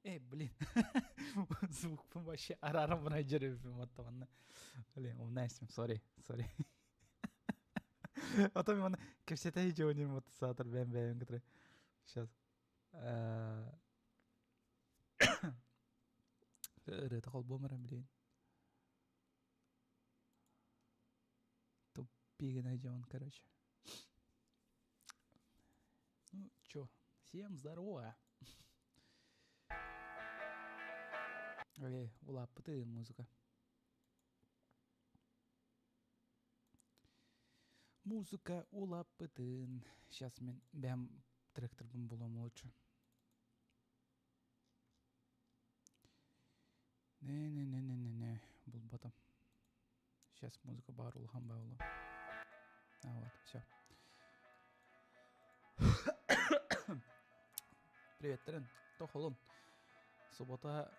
Эй, блин, звукпун вообще арааран дьөрөбүм оттоҕунна. Блин, умнайсым, сори, сори. Потом манна кэпсэтэ дьоним вот саатар бэйэм бэйэм кытары. Сейчас. Ырыата холбуом эрэ, блин. Тупик найдем, короче. Ну, чё, всем здорово. Эй, улааппыты музыка. Музыка улааппытын. Сейчас мен бэм тректорбун булуом лучше. Не-не-не-не-не-не, булбатым. Сейчас музыка баар улахан баҕала. А вот, все. Приветтерин. Тохолун. Суббота,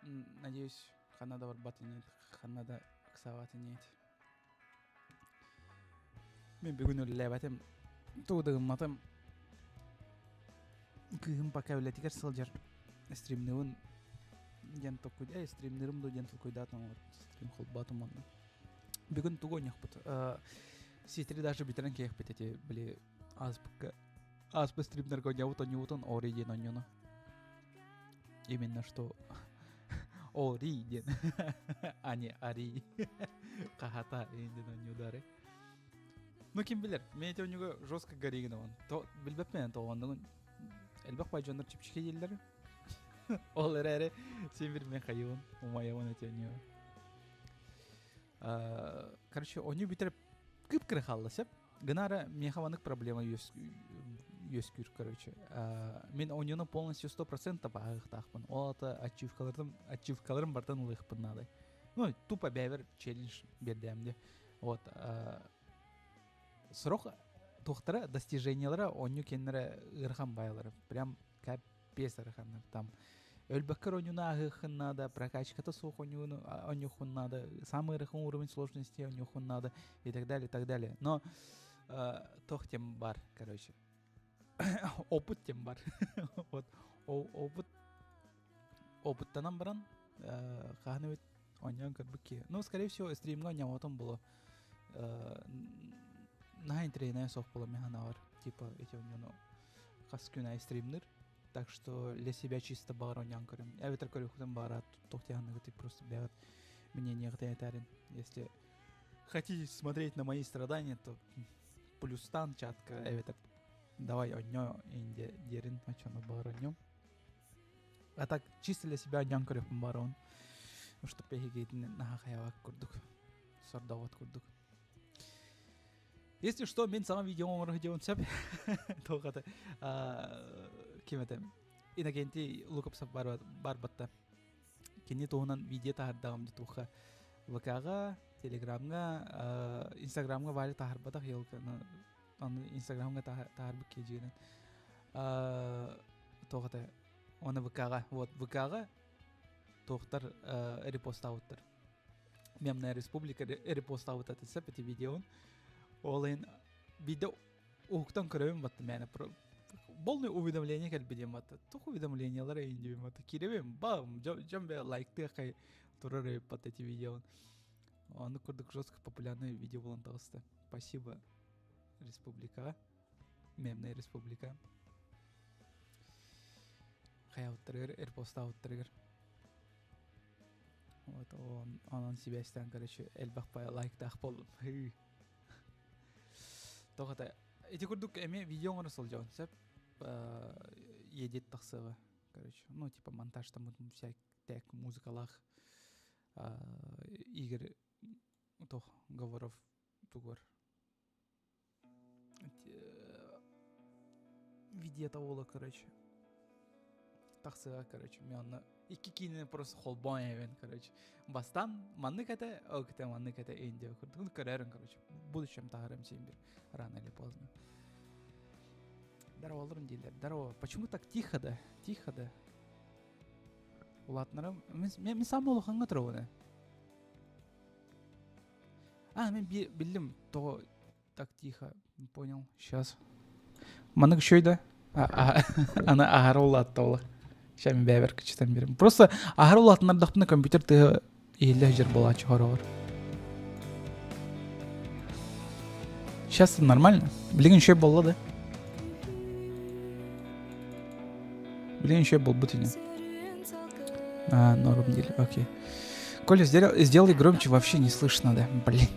надеюсь, ханна да барбат инет, ханна да ыксаабат инет. Мен бүгүн үлэлээбэтим, тугу да гымматым. Кыыһым пока үлэтигэр сылдьар стримныбын диэн толкуй э стримнырым дуу диэн толкуйдаатым вот стрим холбоотум онно. Бүгүн тугу оонньуохпут? Ситри даже бүтэрэн киэхпит эти били ааспыкка ааспыт стримнергэ оонньообут оонньуубутун Ори диэн оонньууну. Именно что Ори диэн, а не Ари. Хахата диэн оонньуудары. Ну ким билэр, мен эти оонньууга жестко горигин То билбэппин тоҕоннугун элбэх бай дьоннор чэпчэки дииллэр. Ол эрээри син бир мен хайыбын, умайабын эти оонньууга. Короче, оонньуу бүтэр кып-кыра хаалла сөп. Гынара миэхэ маннык проблема үөскүүр, короче. Мин оонньууну полностью 100% бааһыахтаахпын. Ол ата ачивкаларым, ачивкаларым бартан ылыахпын наада. Ну, тупо бэйэбэр челлендж биэрдэм де. Вот. Сорох туохтара достижениялара оонньуу кэннэрэ ыарахан баайалара. Прям капец ыараханнар. Там өлбөккөр оонньууну ааһыаххын наада, прокачката суох оонньууну оонньуоххун наада, самый ыарахан уровень сложности оонньуоххун наада и так далее, и так далее. Но туох тем бар, короче. Опыт тем бар. Вот опыт опыттанан баран хаһан эбит оонньоон көрбүт киһи. Ну, скорее всего, стримҥа оонньооботум буолуо. Наһаа интэриэһинэй суох буолуо мин санаабар. Типа эти оонньууну хас күн аайы стримныр. Так что для себя чисто баҕар оонньоон көрүм. Эбэтэр көрүөххүтүн баҕара туох диэханныгыт просто бэҕэт мнениеҕытын этээрин. Если хотите смотреть на мои страдания, то плюстан чатка эбэтэр давай оонньоо инде диэрин оччону баҕар оонньуом. А так чисто для себя оонньоон көрүөхпүн баҕарабын. Что пэһигиитин наһаа хайабат курдук. Сордообот курдук. Если что, мен саҥа видео оҥоро сылдьабын сөп. Туох ким этэ? Иннокентий Лукопсов бар батта. Кини туһунан видео таһардаҕым туохха ВК-ҕа, Телеграмҥа, Инстаграмҥа Валя таһарбатах елканы аны Инстаграмҥа таһарбыт киһи туох этэ оны ВК-ҕа вот ВК-ҕа туохтар репостаабыттар Мемная республика репостаабыт этэ сөп ити видеон ол иһин видео уһуктан көрөбүн батта мээнэ полный уведомление кэлбит диэн батта туох уведомлениялар эйин диэбин батта киирэбин бам дьон бэ лайктыаххай турар эбит батта эти видеон Оннук курдук жестко популярный видео буолан таҕыста. Спасибо республикаҕа. Мемная республика. Хайабыттарыгар, репостаабыттарыгар. Вот он, онон сибээстээн, короче, элбэх пай лайктаах буоллум. Тоҕо это ити курдук эмиэ видео оҥоро сылдьабын сөп едет тахсыаҕа короче ну типа монтаж там всякий музыкалаах Игорь туох Говоров тугур видеота буола короче тахсыа короче мен онно икки киинэни просто холбоон эбин короче бастаан маннык этэ ол кытта маннык этэ индия курдук көрөрүн короче в будущем таһарым син бир рано или поздно здорово олорун дииллэр здорово почему так тихо да тихо да Улаатынарым мен саамай улахаҥҥа турабын А, мен биллим тоҕо так тихо понял сейчас маннык үчүгэй да аны аһара улаатта ол. Сейчас мин бэйэбэр кычытан биэрим. Просто аһары улаатыннардахпына компьютер тыаһа иһиллэ сылдьар буолааччы хороҕор. Сейчас нормально. Билигин үчүгэй буолла да. Билигин үчүгэй буолбут ини. А, норм деле, окей. Коля, сделай, сделай громче, вообще не слышно, да, блин.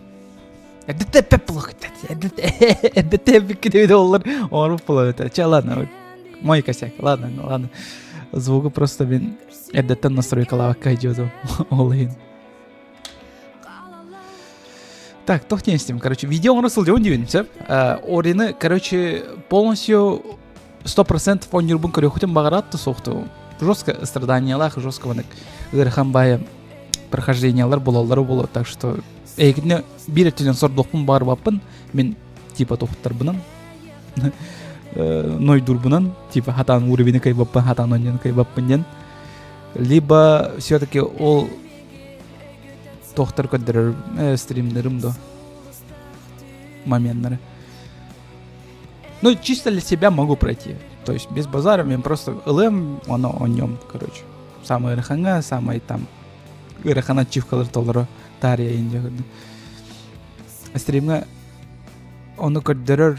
ДТП плохо, ДТП киде олар, оңоруп болот это. Че, ладно, мой косяк, ладно, ладно. Звугу просто мен эрдэттэн настройкалаабакка идет ол иһин. Так, туох диэн истим, короче, видео оҥоро сылдьабын диибин, сөп. Орины, короче, полностью 100% оонньуурбун көрүөххүтүн баҕараат да суохту. Жестко страданиялаах, жестко маннык ыарахан баайы прохождениялар буолаллара буолуо, так что эйигинэ биир өттүнэн сордуохпун баҕарбаппын, мин типа тухтарбынан нойдурбунан типа хатаан уровени кыайбаппын, хатаан онньону кыайбаппын диэн. Либо все-таки ол туохтар көрдөрөр стримнерым до моменттары. Ну, чисто для себя могу пройти. То есть без базара, мен просто ылым, оно о нем, короче. Самый ыарахаҥа, самый там ыарахан ачивкалар толору таарыйа индия көрдүм. Стримҥа ону көрдөрөр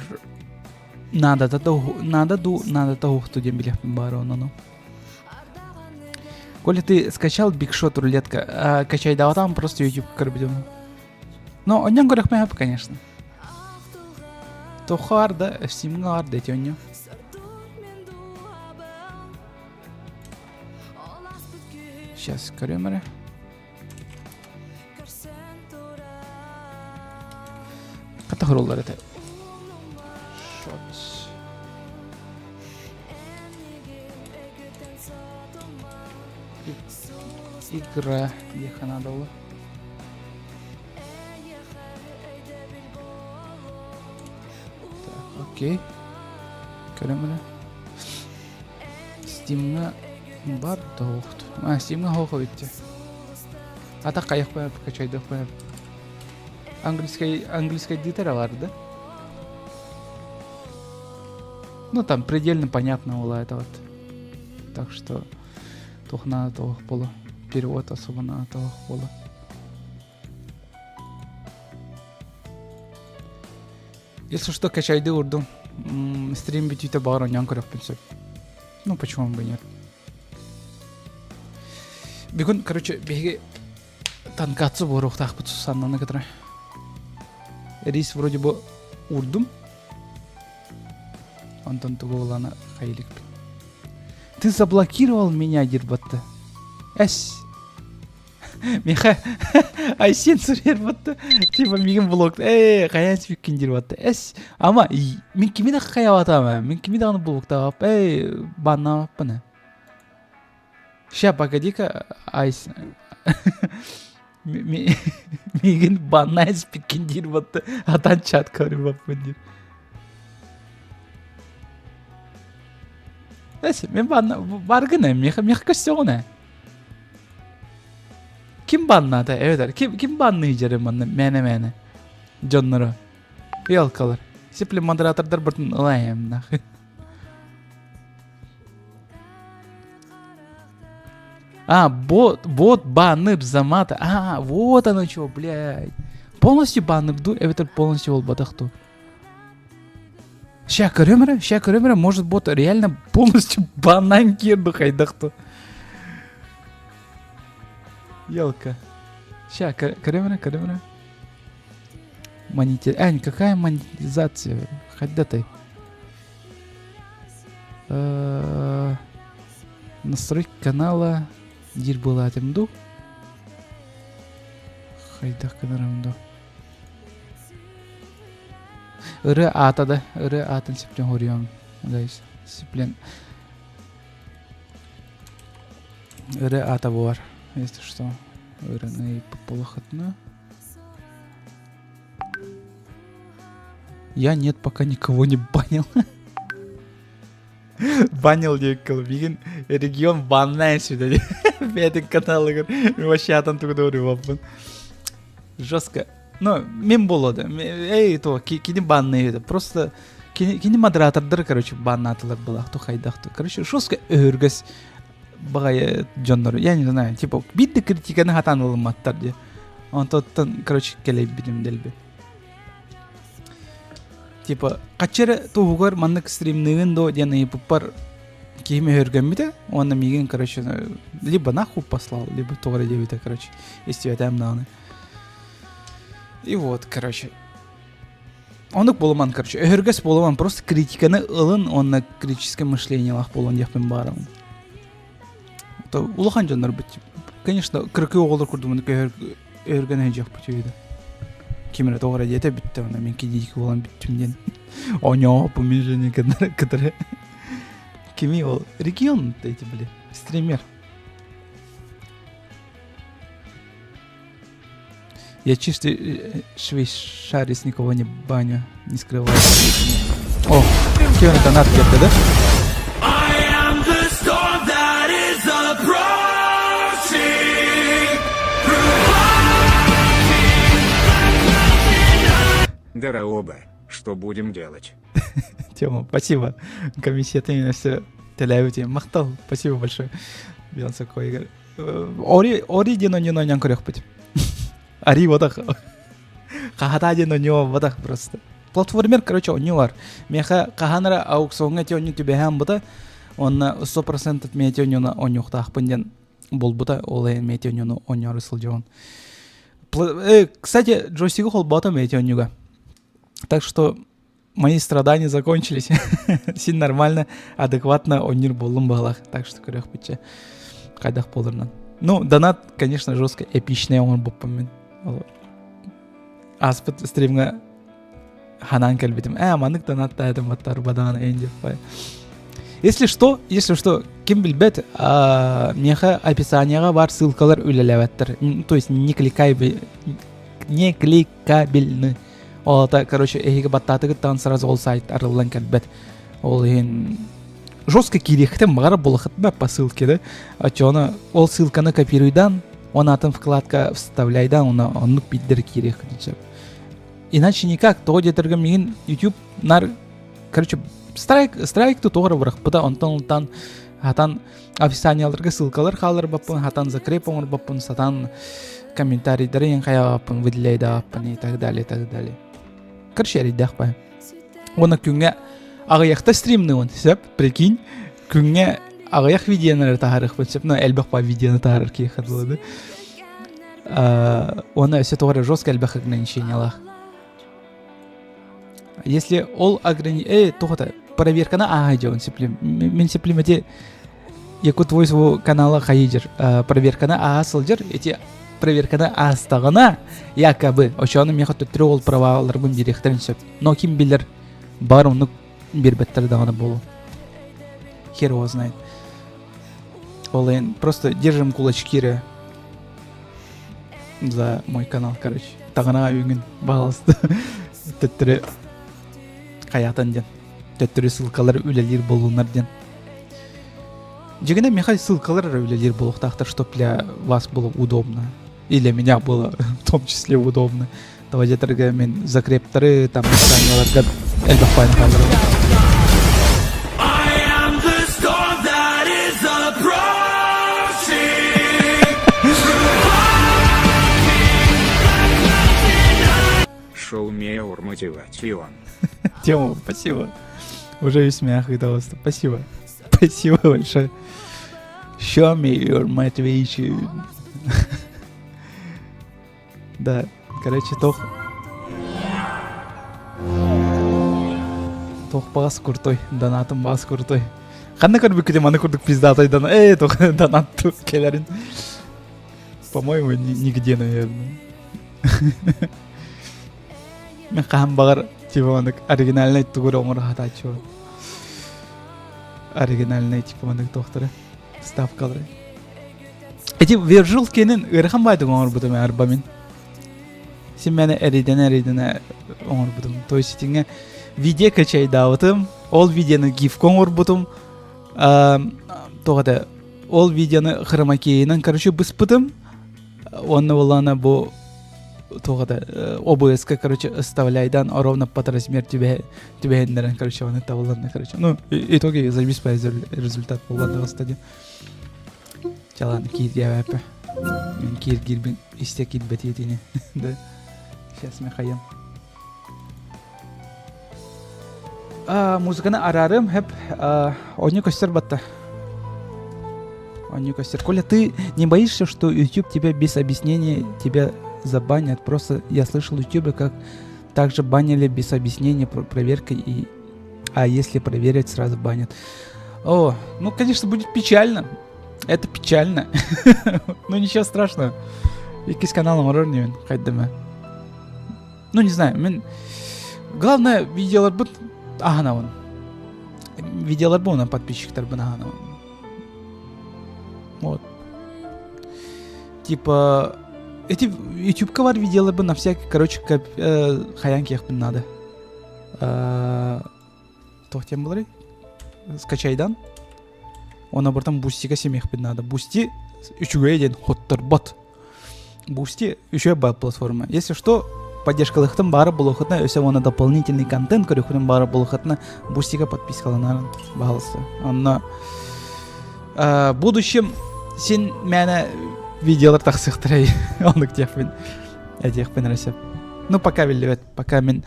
наадата да наада ду наадата уһукту диэн билиэхпин баара ону. Коля, ты скачал Big Shot рулетка? А, качайдаатам просто YouTube көрбүтүм. Ну, онньон көрөхмөһөп, конечно. Тохар да, Steam'га да эти онньо. Сейчас көрөм эрэ. Хата хороллар этэ. Shots. Игра диэххэ наада буолла. Так, окей. Көрөм эрэ. Steam'ҥа бар да оһохту. А, Steam'ҥа оһох эбит А так хайахпын качайдахпын. Английский английский дитера бар да? Ну там предельно понятно было это вот. Так что туох наада туох буолуо. Перевод особо наада туох буолуо. Если что, качайды урдум. Стрим бүтүүтэ баҕар оонньоон көрүөхпүн сөп. Ну, почему бы нет. Бүгүн, короче, биһиги танкатсы буоруохтаахпыт Сусаннаны кытары. Рис вроде бы урдум. Онтон тугу булана хайылыкпын. Ты заблокировал меня, дирбатты. Эс. Миха Айсен суруйар Типа мигин блок. Эй, хайаан сүпкин диир батта. Эс, ама мин кими да хайабатам, мин кими даҕаны блоктаабап. Эй, баннаабаппын. Ща, погоди-ка, Айс. Мигин баннай спиккин диир батта. Атан чат көрүбаппын диир. Эс, мен банна баргына, миха миха көстөҕүнэ. Ким баннаата эбэтэр ким ким банныы дьэрэ манна мээнэ-мээнэ дьонноро Ялкалар. Сипле модератордар бартын ылайым нахуй. А, бот, бот банныр замата. А, вот оно что, блядь. Полностью банныр ду, эбэтэр полностью буолбатах ду. Ща көрөм эрэ, ща көрөм эрэ, может бот реально полностью банан киирду хайдахту. Елка. Ща, көрөм эрэ, көрөм эрэ. Монети... Ань, какая монетизация? Хайда ты? Э, настройки канала диир буолаатым дуу? Хайдах гынарым дуу? Ырыа аата да, ырыа аатын сиплен хоруйуом. Guys, сиплен ырыа аата буолар. Если что, ырыаны полохотно. Я нет, пока никого не банил. Банил диэккэл билигин регион баннай сюда бэйэтин каналыгар вообще атын тугу да уруйбаппын жестко ну мен буолуо эй то кини банный просто кини модератордар короче баннаатылар былаах ту хайдах ту короче жестко өһүргэс баҕайы дьоннору, я не знаю, типа биир да критиканы хатаан ылымматтар дии. Онтоттон, короче, кэлэйбитим дэлби. Типа, хаччы эрэ туһугар маннык стримныгын дуо диэн ыйыппыппар киһим өһүргэммитэ уонна миигин, короче, либо нахуй послал, либо тоҕо эрэ диэбитэ, короче, истибэтэм даҕаны. И вот, короче, оннук буолуман, короче, өһүргэс буолуман, просто критиканы ылын уонна критическое мышлениелаах буолун диэхпин баарым. Улахан дьоннор бит, конечно, кыракый оҕолор курдук өһүргэн өйдүөхпүт үһү да. Ким эрэ тоҕо эрэ диэтэ бүттэ уонна мин кидиики буолан бүттүм диэн оонньооппун мин жене кытары. Кими ол? Регион эти были, стример. Я чистый швейцарец, никого не баню, не скрываю. О, Кевин донат кэллэ да? I am the storm that is approaching. Дороба, что будем делать? Тема, спасибо. Комиссия именно все төлөөбүт Махтал, спасибо большое. Бьонса Койгер. Ори, Ори диэн онньон онньон көрүөхпүт. Ари бодах. Хахата диэн онньо бодах просто. Платформер, короче, онньо бар. Меха хаһан эрэ аукционҥа эти онньо түбэһэн бута. Онно 100% мен эти онньону онньуохтаахпын диэн булбута. Ол иһин мен эти онньону онньоору сылдьабын. Кстати, джойстигу холбоотом эти онньуга. Так что мои страдания закончились. Син нормально, адекватно онньуур буоллум баҕалаах. Так что көрүөхпүтчэ хайдах буоларынан. Ну, донат, конечно, жестко эпичный оҥорбуппун мин. Ааспыт стримҥа ханаан кэлбитим. Ээ, маннык донаттаатым баттар бадаан эйин деп Если что, если что, ким билбэт, миэхэ описанияҕа бар ссылкалар үлэлээбэттэр. То есть не кликай, не кликабельны. Ол ата, короче, эһиги баттаатыгыттан сразу ол сайт арыллан кэлбэт. Ол иһин жестко киириэхтэн баҕар булахытына по ссылке, да? Оччоҕуна ол ссылканы копируйдан, он атын вкладка вставляйдан, оны оннук биирдэр киириэххитин сөп. Иначе никак, тоҕо диэтэргэ миигин YouTube нар, короче, страйк, страйк тоҕо эрэ бырахпыта, онтон онтон хатан описанияларга ссылкалар хаалларбаппын, хатан закреп оҥорбоппун, сатан комментарийдары ең хайаабаппын, выделяйдаабаппын и так далее, и так далее. Короче, эрийдээх бай. Уонна күҥҥэ аҕыйахта стримныыбын, сөп, прикинь, күҥҥэ аҕыйах видеоны таһаарыахпын сөп, но элбэх по видеоны таһаарар киһиэхэ дылы да. Уонна өссө тоҕо эрэ жестко элбэх ограничениялаах. Если ол ограни... Э, туох проверканы ааһа дьон сиплим. Мин сиплим эти Якут Voice канала хайыдыр. Проверканы ааһа сылдьар. Эти проверканы аастаҕына якобы очону миэхэ төттөрү ол праваларбын биэриэхтэрин сөп. Но ким билэр бар оннук биэрбэттэр даҕаны буолуо. Хер его знает. Ол иһин просто держим кулачки за мой канал, короче. Таҕана үүҥүн баҕаласта. Төттөрү хайаатан диэн. Төттөрү ссылкалар үлэлиир буоллуннар диэн. Дьиҥинэ миэхэ ссылкалар эрэ үлэлиир буолуохтаахтар, чтоб для вас было удобно. И для меня было в том числе удобно. Тоҕо диэтэргэ мин закрепторы там описанияларга элбэх файл хаалларабын. I am the storm that is approaching. Show me your motivation. Тему, спасибо. Уже весь смех выдался. Спасибо. Спасибо большое. Show me your motivation. Да, короче, тох... Тох баас крутой, донатым баас крутой. Ханна көрбүккүтүн маны курдук пиздатай дона... Эй, тох донат кэлэрин. По-моему, нигде, наверное. Мен хаһан баҕар типа маннык оригинальнай тугу эрэ оҥоро сатааччыбын. Оригинальнай типа маннык туохтары ставкалары. Эти Virgil кэнин ыарахан баайдык оҥорбутум арба мин. Син мени эрийдэнэ-эрийдэнэ оҥорбутум. То есть итиҥҥэ видео качайдаабытым, ол видеоны гифка оҥорбутум. Тоҕо этэ, ол видеоны хромакейынан, короче, быспытым. Уонна буоллаҕына бу туох этэ, ОБС-ка, короче, выставляйдан ровно под размер түбэһиннэрэн, короче, оны табылланна, короче. Ну, итоге завис результат буолла стадия. Чалан киирдиэбэппэ. Мин кииргиирбин истэ киирбэтиэтини. Да. Сейчас Михаил. Музыканы араарым хэп онньу көстөр батта. Онньу көстөр. Коля, ты не боишься, что YouTube тебя без объяснения тебя забанят? Просто я слышал YouTube, как также банили без объяснения проверкой и а если проверить, сразу банят. О, ну, конечно, будет печально. Это печально. Ну, ничего страшного. Иккис канал оҥорор инибин, хайдама. Ну, не знаю, мен... Главное, видеоларбыт аһанабын. Видеоларбын онон подписчиктарбын аһанабын. Вот. Типа, эти ютубка бар видеоларбын на всякий, короче, хайаан киэхпин надо. Туох диэн буоларый? Скачайдан. Оны бұртан Бустига симиэхпин надо. Бусти үчүгэй диэн хотторбот. Бусти үчүгэй баар платформа. Если что, поддержкалыхтын баары булухытна, өсө оны дополнительный контент көрүхүнүн баары булухытна Бустига подпискаланарын баалысы. Онно в будущем син мээнэ видеолар тахсыахтарай оннук диэхпин этиэхпин эрэ сөп. Ну пока биллибэт, пока мин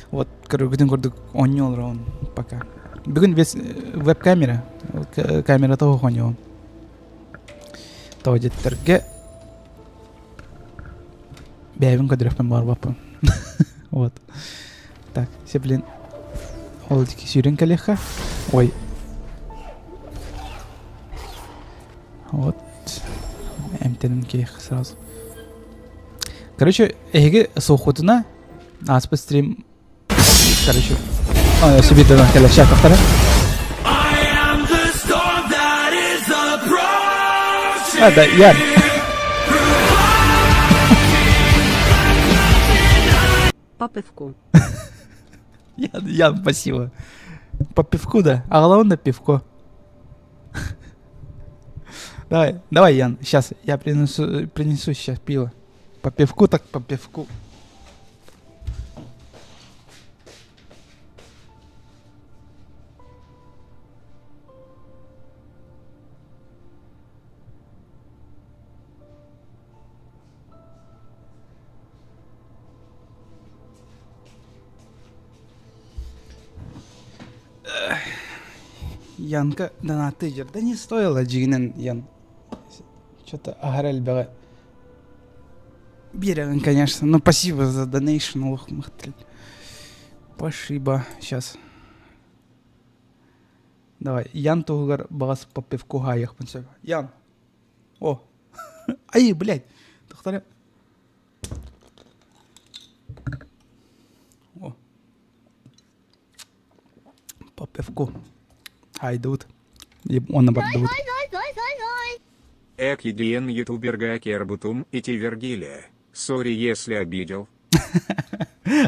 вот көрөргүтүн курдук оонньуу олоробун пока. Бүгүн весь веб-камера, камерата оонньуом. Тоҕо диэттэргэ бэйэбин көрдөрүөхпүн баҕарбаппын. Вот. Так, все, блин, ол диэки сүүрэн кэлиэххэ. Ой. Вот. Эмтэнэн киэххэ сразу. Короче, эһиги суоххутуна ааспыт стрим короче себе кэлэпсээтэхтэрэ. А, да, я. По пивку. Ян, Ян, спасибо. По пивку, да. А главное пивко. Давай, давай, Ян, сейчас я принесу, принесу сейчас пиво. По пивку так по пивку. Янка донаты дьэр. Да не стоило дьиҥинэн Ян. Что-то аһара элбэҕи биэрэҕин, конечно. Ну, спасибо за донейшн, олох махтал. Спасибо. Сейчас. Давай, Ян туһугар баҕас по пивку хаайыахпын сөп. Ян. О. Ай, блядь. Тохтор. О. По пивку. Хайдут. Уонна бардыбыт. Эк едиен ютуберга кербутум ити Вергилия. Сори, если обидел.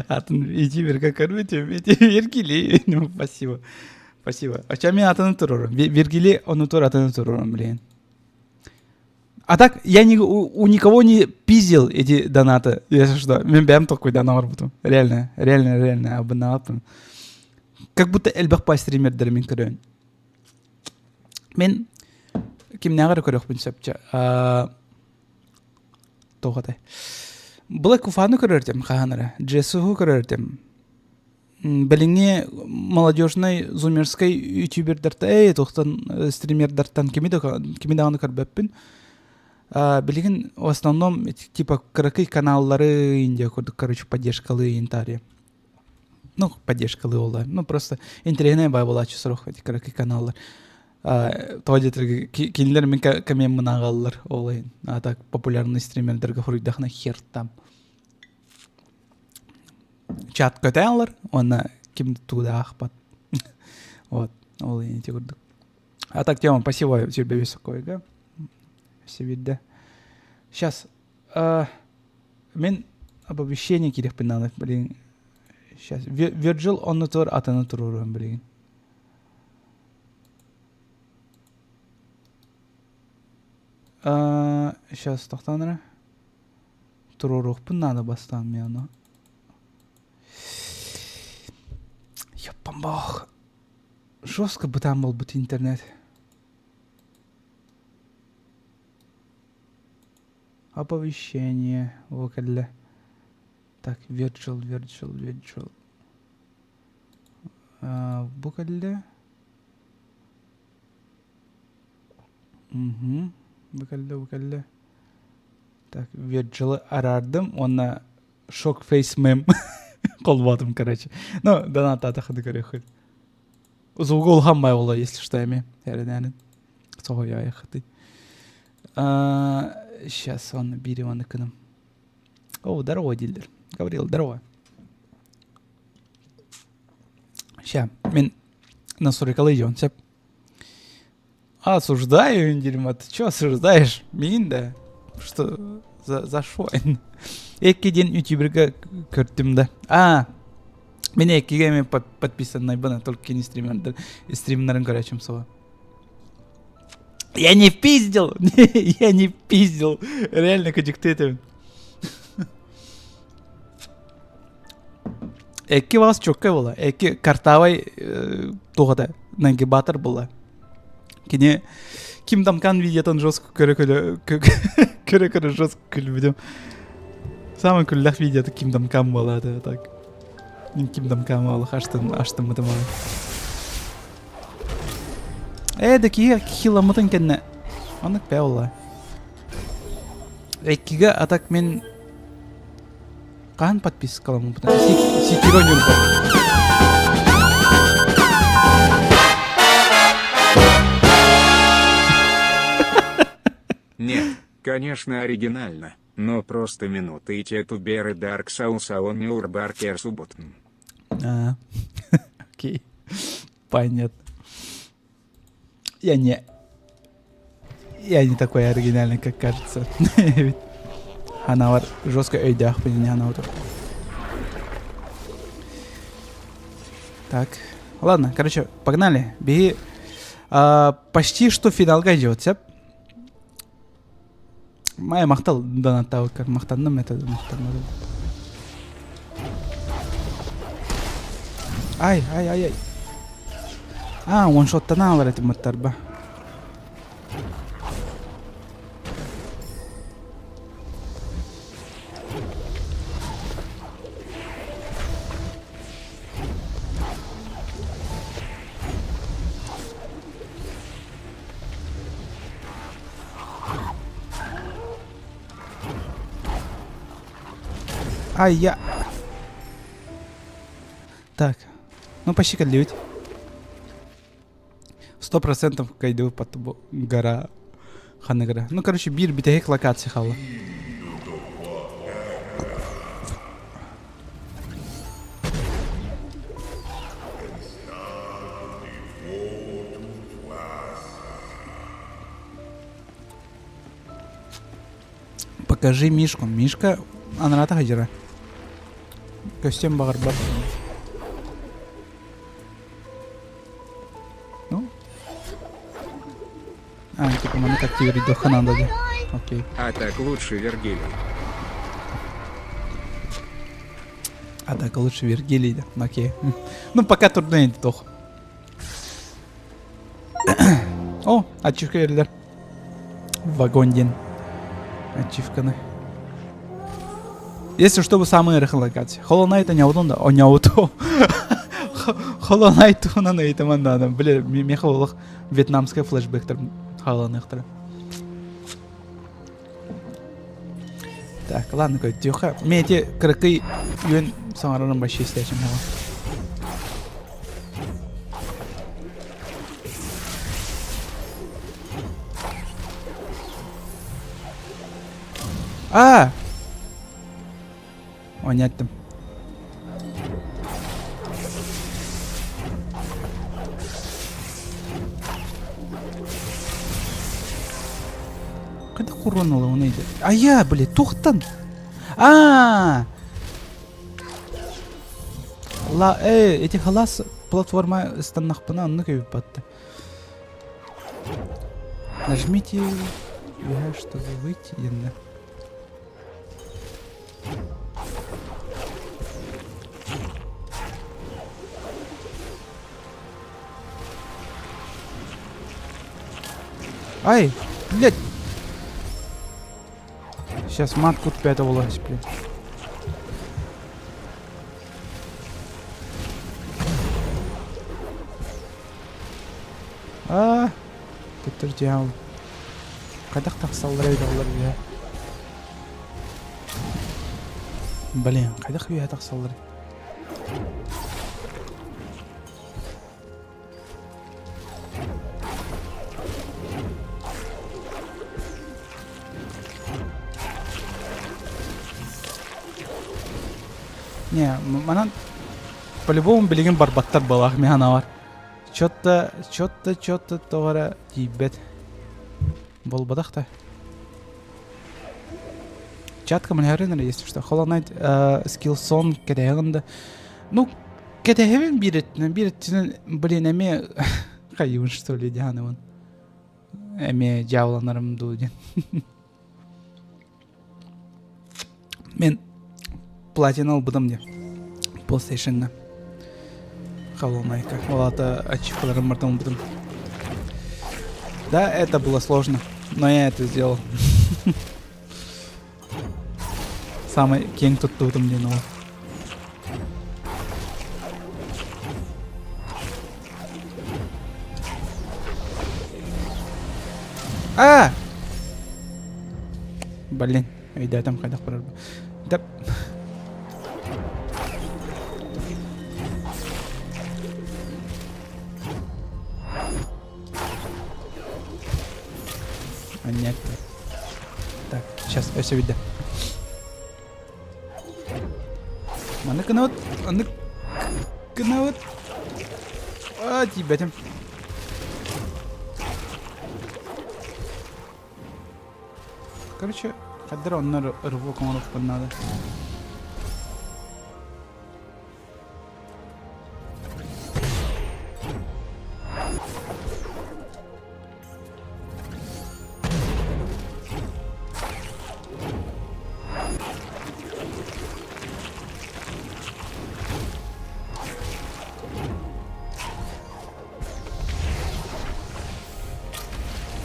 Атын ютуберга көрбүтүм ити Вергилий. Ну, спасибо. Спасибо. А чем мен атын турурум? Вергилий ону тур атын турурум, блин. А так я ни, у никого не пиздил эти донаты, если что. Мен бэйэм толкуйдаан оҥорбутум. Реально, реально, реально абынаабыппын. Как будто элбэх бай стримердери мин көрөөн. Мин кимнээҕэр көрүөхпүн сөп чэ. Туох этэй? Блэк Уфаны көрөр этим хаһан эрэ. Джессуху көрөр этим. Билиҥҥи молодежнай зумерскай ютубердартан эй туохтан стримердартан кими да кими даҕаны көрбөппүн. Билигин в основном типа кыракый каналлары Индия курдук короче поддержкалыы интари. Ну, поддержкалыы буолла. Ну, просто интэриэһинэй баай буолааччы сорох эти кыракый каналлар. Тоҕо диэтэргэ кинилэр мин коммеммын ааҕаллар ол иһин. А так популярный стримердэргэ хоруйдахына хер там. Чат көтөөлөр уонна ким тугу да аахпат. Вот, ол иһин ити курдук. А так, Тёма, спасибо тебе высокое, Все видно. Сейчас, мин оповещение киириэхпин наада, блин. Сейчас, Virgil оннутугар атыны туруоруом билигин. Сейчас тохтоон эрэ. Туруоруохпун наада бастаан мин ону. Ёппамбох. Жестко бытаан буолбут интернет. Оповещение. О, кэллэ. Так, Virtual, Virtual, Virtual. Бу кэллэ. Угу. Бу кэллэ, бу кэллэ. Так, Virgil'ы араардым уонна шок фейс мем холбоотум, короче. Ну, донаттаатаххына көрүөххүт. Звугу улахан бай буолла, если что, эми. Эрэнээнин. Соһуйаайаххытый. Сейчас он биир Иваны кыным. О, здорово, дииллэр. Гаврил, здорово. Ща, мен настройкалыы дьон, сөп. Осуждаю, дерьмо. Ты что осуждаешь? Миин да. Что за, за шо? Экки диэн ютуберга көрдүм да. А, мен эккиге мен подписаннайбын, только кини стримнарын, стримнарын көрөчүм суға. Я не пиздил! Я не пиздил! Реально кыдьыкты этим. Экки вас чокка була. Экки картавай туғата нагибатор була. Кини Ким Дамкан видеотон жестко көрө-көрө көрө-көрө жестко күлбүтүм. Самый күллэх видеота Ким Дамкан буолла так. Мин Ким Дамкан буолла аштым аштыммытым Ээ да киһи хиламмытын кэннэ оннук бээ буолла. Эккигэ а так мин Хаһан подпискаламмыппытын Сикиро Ньурба. Нет, конечно оригинально, но просто минуты и те туберы Dark Souls а он Нюрбаркер субботн. А, окей, понятно. Я не... Я не такой оригинальный, как кажется. Ханалар жестко өйдөөхпүн ини ханауту. Так, ладно, короче, погнали. Биһи а, почти что финалга идет, сеп. Май махтал донаттаабыккар махтанным это махтанным. Ай, ай, ай, ай. А, оншоттан алар этим мыттарба. Ай, я... Так, ну почти кэллибит. 100% кайдыбыт под гора ханныгара. Ну, короче, биир бүтэһик локация хаалла. Покажи Мишку. Мишка анарата хадьара. Көстүөн баҕарбат. Ну? А, типа маны активировать надо, да? Окей. А так лучше Вергилий. А так лучше Вергилий, да. Окей. Ну, пока турнир тох. О, ачивка бердилэр. Вагон диэн ачивканы. Если чтобы самые ыарахан локация. Hollow Knight оҥообутун да, оҥообуту. Hollow Knight туһунан ыйытыман даҕаны. Били, миэхэ олох вьетнамскай флешбэктэр хааланыахтара. Так, ладно, тихо. Мен эти кыракый үөн саҥарарын вообще истээчим А! Оняттым. Қайда короналар ойнайды? Ая, блядь, тоқтан. А! Ла, э, эти халас платформа ыстаннахпына оннук эбит батты. Нажмите, чтобы выйти, енді. Ай, блядь. Сейчас матку пятого лазь, блин. А, төттөр дьаал. Хайдах тахсаллар эбит үһэ. Блин, хайдах үһэ тахсаллар? Не, манан по-любому билигин барбаттар буолаах мин санаабар. Чё-то, чё-то, чё-то тоҕо эрэ тиийбэт. Буолбатах да. Чатка мэлэһэрин эрэ, если что. Hollow Knight Skillzone кэтэһэҕин да. Ну, кэтэһэбин биир өттүнэн, биир өттүнэн, блин, эмиэ хайыбын что ли дианыбын. Эмиэ дьаабыланарым дуу диэн. Мен платина ылбытым диye. PlayStation'га. Hollow Knight-ка. Ол аата ачивкаларым бартан ылбытым. Да, это было сложно, но я это сделал. Самый кең туттубутум диэн ол. А! Блин, өйдөөтөм хайдах барар Да. А нет. Так, сейчас, все видно. Маннык гынабыт, маннык гынабыт. А, тиийбэтим. Короче, хаддар онно рывок оҥоруохпун наада.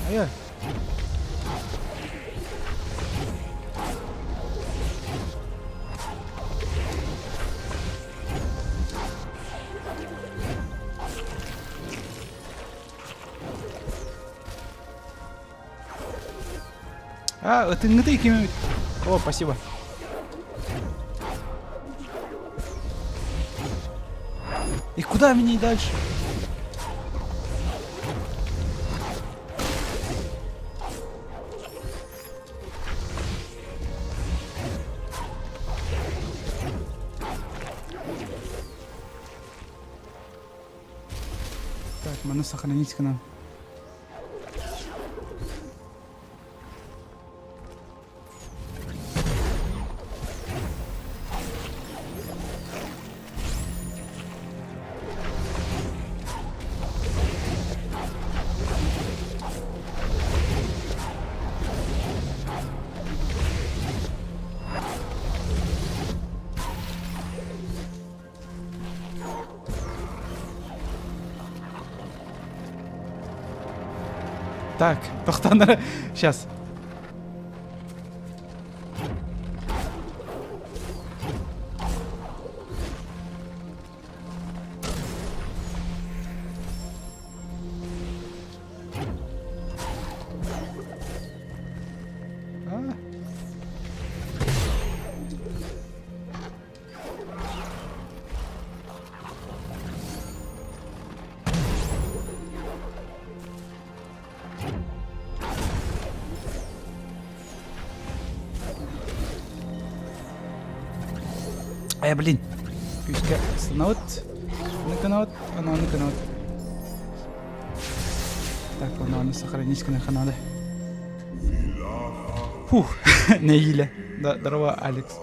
Айа. А, ытыҥҥыты ким О, спасибо. И куда мне дальше? Так, маны сохранить к нам. Так, тохтоон Сейчас. А. Э, блин. Күүскэ станабыт. Аны гынабыт, аны аны гынабыт. Так, аны аны сохранить гыныахха надо. Фух, нэһиилэ. Да, здорово, Алекс.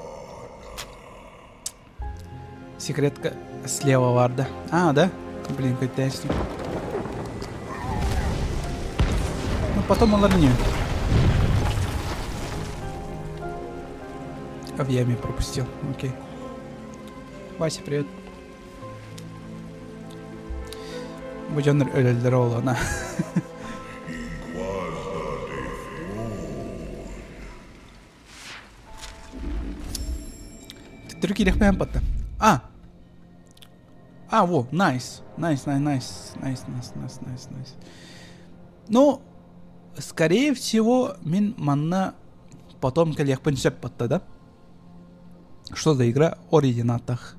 Секретка слева баар да. А, да? Блин, көттөөстүм. Ну, потом олар не. В яме пропустил. Окей. Вася, привет. Бу дьоннор өлөллөр олуона. Төттөрү киириэхпин батта. А! А, во, nice. Nice, nice, nice, nice, nice, nice, nice, nice. Ну, скорее всего, мин манна потом кэлиэхпин сөп батта да? Что за игра? Origin ааттаах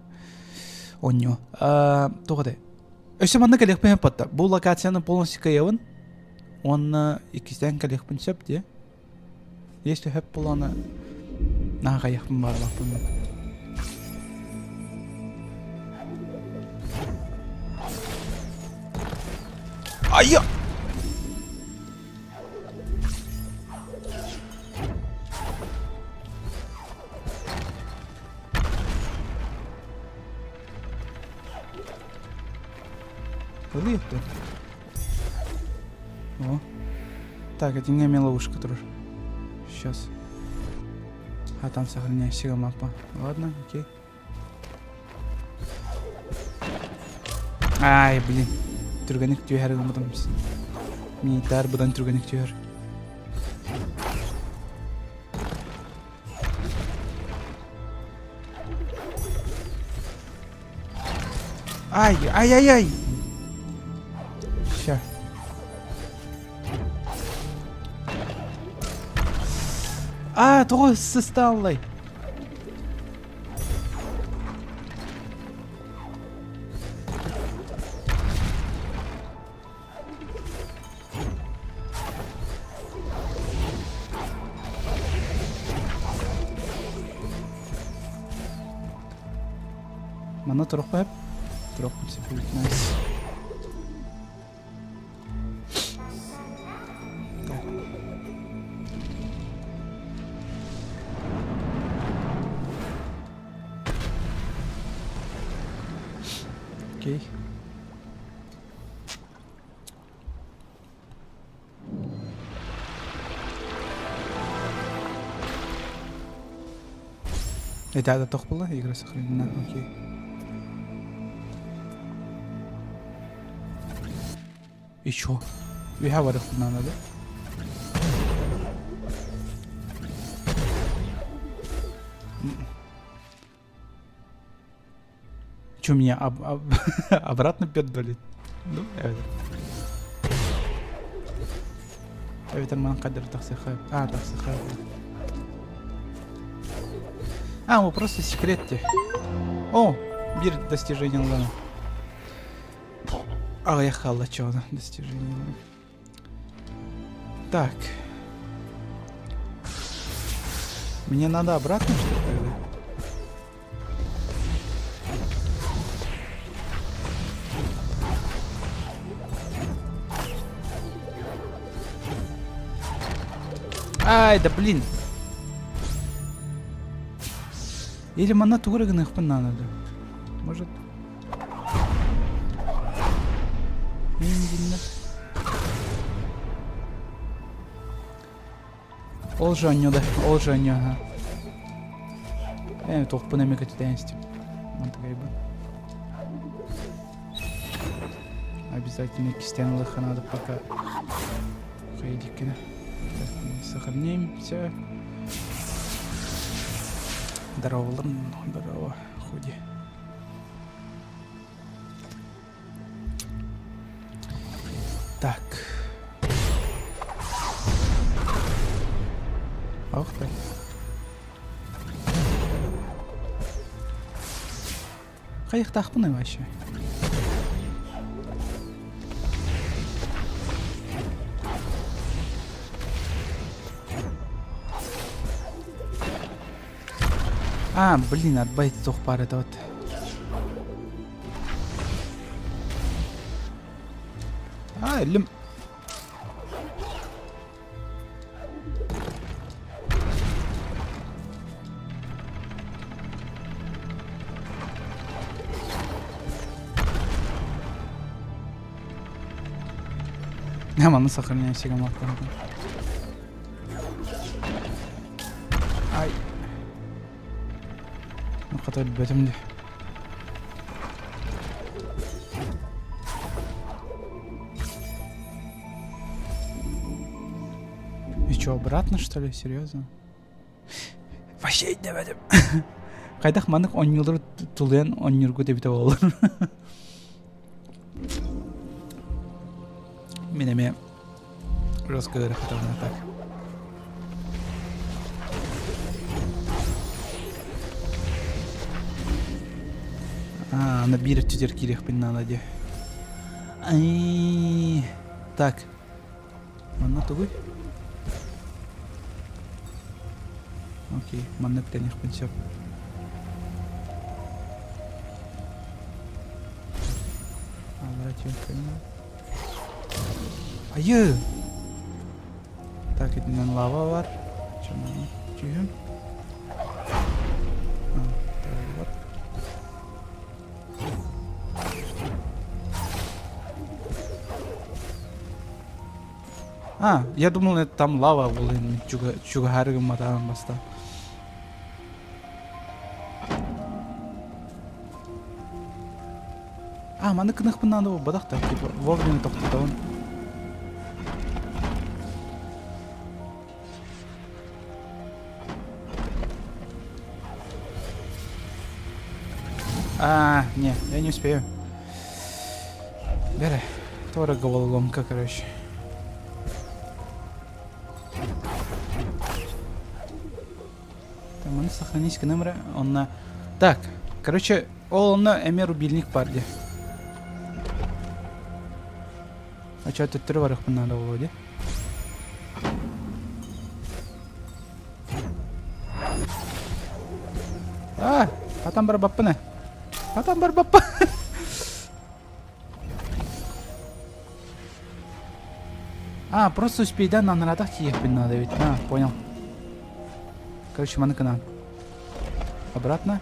оонньуу. Туох этэй? Өссө манна кэлиэхпин сөп батта. Бу локацияны полностью кыайабын. Уонна иккистээн кэлиэхпин сөп дии. Если сөп буоллаҕына наһаа хайыахпын баҕарбаппын мин. Айа! Ылыйыттын. О. Так, это не ловушка тоже. Сейчас. А там сохраняющая мапа. Ладно, окей. Ай, блин. Түргэнник түһэр гыммытым. Миитаар быдан түргэнник түһэр. Ай, ай-ай-ай! Ща. А, тоҕо сыстааллай. Манна туруохпа Туруохпун сөп nice. Так. Окей. Это туох буолла? Игра сохранена. Окей. И чё? Үһэ барыахпын надо. Че, меня об, об, обратно пердолит? Ну, это. Эбэтэр манан қадыр тахсыха. А, тахсыха. А, ол просто секрет те. О, бир достижение ыллана. Аҕыйах хаалла чоҕуна достижение. Так. Мне надо обратно, что ли, тогда? Ай, да блин. Или манна тугу эрэ гыныахпын надо. Может... Мин Ол же оонньуу да, ол же оонньуу аха. Ээ, туохпун эмэ көтүтээн истим. Мантыкайбын. Обязательно иккистээн ылыахха надо пока хайдиккина. Так, сохраняемся. Здорово, здорово, худи. Так. Ох ты. Хайыхтаахпыный вообще? А, блин, отбайт суох баар этэ вот. А, өллүм. Манна сохраняй сигаматтан. Ай. Хата өлбөтүм дии. И что, обратно, что ли? Серьезно? Вообще өйдөөбөтүм. Хайдах маннык оонньуулары тулуйан оонньуургут эбитэ буоллар. Мин эмиэ жестко ыарахатабына так. А, аны биир өттүтэр киириэхпин наада дии. Ай, так. Манна тугуй? Окей, манна үктэниэхпин сөп. Аллара түөккэнэ. Айыы! Так, итинэн лава бар. Чаманы түһүм. А, я думал, это там лава была, чугаһаары гымматаҕым бастаан. А, маны кыныхпын надо буолбатах да, типа вовремя тохтотоҕун. А, не, я не успею. Бери, Тора головоломка, короче. Там он сохранись к номеру, он на... Так, короче, ол онно эмиэ рубильник бар дии. А что, төттөрү барыахпын надо буолуо дии. А, атан барбаппын э. Атан барбаппын. А, просто успейдан нанаратах тиийиэхпин надо ведь. А, понял. Короче, маны кынан. Обратно.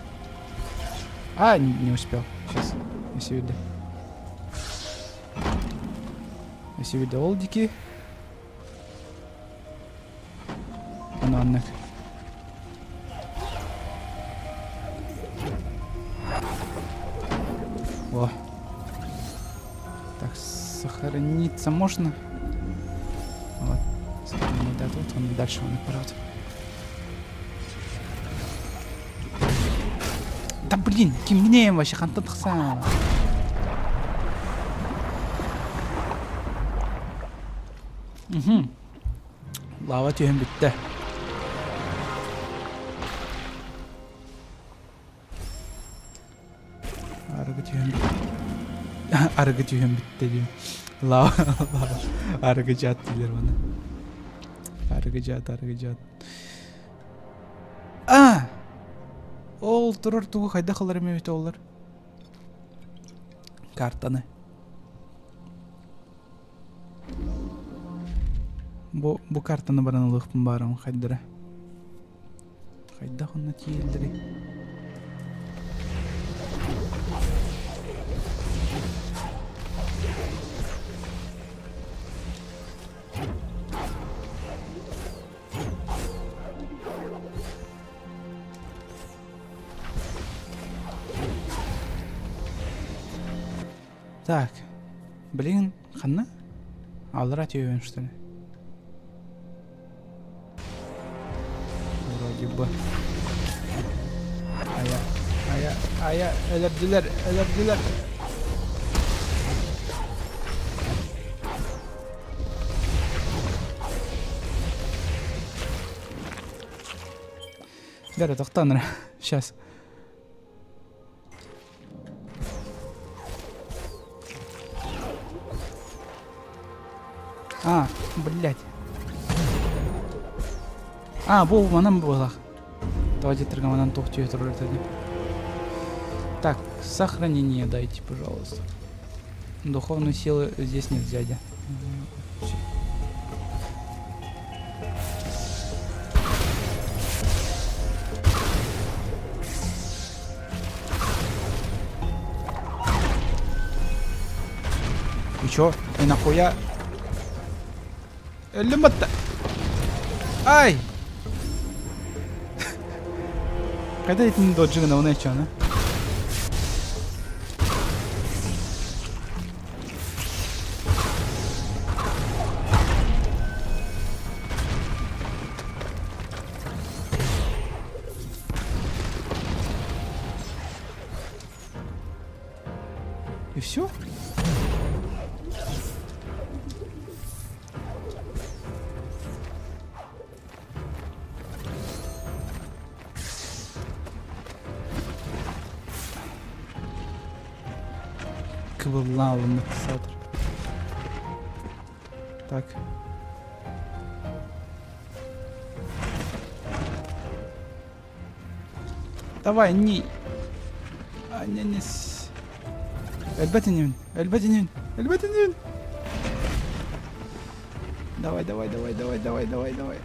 А, не успел. Сейчас. Если видно. Если видно олдики. Онно О. Так, сохраниться можно? Вот. Сохранить да, тут, он дальше он аппарат. Да блин, кимнеем вообще, хантан тахсан. Угу. Лава түһэн бүттэ. Арыгы түһэн Арыгы түһэн бүттэ диим. Лава, лава. Арыгы дьаат дииллэр маны. Арыгы дьаат, арыгы дьаат. А! Ол турар тугу хайдах ылар эбит оллар? Картаны. Бу бу картаны баран ылыахпын баарым хайдара. Хайдах онно тиийэллэрий? Так, блин, ханна? Аллара тиийэн что ли? Вроде бы. Ая, ая, ая, өлөрдүлэр, өлөрдүлэр. Бәрі тоқтаңдар. Сейчас. А, блядь. А, бу манан буолах. Давайте манан туох түһэ турар Так, сохранение дайте, пожалуйста. Духовной силы здесь нет, дядя. И чё? И нахуя? Өллүм батта. Ай! Когда итин доджигына оны чаны? И все? Кыбыллаабын саатар. Так. Давай, не... А, не, не... Өлбөт инибин, өлбөт инибин, өлбөт инибин. Давай, давай, давай, давай, давай, давай, давай.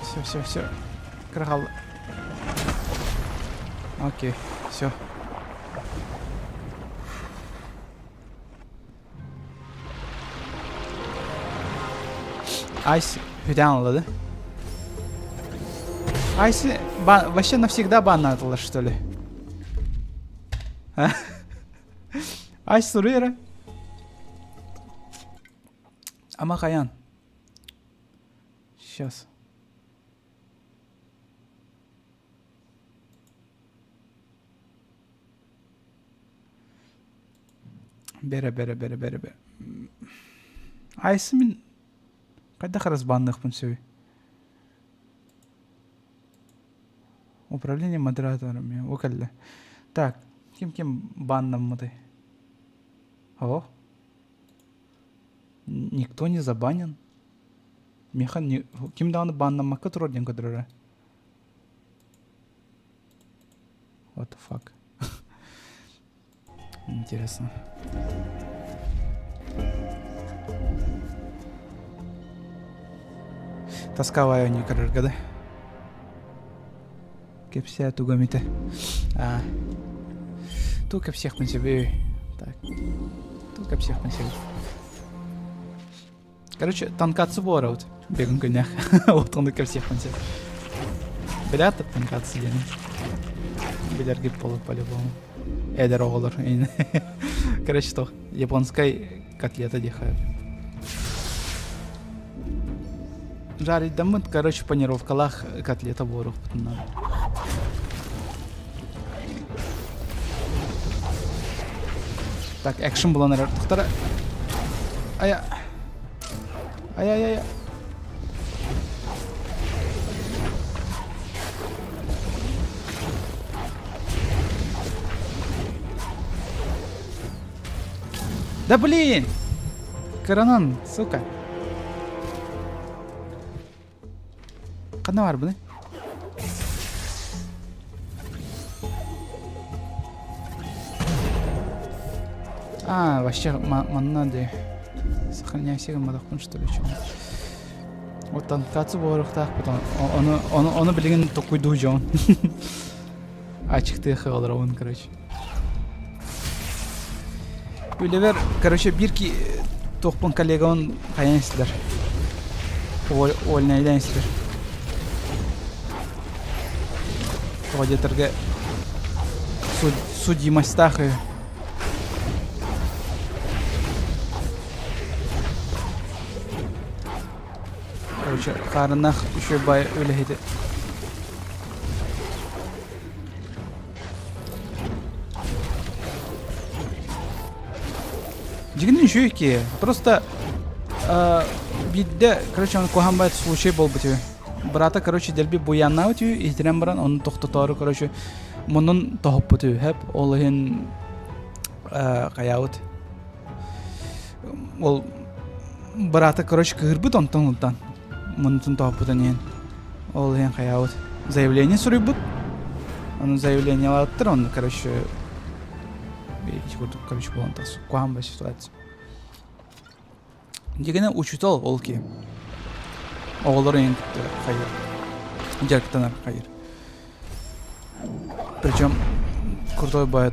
Все, все, все. Крахал. Окей, все. Айс хүдээн ыллады. Айс вообще навсегда баннатылар, что ли? Айс суруйара. Ама хаян. Сейчас. Бэрэ бэрэ бэрэ бэрэ бэрэ. Айсы мин хайдах разбанныахпын сөбүй? Управление модераторами. О кэллэ. Так, ким ким баннаммытай? О? Никто не забанен? Миэхэ ким даҕаны баннаммакка турар диэн көрдөрөрө. What the fuck? Интересно. Тасковаю не көрөргө да. Кэпсээ тугам ите. А. Ту кэпсиэхпин сөбүй. Так. Ту кэпсиэхпин сөбүй. Короче, танкатсы буолар бегун күннээх. Вот он кэпсиэхпин сөп. Билят танкатсы диэн. Билэргит буолар по-любому. Эдэр оҕолор. Короче, то японскай котлета диэхэ. Жарить короче, панировкалаах котлета буоруохпутун наада. Так, экшен булан эрэр. Тохтара. Ая. Ай-ай-ай. Да блин! Коронан, сука. Ханна баар буный? А, вообще, манна де. Сохраняйся гымматахпын что ли, чем. Вот танкаться буоруохтаах потом. Ону, ону, ону билигин токуйдуу дьон. Ачыктыах олоробун, короче. Үлэбэр, короче, биир ки туохпун коллегабын хайан истилэр. Увольняйдаан истилэр. Тоҕо диэтэргэ судимостаах үһү. Короче, хаарынах үчүгэй баай үлэһити. Дьигинин үчүгэй киһи. Просто биирдэ, короче, он куһаҕан баайт случай буолбут үһү. Брата, короче, дэлби буйааннаабыт үһү, иһитирэн баран, ону тохтотоору, короче, муннун тоһуппут үһү. Хэп, ол иһин хайаабыт. Ол быраата, короче, кыһырбыт онтон ылтан. Муннутун тоһуппутун иһин. Ол иһин хайаабыт. Заявление суруйбут. Ону заявлениелааттар, онно, короче, ити курдук, короче, буолан тахсар. Куһаҕан ситуация. Дьигинэ учуутал ол киһи. Оҕолору иһин кытта хайыр. Дьарыктанар хайыр. Причем крутой баайа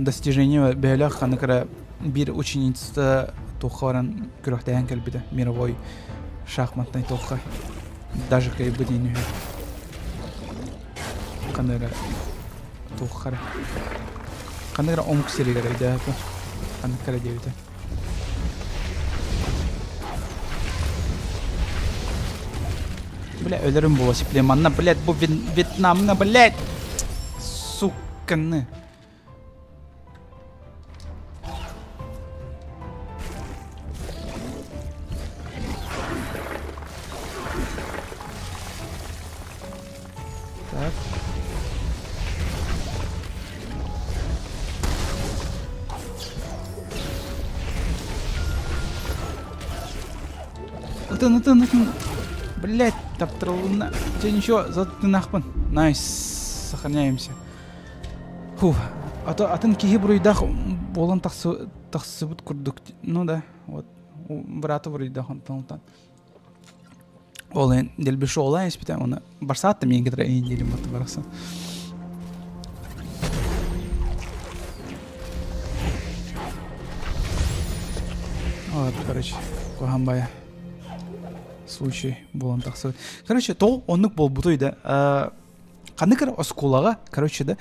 достижение бэйэлээх ханнык эрэ биир ученицата туохха баран күрэхтэһэн кэлбитэ мировой шахматнай туохха даже кыайбыт диэн үһү ханна эрэ туохха эрэ ханнык эрэ омук сиригэр өйдөөппүн ханнык эрэ диэбитэ. Бля, өлөрүм буола сипле манна, блядь, бу Вьетнамна, блядь! Суканы. Так. Ытын, ытын, ытын. Блять, таптырылынна. Че, ничего, затынахпын. Найс, сохраняемся. Фух, а то атын киһи буруйдаах буолан тахсыбыт курдук. Ну да, вот. Браты буруйдаах онтон Ол эн дэлби шоолаан испитэ уонна барсаат да миин кытары эйин диирим батта барахсан. Вот, короче, куһаҕан бая случай буолан тахсыбыт. Короче, то оннук буолбутуй да. Ханнык эрэ оскуолаҕа, короче да,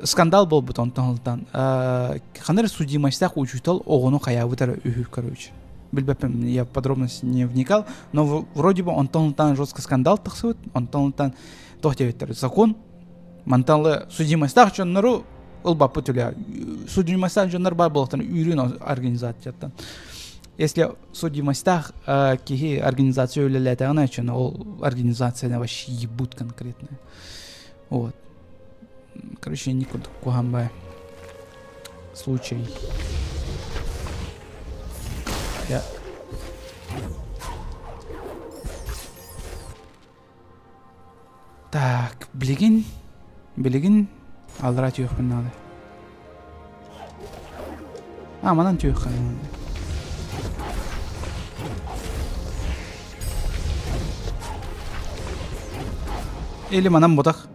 скандал буолбут онтон ылтан. Ханна эрэ судимостьтаах учуутал оҕону хайаабыт эрэ үһү, короче. Билбэппин, я в подробности не вникал, но вроде бы онтон ылтан жестко скандал тахсыбыт, онтон ылтан туох диэбиттэр, закон мантан судимостьтаах дьоннору ылбаппыт үлэ. Судимостьтаах дьоннор баар буолуохтан үүрүүн организацияттан. Если судимостях киһи организация үлэлээтэҕинэ чун ол организацияны вообще ебут конкретно. Вот. Короче, никуда куһаҕан случай. Я... Так, билигин, билигин аллараа түһүөхпүн наада. А, манан түһүөххэ наада. Или манан ботах.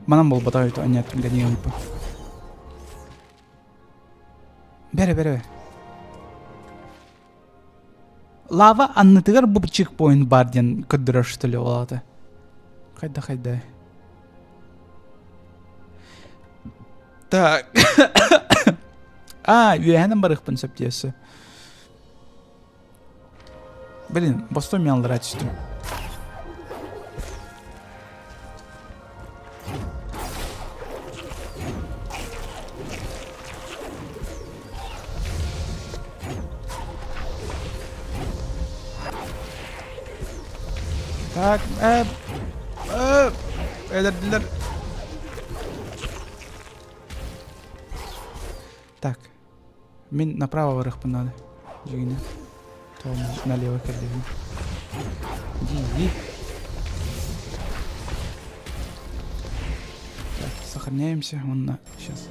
Манан буолбатах өйтө анньаат ганиямпа. Бэрэ бэрэ. Лава аннытыгар бу чекпоинт баар диэн көрдөрөр что ли ол аата? Хайда хайда. Так. А, үөһэнэн барыахпын сөп диэсэ. Блин, бостой мен алдыра түстүм. Так, өлөрдүлэр. Так, мин направо барыахпын надо. Дьигинэ. Том налево кэллибин. Дии. Так, сохраняемся. Он на... Сейчас.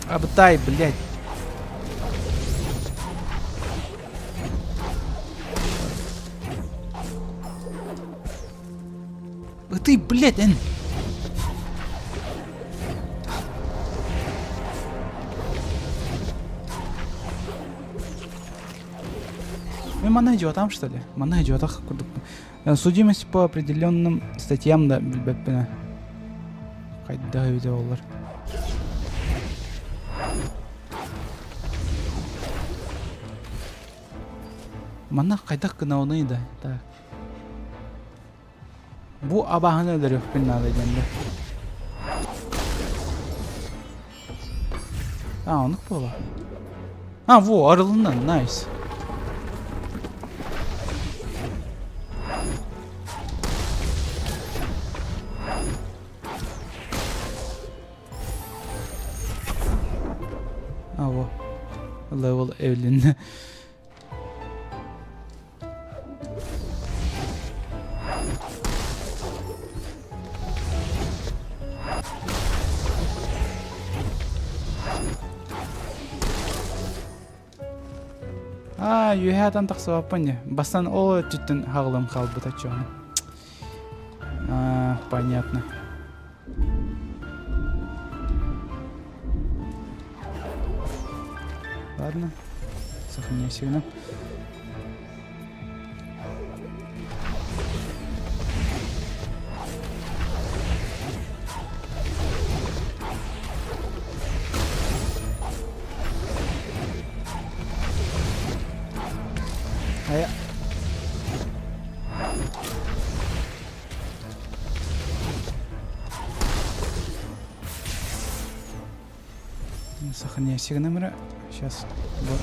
Абтай, блядь. Ты, блядь, эн. Мен манна идиотам, что ли? Манна идиотах курдук. Судимость по определенным статьям да билбэппинэ. Хайдах эбитэ буоллар. Манна хайдах гынауный да? Так. Бу абааһыны өлөрүөхпүн наада диэн да. А, оннук буола. А, во, арылынна, найс. А, во. Level эвлиннэ. Аа, үөһээ атан тахсыбаппын дии. Бастан ол өттүттэн хаҕылым хаалбыта чуону. Аа, понятно. Ладно, сохраняй сигнал. Сохраняйся номера. Сейчас. Вот.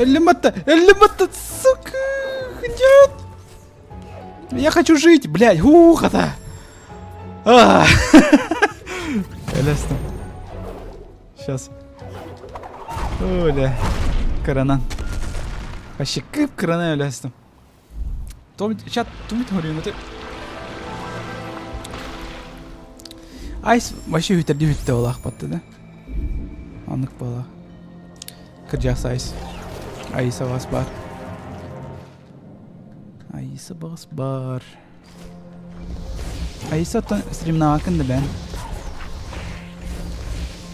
Өллүм батта! Өллүм батта! Сука! Нет! Я хочу жить, блядь! Ух, это! Өлөстüm. Сейчас. Оля. Кыранан. Вообще кып-кырана өлөстүм. Чат тумит хорюнаты. Айс вообще үтэрди бүттэ олаах батты да. Аннык буола. Кырдьаҕас Айс. Айса бас бар. Айса бас бар. Айса оттон стримнаакын да бэн.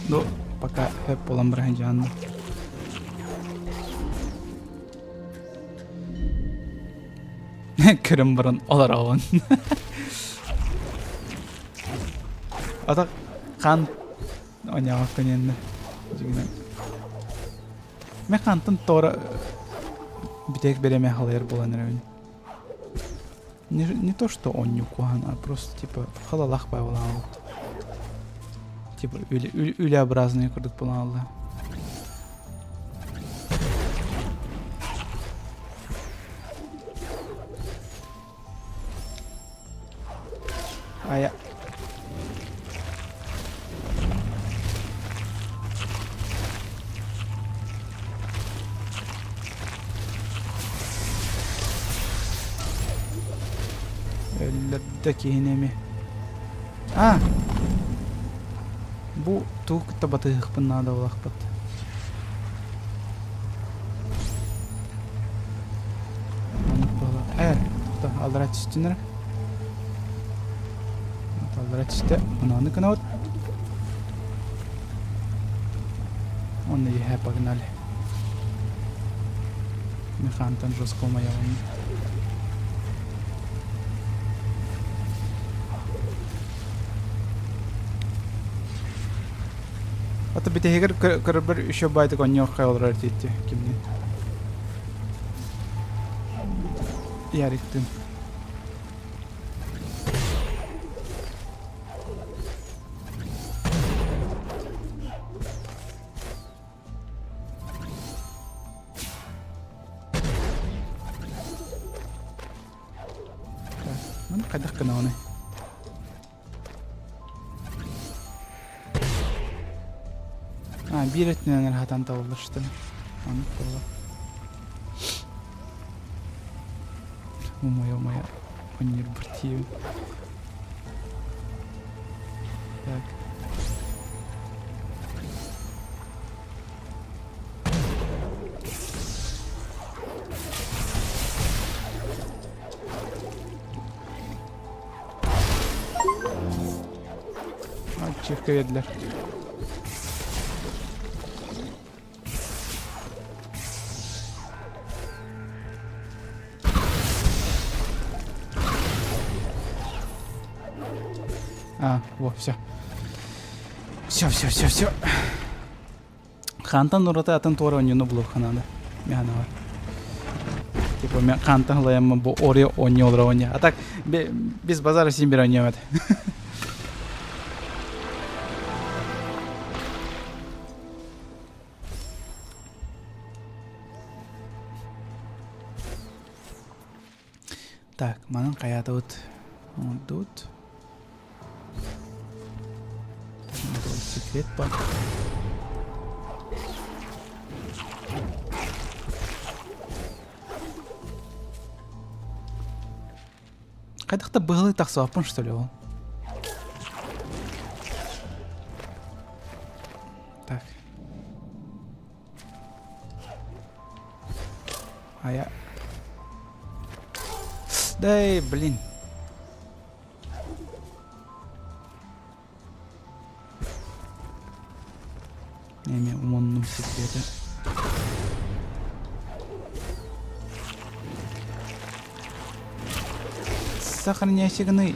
Ну, пока хөп болан баран жаанна. Көрөн баран олоробун. Ата хан оняҕаккын иннэ дьигинэн. Мен хантан тора бүтэк береме халайар буолан эрэбин. Не, не то, что он не куһаҕан, а просто типа халалах баалаабыт. Типа үлэ-образный курдук буолаалла. Ая. Өллөрдө киһини эми. А! Бу тугу кытта батыһыахпын наада буолахпыт. Маннык буола. Эр, тохто, аллара түстүн эрэ. Аллара түстэ. Ону гынабыт. Онно иһэ погнали. Механтан жестко умайабын. Ата бүтэһигэр көрөрбөр еще байтык онньуохха олорор диэтти кимниин. Яриктын. Так, хайдах гынаҕыный? А, биир өттүнэн эрэ хатан табыллар что ли? Оннук буолла. Умайа-умайа онньур тиийэбин. Так. Ачивка бердилэр. А, во, все. Все, все, все, все. Хантан ураты атын туора онньуну булуохха наада. Миһанаҕар. Типа мен хантан ылайаммын бу Орео оонньуу олоро оонньуу. А так без базара син бир оонньуом этэ. Так, манан хайаатыбыт оҥордубут. Секрет бар. Хайдах да быһылыы тахсыбаппын что ли ол? Так. А я... Да блин. Эми умуннум секрети. Сохраняйся гыный.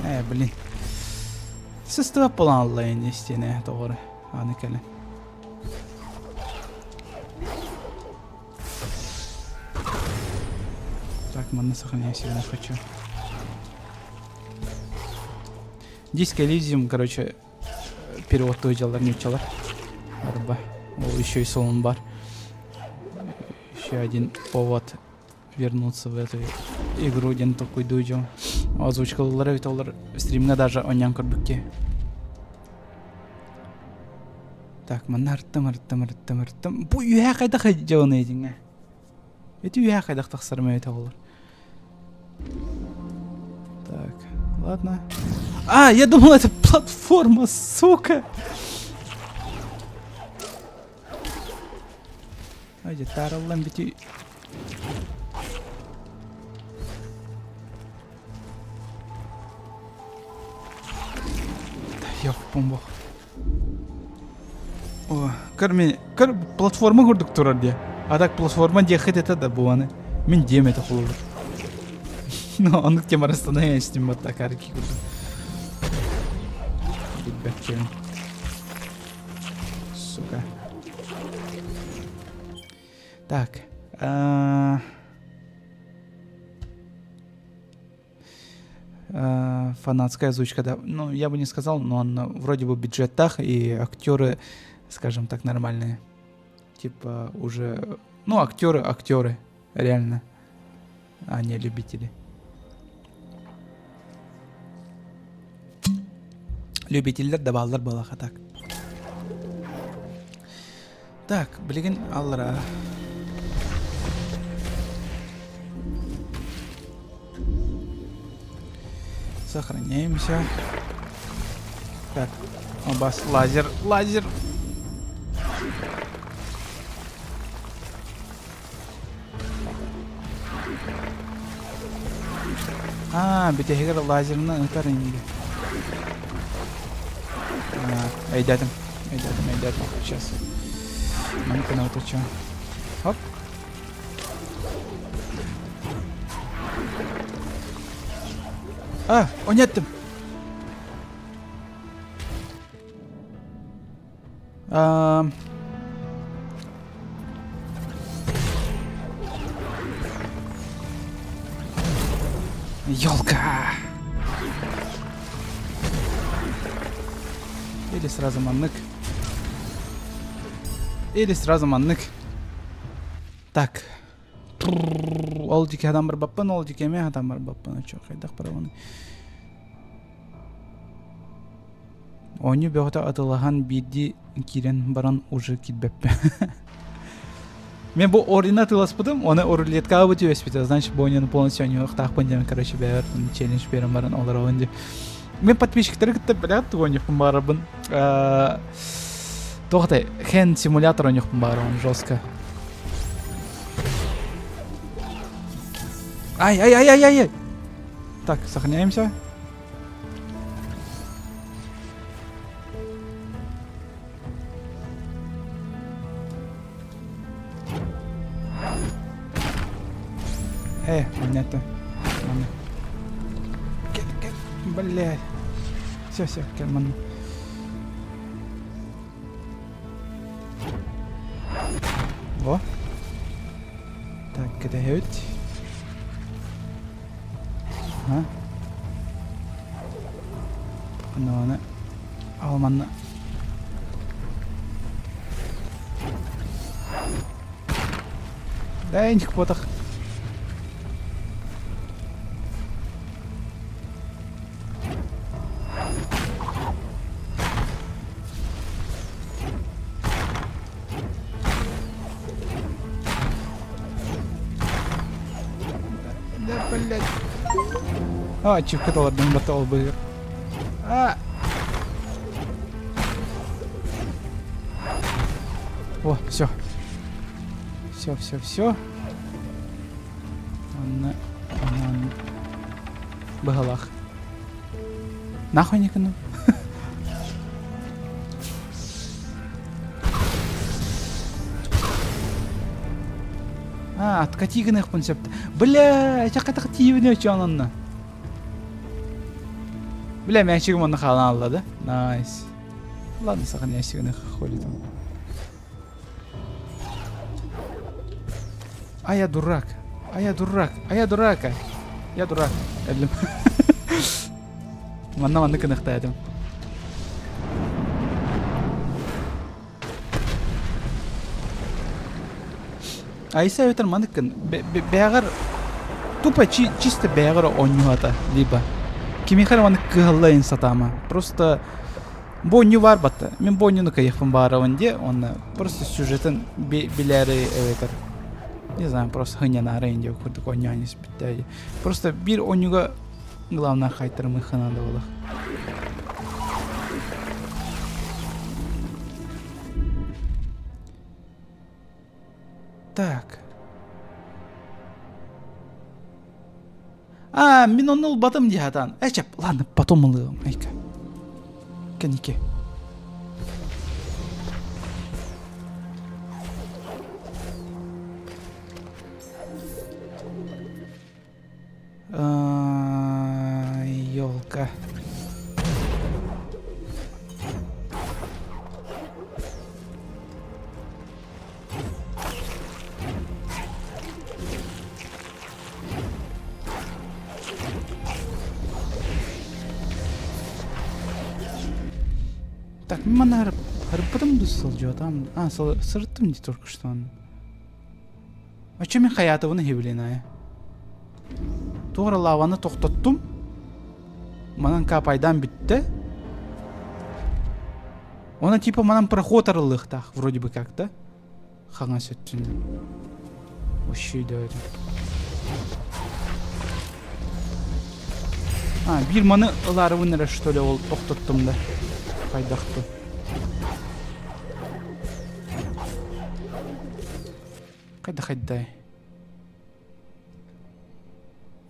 Э, блин. Сыстыбап буолан алла истиэнэ тоҕор аны кэлэн. Так, манна сохраняйся гына хочу. Диск Элизиум, короче, переводтуу дьаллар нууччалар. Арба. Ол еще и солон бар. Еще один повод вернуться в эту игру диэн толкуйдуу дьон. Озвучкалылар эбит олар стримҥа даже онньон көрбүккэ. Так, манна ырыттым, ырыттым, ырыттым, ырыттым. Бу үөһэ хайдах дьону дьиҥэ? Ити үөһэ хайдах тахсарым эбитэ олор. Так, ладно. А, я думал, это платформа, сука! Айде, тараллан бити... Да, ёппун О, көр көр платформа курдук турар диэ. А так платформа диэххит этэ да буаны. Мин диэм этэ холобур. Ну, оннук тема расстановления с ним вот так арки курдук. Билбэккин. Сука. Так. Фанатская озвучка, да. Ну, я бы не сказал, но он вроде бы бюджетах, и актеры, скажем так, нормальные. Типа уже... Ну, актеры, актеры, реально, а не любители. Любителлер да бааллар буолаха так. Так, билигин аллара. Сохраняемся. Так, бас лазер, лазер. Аа, бүтэһигэр лазерынан ытар инде. Өйдөөтүм. Өйдөөтүм, өйдөөтүм. Сейчас. Маны кына отучу. Хоп. А, ойнаттым. Елка! Или сразу маннык. Или сразу маннык. Так. Ол диэки адам барбаппын, ол диэки эмиэ адам барбаппын. Чё, хайдах барабын? Оонньуу бөҕөтө атылаһан биирдии киирэн баран уже киирбэппин. Мен бу ордена атыыласпытым, оны рулеткаҕа бу түбэспитэ, значит бу оонньууну полностью оонньуохтаахпын диэн, короче, бэйэбэр челлендж берэн баран олоробун дии. Мен подписчиктары кытта блядь оонньуохпун баҕарабын. Туох этэй, Хэн симулятор оонньуохпун баҕарабын жестко. Ай, ай, ай, ай, ай! Так, сохраняемся. Э, понятно. Манна. Кел, кел. Блядь. Все, все, кел, манна. Во. Так, кэтэһэбит. А? Аны ал манна. Дай потах. Да, блядь. А, чипка толордум бата ол быгыр. А! О, все. Все, все, все. Онно, онно, быһалаах. Нахуй не гынным? А. А, откати гыныахпын сөп. Бля, чакатах тиибин өчөн онно. Бля, мячигим онно хаалан алла да? Найс. Ладно, сохраняйся гына хули там. А я дурак. А я дурак. А я дурак. Я дурак. Өллүм. Манна манна кынахтаатым. Айса эбэтэр маныккын бэҕэр тупо чисто бэҕэр оонньуһата либо кимиэхэ эрэ маннык кыһаллайын сатаама просто бу оонньуу баар батта мин бу оонньууну кыайыахпын баарабын диэ уонна просто сюжетын билээри эбэтэр не знаю просто сынньанаары диэ курдук оонньоон испиттээ просто биир оонньууга главное хайтарымыхха наада буолар Так. А, мин онну ылбатым дии сатаан. Э, чеп, ладно, потом ылыам, айка. Кэники. Елка. Так, мана харыппытым сылдьыбатам. А, сырыттым дии только что. Оччо мин хайаатыбын иһибилин айа. Туора лаваны тохтоттум. Манан капайдан бүттэ. Она типа манан проход арыллыахтаах вроде бы как да? Хаҥас өттүнэн. Вообще идеально. А, биир маны ылаарыбын эрэ что ли ол тохтоттум да. Хайдахту. Хайда хайдай.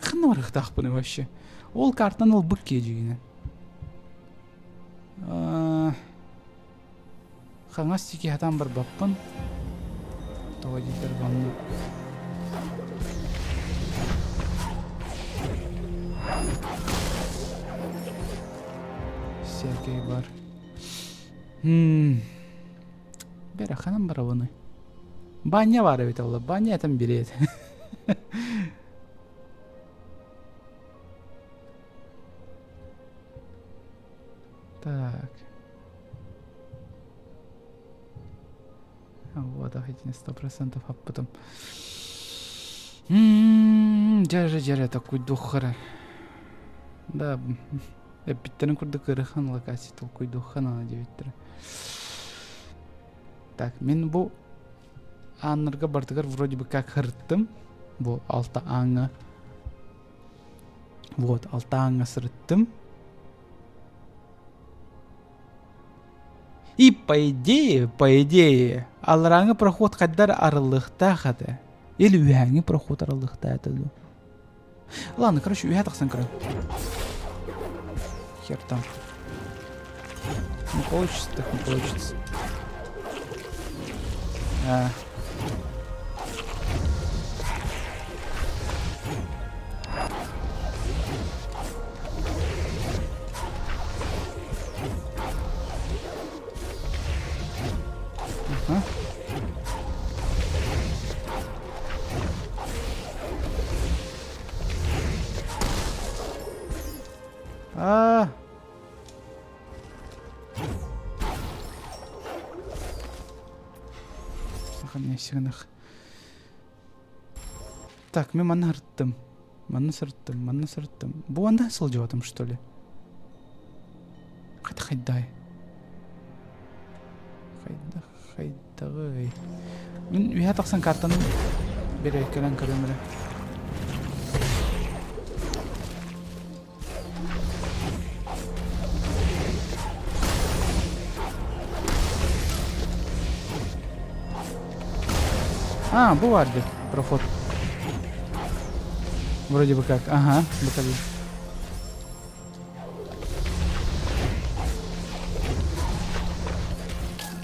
Ханна барыахтаахпыный вообще? Ол картаны ылбыт киэдьигинэ. Хаҥас диэки сатаан барбаппын. Тоҕо диэтэр манна Сэргэй бар. Бэрэ ханан барабыный? Баня баар эбит ол. Баня этэн билиэт. Так. Вот, итини 100% аппытым. Дьэ, дьэ, такой духара. Да, эппиттэрин курдук ырыхан локация толкуйдуохха наада диэбиттэрэ. Так, мин бу ааннарга бардыгар вроде бы как сырыттым. Бу алта ааҥҥа. Вот, алта ааҥҥа сырыттым. И по идее, по идее, алларааҥы проход хайдар арыллыахтаах этэ. Или үһээҥи проход арыллыахтаах этэ дуу. Ладно, короче, үһэ тахсан көрөн. Хер там. Не получится, так не получится. А. Ага. А. Так, мен манна сырыттым. Манна сырыттым, манна сырыттым. Бу анда сылдьыбатым, что ли? Хайда хайдай. Хайда хайдагый. Мин үһэ тахсан картаны береккелен көрөм эрэ. А, бу бар дии, проход. Вроде бы как. Ага, бу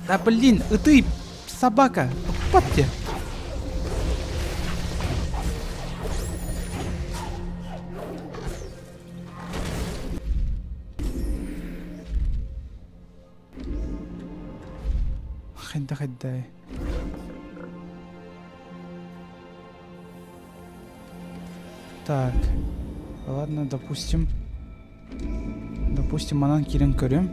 Да блин, ты собака, подте. Хайда хайда. Так. Ладно, допустим. Допустим, манан киирэн көрүм.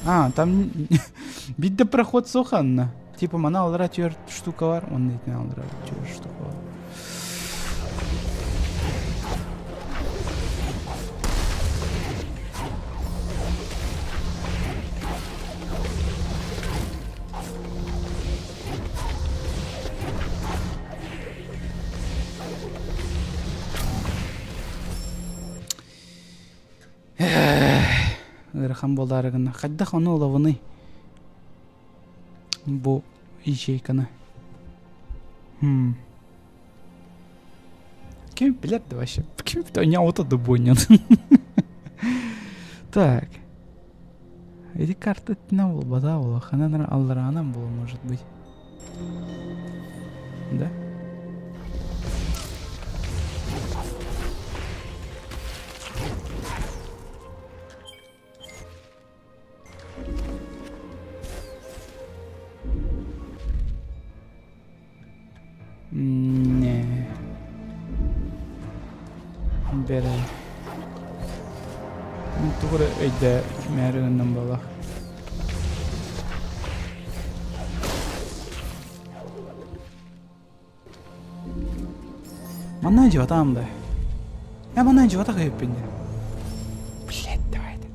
А, там биирдэ проход суох анна. Типа мана аллара түөрт штука бар, онно итинэн аллара түөрт штука бар. Ыарахан буолаары гына. Хайдах ону ылабыный? Бу ячейканы. Хм. Ким билэр да вообще? Ким не вот это бойнят. Так. Эти карты на буолбата улаханан аллараанан буолуо может быть. Да? Не. Бэрэ. Тугу эрэ өйдөөмөөрү гынным буоллах. Манна дьыбатаам да. Э, манна дьыбатах өйөппүн дии. Блядь, давай это.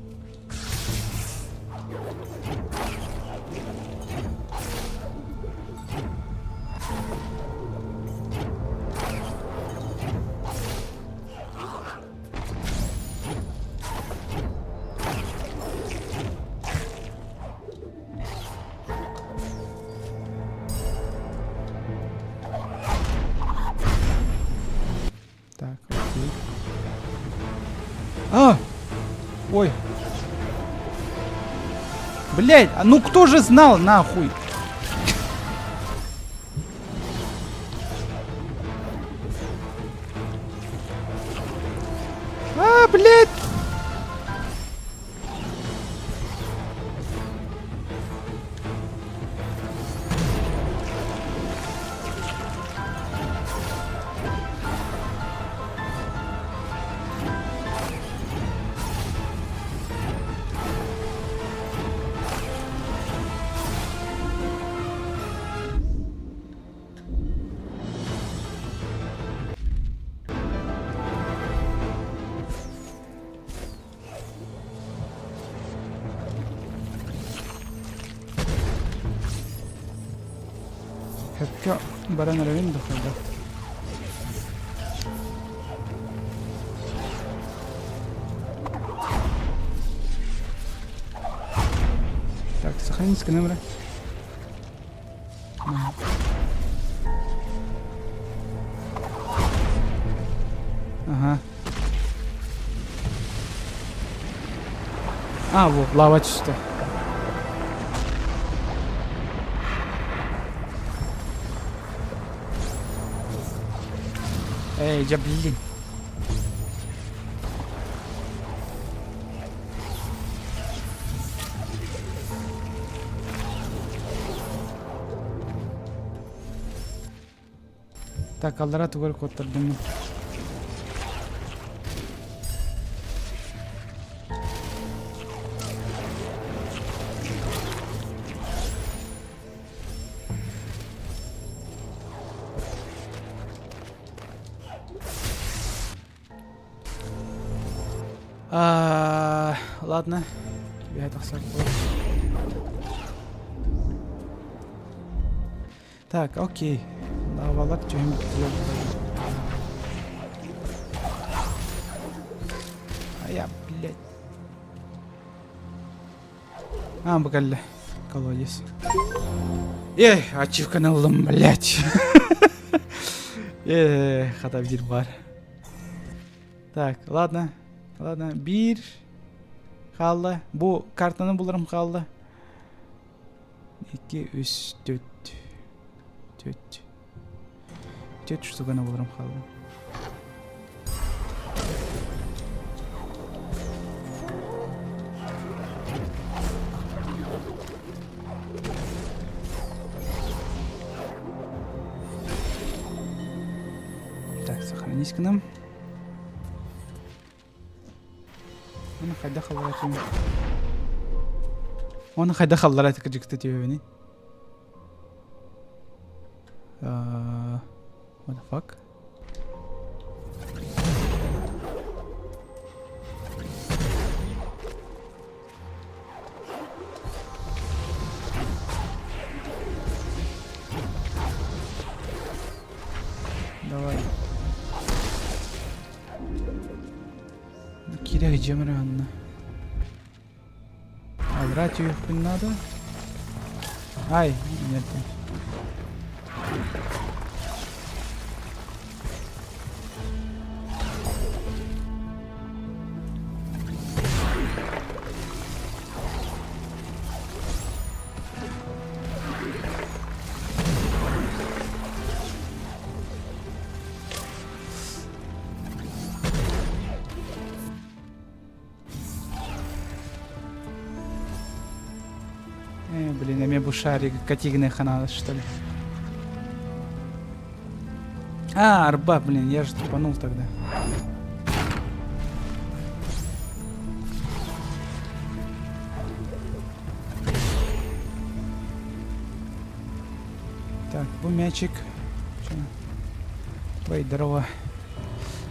Так, окей. А! Ой. Блять, а ну кто же знал, нахуй? А, блядь! Сөпкө баран эрэбин да хайдах. Так, сохранить номера. Ага. А, вот, лава түстэ. Эй, дьэ, блин. Так, аллара тугар куоттардым. А, ладно. Түбэһэ тахсар Так, окей. Лавалар түһэн бүттүлэр. А я, блядь. А, бу кэллэ. Колодец. Эй, ачивканы ыллым, блядь. Э, хата биир бар. Так, ладно. Ладно, биир хаалла. Бу картаны буларым хаалла. Икки, үс, төрт. Төрт. Төрт штуканы буларым хаалла. Так, сохранись к нам. Оны хайда халлара түм. Оны хайда халлара кыжыкты түбүни. What the fuck? Давай. Киирэ дьиэм эрэ анна. Алра түһүөхпүн наада. Ай, нет. Э, блин, эме бу шарик катигіне ханалы, что ли? А, арба, блин, я же тупанул тогда. Так, бу мячик. Ой, здорово.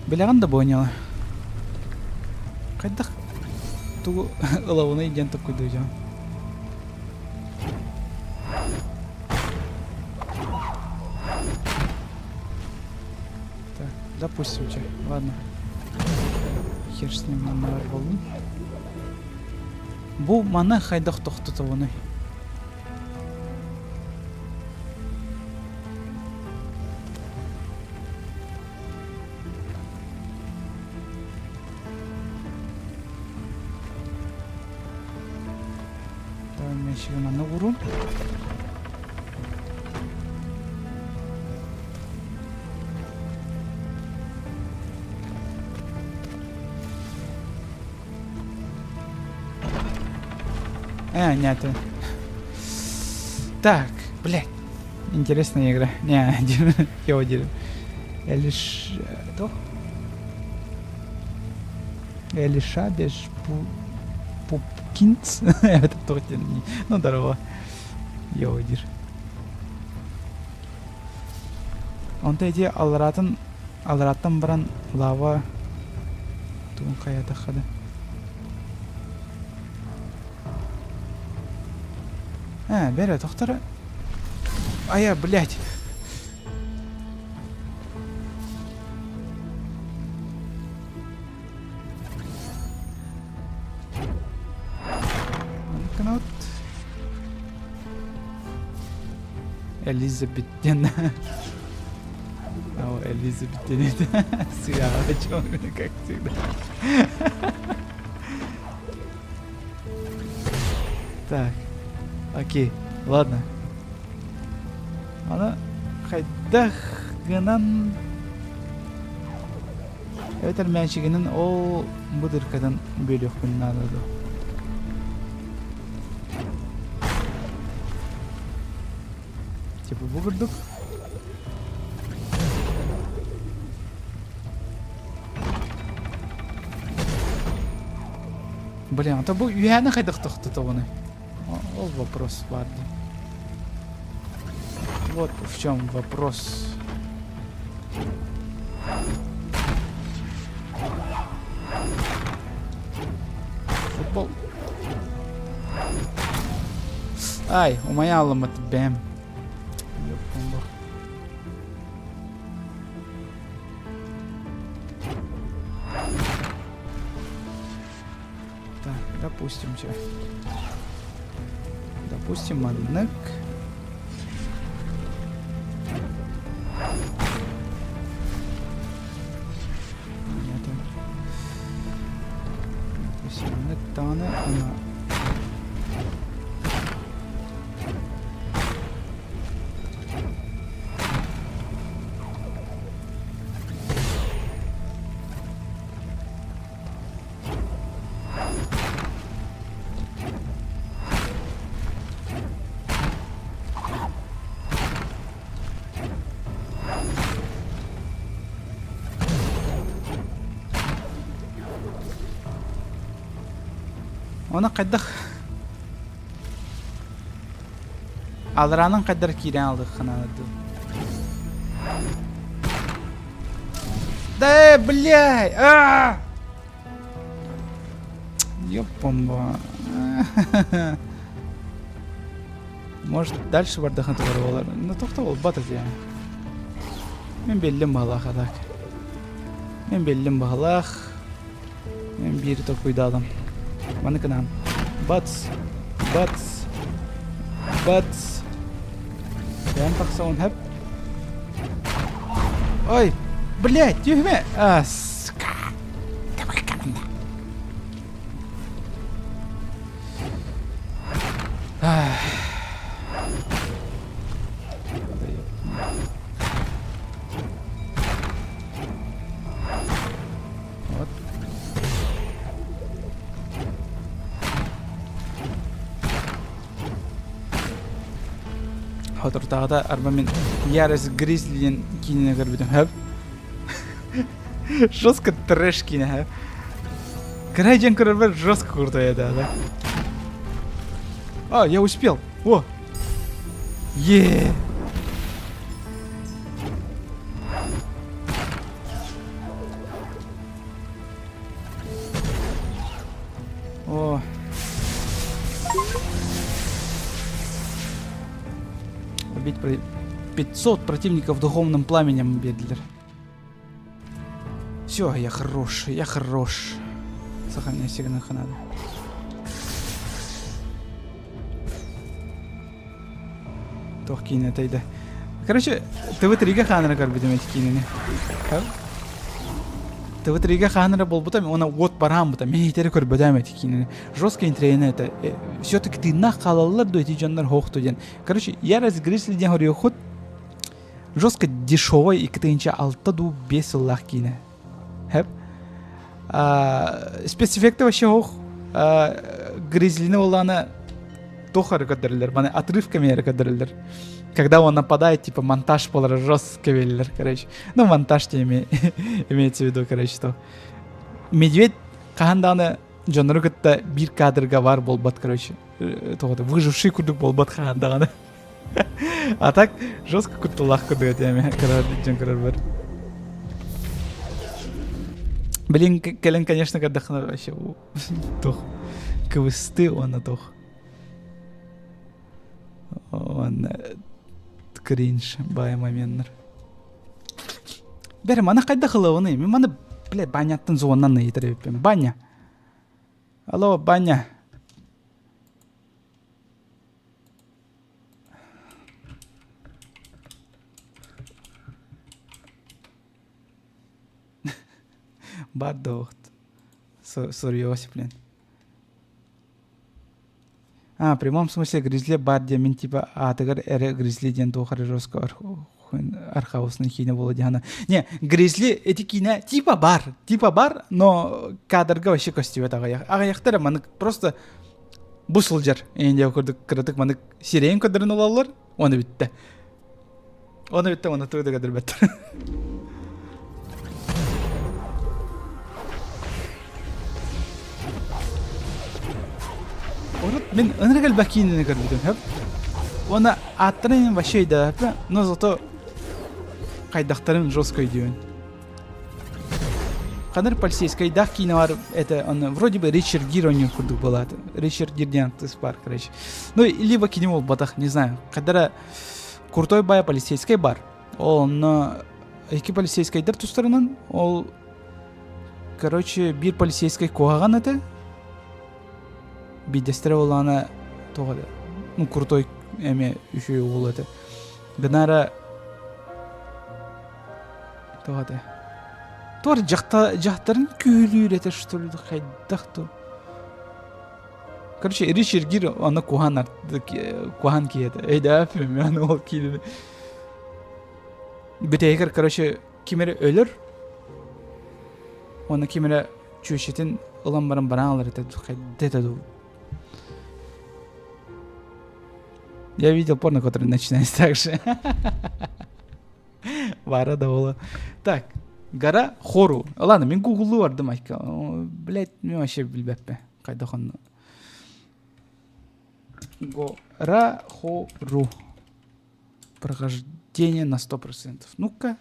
Билэҕин да поняла. Хайдах тугу ылабыный диэн токкуйдуйдьон. Так, допустим, че. Ладно. Хер с ним маннаар буоллун. Бу маны хайдах тохтотобуный? Давай мячигин манна уурун. Э, нет. Так, блядь. Интересная игра. Не, его делю. Элиш... То? Элиша без Пупкинц. Это точно не... Ну, здорово. Йо, дир. Онто ити алларатын аллараттан баран лава тугун хайатаххада. Э, бэрэ, тохтора. Ая, блядь. Канат. Элизабет диэн. О, Элизабет диэн. Сыаҕа как всегда. Так, окей, ладно. Аны хайдах гынан эбэтэр мээчигинэн ол бу дыркатын бүөлүөхпүн наада дуо? Типа бу курдук. Блин, а то бу үһээнэ хайдах тохтотобуный? Ол вопрос баар дии. Вот в чем вопрос. Футбол. Ай, умайа алыммыт бэм. Так, допустим, все. Допустим, маннык. Нет. Допустим, маннык даҕаны ана Оны хайдах Алраанан хайдар киирэн алдыххына дуу. Да, блядь! А! Ёппомба. Может, дальше бардахын тугар болар. Ну, тохто болбат эти. Мен беллим баһалаах атак. Мен беллим баһалаах. Мен биир толкуйдаатым. Маны кынаан. Бац! Бац! Бац! Бэйэм тахсабын хэп. Ой! Блядь, түһүмэ! А, сука! Давай команда. Вот. Хотуртааҕыта арба мин Ярость Гризли диэн киинэни көрбүтүм хөп. Жестко трэш киинэ хөп. Кырай дьон көрөрбөр жестко крутой да, да. А, я успел. О! Е! О. Убить 500 противников духовным пламенем, Бедлер. Все, я хорош, я хорош. Сохраняй сигнал надо. Туох киинэ да. Короче, ТВ-3-гэ хаанара көрбүтүм эти киинэни. ТВ-3-гэ хаанара буолбута, уонна уот барааммыта, мен итэри көрбөтөм эти киинэни. Жестко интригэни это. Все-таки тыыннаах хаалаллар дуо эти дьоннор хоохту диэн. Короче, Ярость Гризли диэн хоруйоххут жестко дешевой 2006 дуу 5 сыллаах киинэ. Хэп. Спецэффекты вообще ох. Гризлини оланы туох эрэ көрдөрөллөр, маны отрывками эрэ көрдөрөллөр. Когда он нападает, типа монтаж болар жестко веллер, короче. Ну, монтаж теме имеется в виду, короче, что. Медведь хаһан даҕаны дьоннору кытта биир кадрга бар буолбат, короче. Тоҕо выживший курдук буолбат хаһан даҕаны. А так жестко кутталаах курдук этиэм көрөр дьон көрөрбөр. Блин, кэлэн, конечно, көрдөххүнэ вообще туох кыбысты уонна туох уонна кринж бай моменнар. Бэрэ маны хайдах ылабыный? Мин маны, бля, баняттан зоннан ыйытар эбиппин. Баня. Алло, баня. Бар да Суруйуос, блин. А, в прямом смысле гризли бар диэн мин типа аатыгар эрэ гризли диэн туох эрэ жестко архаусный киинэ буолуо диэхана. Не, гризли эти киинэ типа бар, но кадрга вообще көстүбэт аҕыйах. Аҕыйахтар маннык просто бу сылдьар эйин курдук кыратык маннык сирэйин көрдөрөн ылаллар, уонна бүттэ. Оны бүттэ, уонна тугу да көрдөрбөттөр. Урут мин ынырык элбэх киинэни көрбүтүм, хөп. Уонна ааттарын вообще өйдөөбөппүн, но зато хайдахтарын жестко өйдүүбүн. Ханыр полицейскайдаах киинэ бар, это он вроде бы Ричард Гир оонньуур курдук буолаат. Ричард Гир диэн артыыс баар, короче. Ну, либо кини буолбатах, не знаю. Хадара крутой бая полицейскай бар. Ол онно икки полицейскайдар тустарынан ол короче биир полицейскай куһаҕан этэ. Биирдэстэрэ буоллаҕына туох этэ? Ну, крутой эмиэ үчүгэй уол этэ. Гынара Туох этэ? Туох дьахтарын күүһүлүүр этэ что ли хайдах ту? Короче, Ричард Гир аны куһаан куһаан киһи этэ. Өйдөөппүм аны ол киинини. Бүтэһигэр, короче, ким эрэ өлөр, уонна ким эрэ чүөчэтин ылан баран баран алар этэ. Хайда этэ дуу? Я видел порно, который начинается так же. Бара да буолуо. Так, гора Хору. Ладно, мин гуглу бардым айка. Блять, мен вообще билбэппин. Хайдах онно. Горахору. Прохождение на 100%. Ну-ка.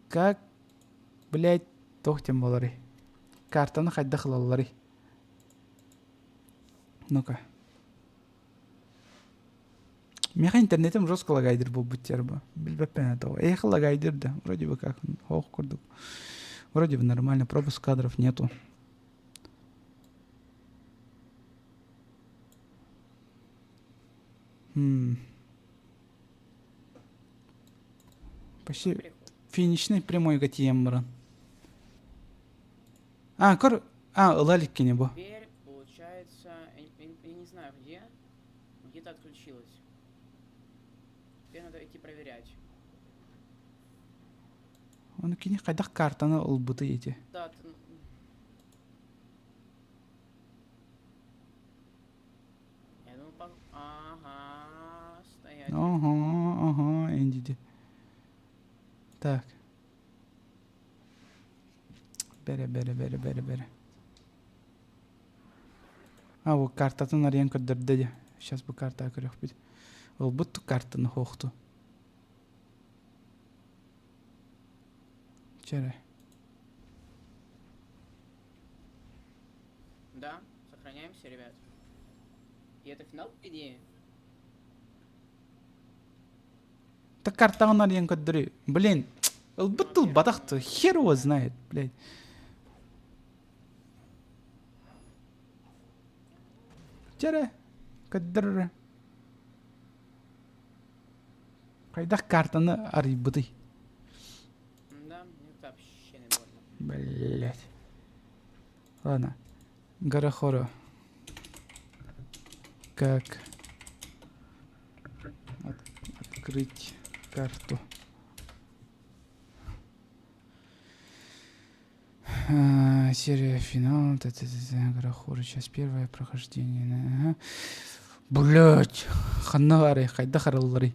Как, блядь, туох диэн буоларый? Картаны хайдах ылалларый? Ну-ка. Миэхэ интернетим жестко лагайдыр буолбут тербо. Билбэппин этого. Эйиэхэ лагайдыр да, вроде бы как, ох курдук. Вроде бы нормально, пропуск кадров нету. М. Почти финишный прямой тиийэн баран. А, көр, а, ыла иликкини бу. Теперь, получается, я, я, я не знаю где, где-то отключилась. Теперь надо идти проверять. Оны кини хайдах картаны ылбыты ити? Да, ты... Я думал, по... Ага, стоять. Ага, ага, эндиди. Так. Бэрэ, бэрэ, бэрэ, бэрэ, бэрэ. А, бу картатын арыйан көрдөрдө дии. Сейчас бу картаҕа көрүөхпүт. Ылбыт картаны хоохту. Чэрэ. Да, сохраняемся, ребят. И это финал, по идее? Так картаҕын арыйан көрдөрүй. Блин, ылбыт тыл батахты. Хер его знает, блядь. Чэрэ, көрдөр. Хайдах картаны арыйбытый? Да, мне это вообще не больно. Блять. Ладно. Горохоро. Как от открыть карту? А, серия финал. Т -т -т Горохоро. Часть первая. Прохождение. Ага. Блять. Ханна арый. Хайдах арылларый.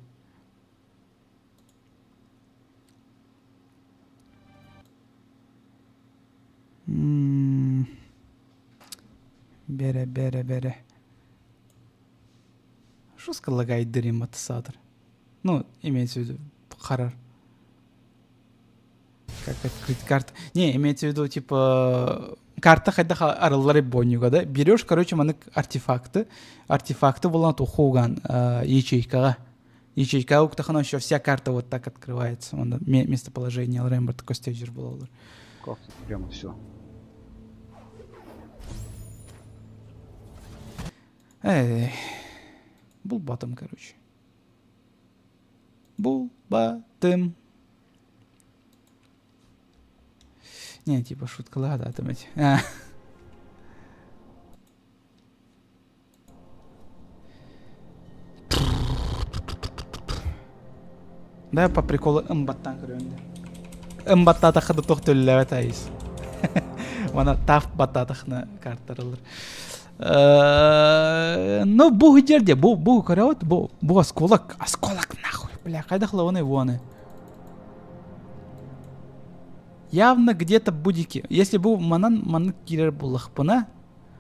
Бэрэ, бэрэ, бэрэ. Жестко лагает дырим сатыр. Ну, имеется в виду харар. Как открыть карту? Не, имеется в виду, типа, карта хайдах арыллары боннюга, да? Берешь, короче, манык артефакты. Артефакты болан тухуган ячейкаға. Ячейка уктахана еще вся карта вот так открывается. Он местоположение Ремберт костежер был. Как прямо все. Эй, булбатым, короче. Булбатым. Не, типа шутка, ладно, там эти. А. Да, по приколу ымбаттан көрөм Ымбаттаатахына туох төллөөбөт айыс. Мана таф баттаатахына картарылыр. Ну, бу жерде, бу, бу көрөбүт, бу, бу осколок, осколок нахуй, бля, хайдах лаваны буаны. Явно где-то будики. Если бу манан маннык киирэр буллахпына,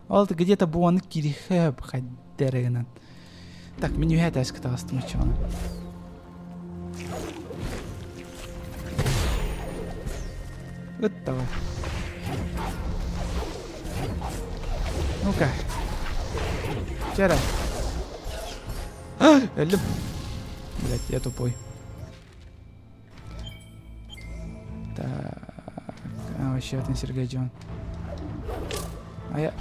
ол где-то бу аны кирихэп хайдерегинен. Так, мин үһэ этээскэ таҕыстым оччоҕуна. Ыт давай. Ну-ка. Чэрэ. Өллүм. Блять, я тупой. Так, а, вообще атын сиргэ дьон. А я...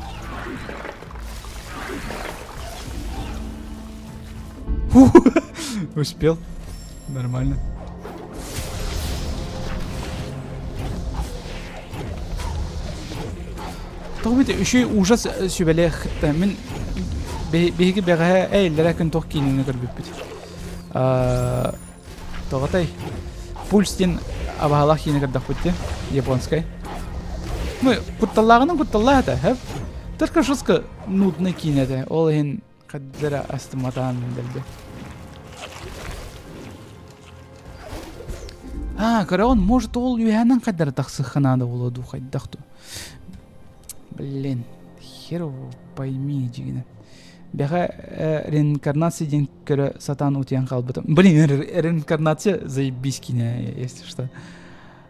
Успел. Нормально. Тоҕо бит үчүгэй ужас сүбэлээх мин биһиги бэҕэһээ эйлэрэ күн туох киинэни көрбүппүт. Тоҕотой Пульс диэн абаһалаах киинэ көрдөхпүт дии, японскай. Ну, кутталлааҕынан кутталлаах этэ, һэп. Только жестко нудный киинэ этэ. Ол иһин хаддара астымматаан дэлби. А, көрөҕүн, может ол үөһээнэн хайдара тахсыахха наада буолуо дуу, хайдах дуу. Блин. Хер его пойми дьигинэн. Бэҕэ реинкарнация диэн көрө сатаан утуйан хаалбытым. Блин, реинкарнация заебись киинэ, если что.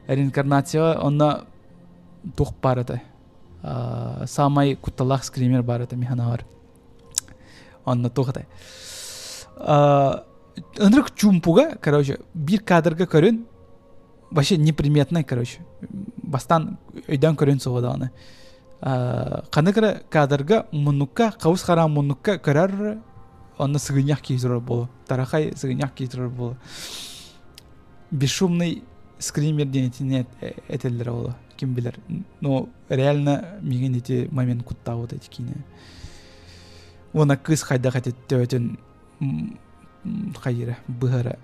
Реинкарнация онно туох баар этэ? Самай кутталаах скример баар этэ миһанаҕар. Онно туох этэй? Ынырык чуумпуга, короче, биир кадрга көрүн, вообще неприметный, короче. Бастаан өйдөөн көрүн суоҕа даҕаны. Ханнык эрэ кадрга муннукка, хабыс хараан муннукка көрөр, онно сыгынньах киһи турар буолуо. Тарахай сыгынньах киһи турар буолуо. Бесшумный скример диэн итини этэллэрэ буолуо. Ким билэр. Но реально миигин ити момент куттаабыт эти киинэ. Уонна кыыс хайдах эти төбөтүн хайыра, быһара.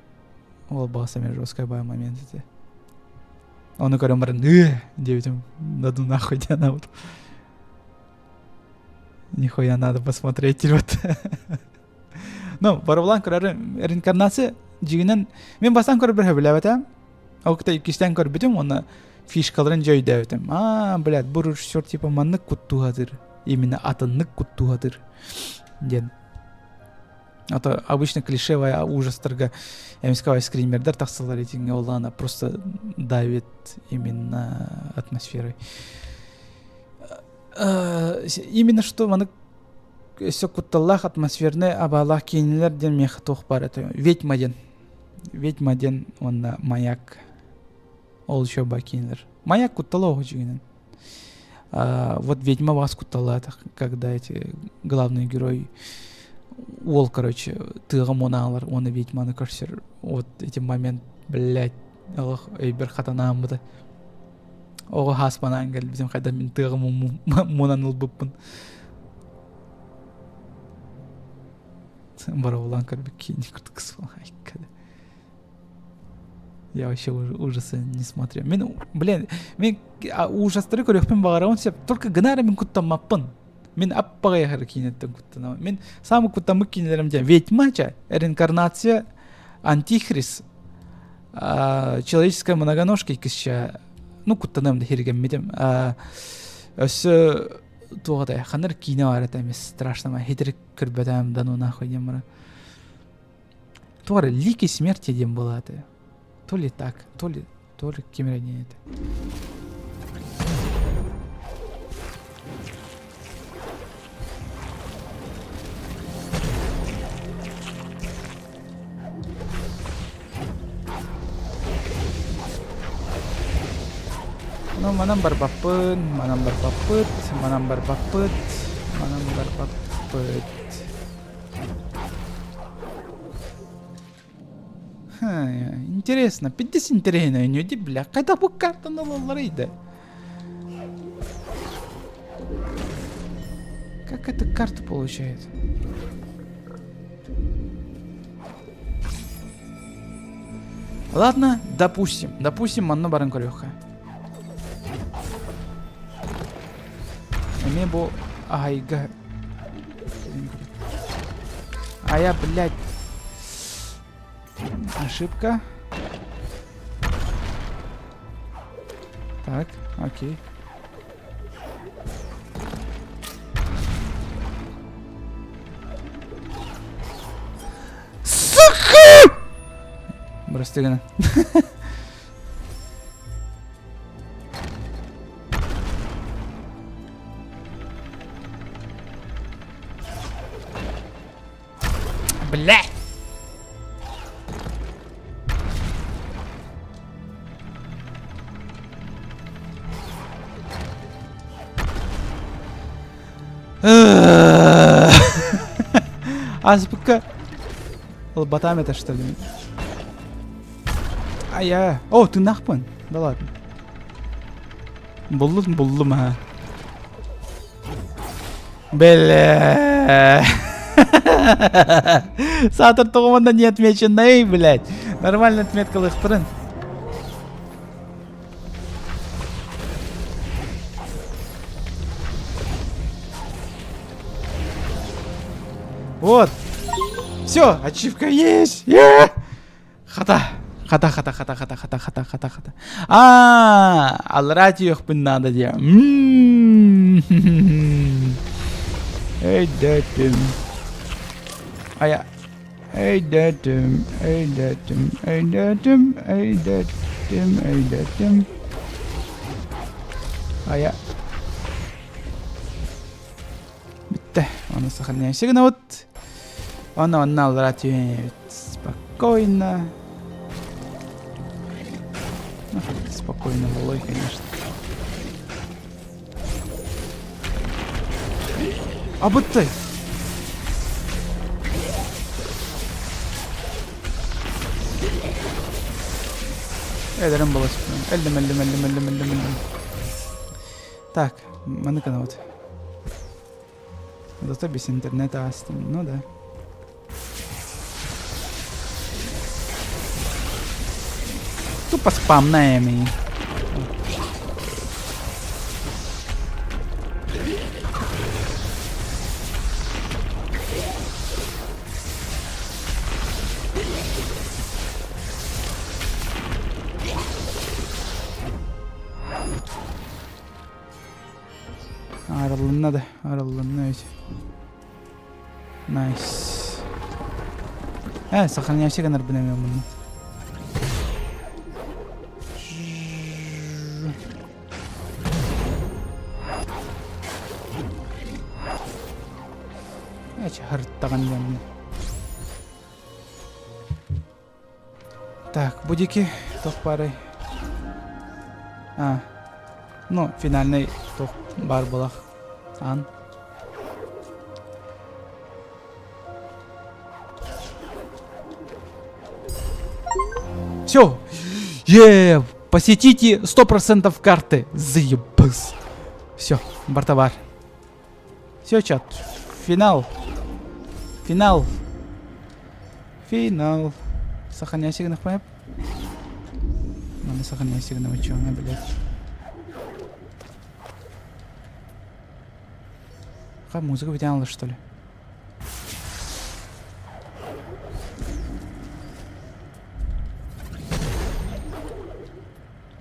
Ол баҕас эмиэ жесткай баа момент ити. Ону көрөн баран «Э!» диэбитим. Да ну нахуй диэн аабыт. Нихуя надо посмотреть вот. Ну, барыбылаан көрөрүм реинкарнация дьиҥинэн мин бастаан көрөрбөр сөбүлээбэтим. Ол кытта иккистээн көрбүтүм уонна фишкаларын дьэ өйдөөбүтүм. Аа, блядь, бу режиссер типа маннык куттууһатыр. Именно атыннык куттууһатыр диэн. А то обычно клишевая ужастарга эмискэ скримердер тахсалар итингэ ол она просто давит именно атмосферой. Именно что маннык өссө кутталлаах атмосфернай абаалаах киинэлэр диэн миэхэ туох баар этэ ведьма диэн ведьма диэн уонна маяк ол еще баар киинэлэр маяк куттала оҕо дьиҥинэн вот ведьма вас кутталаата когда эти главный герой уол короче тыаҕа мунаалар уонна ведьманы көрсөр вот эти момент блядь олох өйбөр хатанааммыта Оҕо хааспанаан кэлбитим хайда мин тыаҕа мунан ылбыппын. Боровулаан көрбүт киини курдук Я вообще ужасы не смотрю. Мин, блин, мин ужастары көрүөхпүн баҕарабын сөп. Только гына эрэ мин куттаммаппын. Мин аппаҕайахар киинэттэн куттанабын. Мин самый куттаммыт киинэлэрим диэн Ведьма ча, Реинкарнация, Антихрист, Человеческая многоножка иккисчэ ну куттаныам да хиргэммитим өссө туох этэй ханар киинэ бар этэ эмис страшно хитирик көрбөтөөм да ну нахуй диэн баран туох эрэ лики смерти диэн буолла этэ то ли так то ли то ли ким эрэ диэн этэ Ну, манан барбаппын, манан барбаппыт, манан барбаппыт, манан барбаппыт. Интересно, пиздец интересно, не бля, хайдах бу картаны ылалларый да? Как эта карта получается? Ладно, допустим. Допустим, манна баран көрүөххэ. Эмиэ бу аһайга... А я, блядь... Ошибка. Так, окей. Сука! Бырастыы гына. Бля! Азбука. Лоботам это что ли? А я... О, ты нахпын? Да ладно. Буллум, буллум, а. Бля. Саатар тоҕо не отмеченный, блядь. Нормально отметка лыхтырын. Вот. Все, ачивка есть. Хата. Хата, хата, хата, хата, хата, хата, хата, хата. А, аллара тиөхпүн надо диэ. Өйдөөтүм. Айа. Өйдөөтүм, өйдөөтүм, өйдөөтүм, өйдөөтүм, өйдөөтүм. Айа. Бүттэ. Оны сохраняйся гынабыт. Оны онно аллара түһэбит. Спокойно. Ну, спокойно болой, конечно. Абыттай! Өлөрөн була Өлдүм, өлдүм, өлдүм, өлдүм, өлдүм, өлдүм. Так, маны вот. Зато без интернета астым. Ну да. Тупо спамнаем. Арылынна да, арылынна ведь. Найс. Э, сохраняйся гынарбын эмиэ мунну. Эч харыттаҕын дьонно. Так, будики туох баарый? А, ну, финальный туох баар буолах. Аан. Все. Е, посетите 100% карты. Заебыс. Все, бартовар. Все, чат. Финал. Финал. Финал. Сохраняйся гынахпайып. Маны сохраняйся гынабычуана, блядь. Какая музыка вытянула, что ли?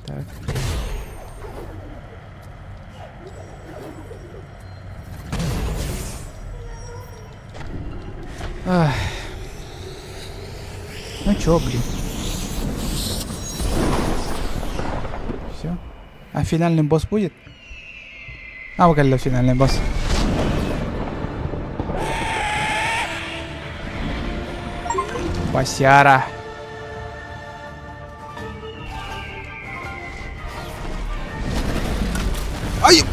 Так. Ах. Ну чё, блин. Все. А финальный босс будет? А, вот финальный босс. Басяра. Ай!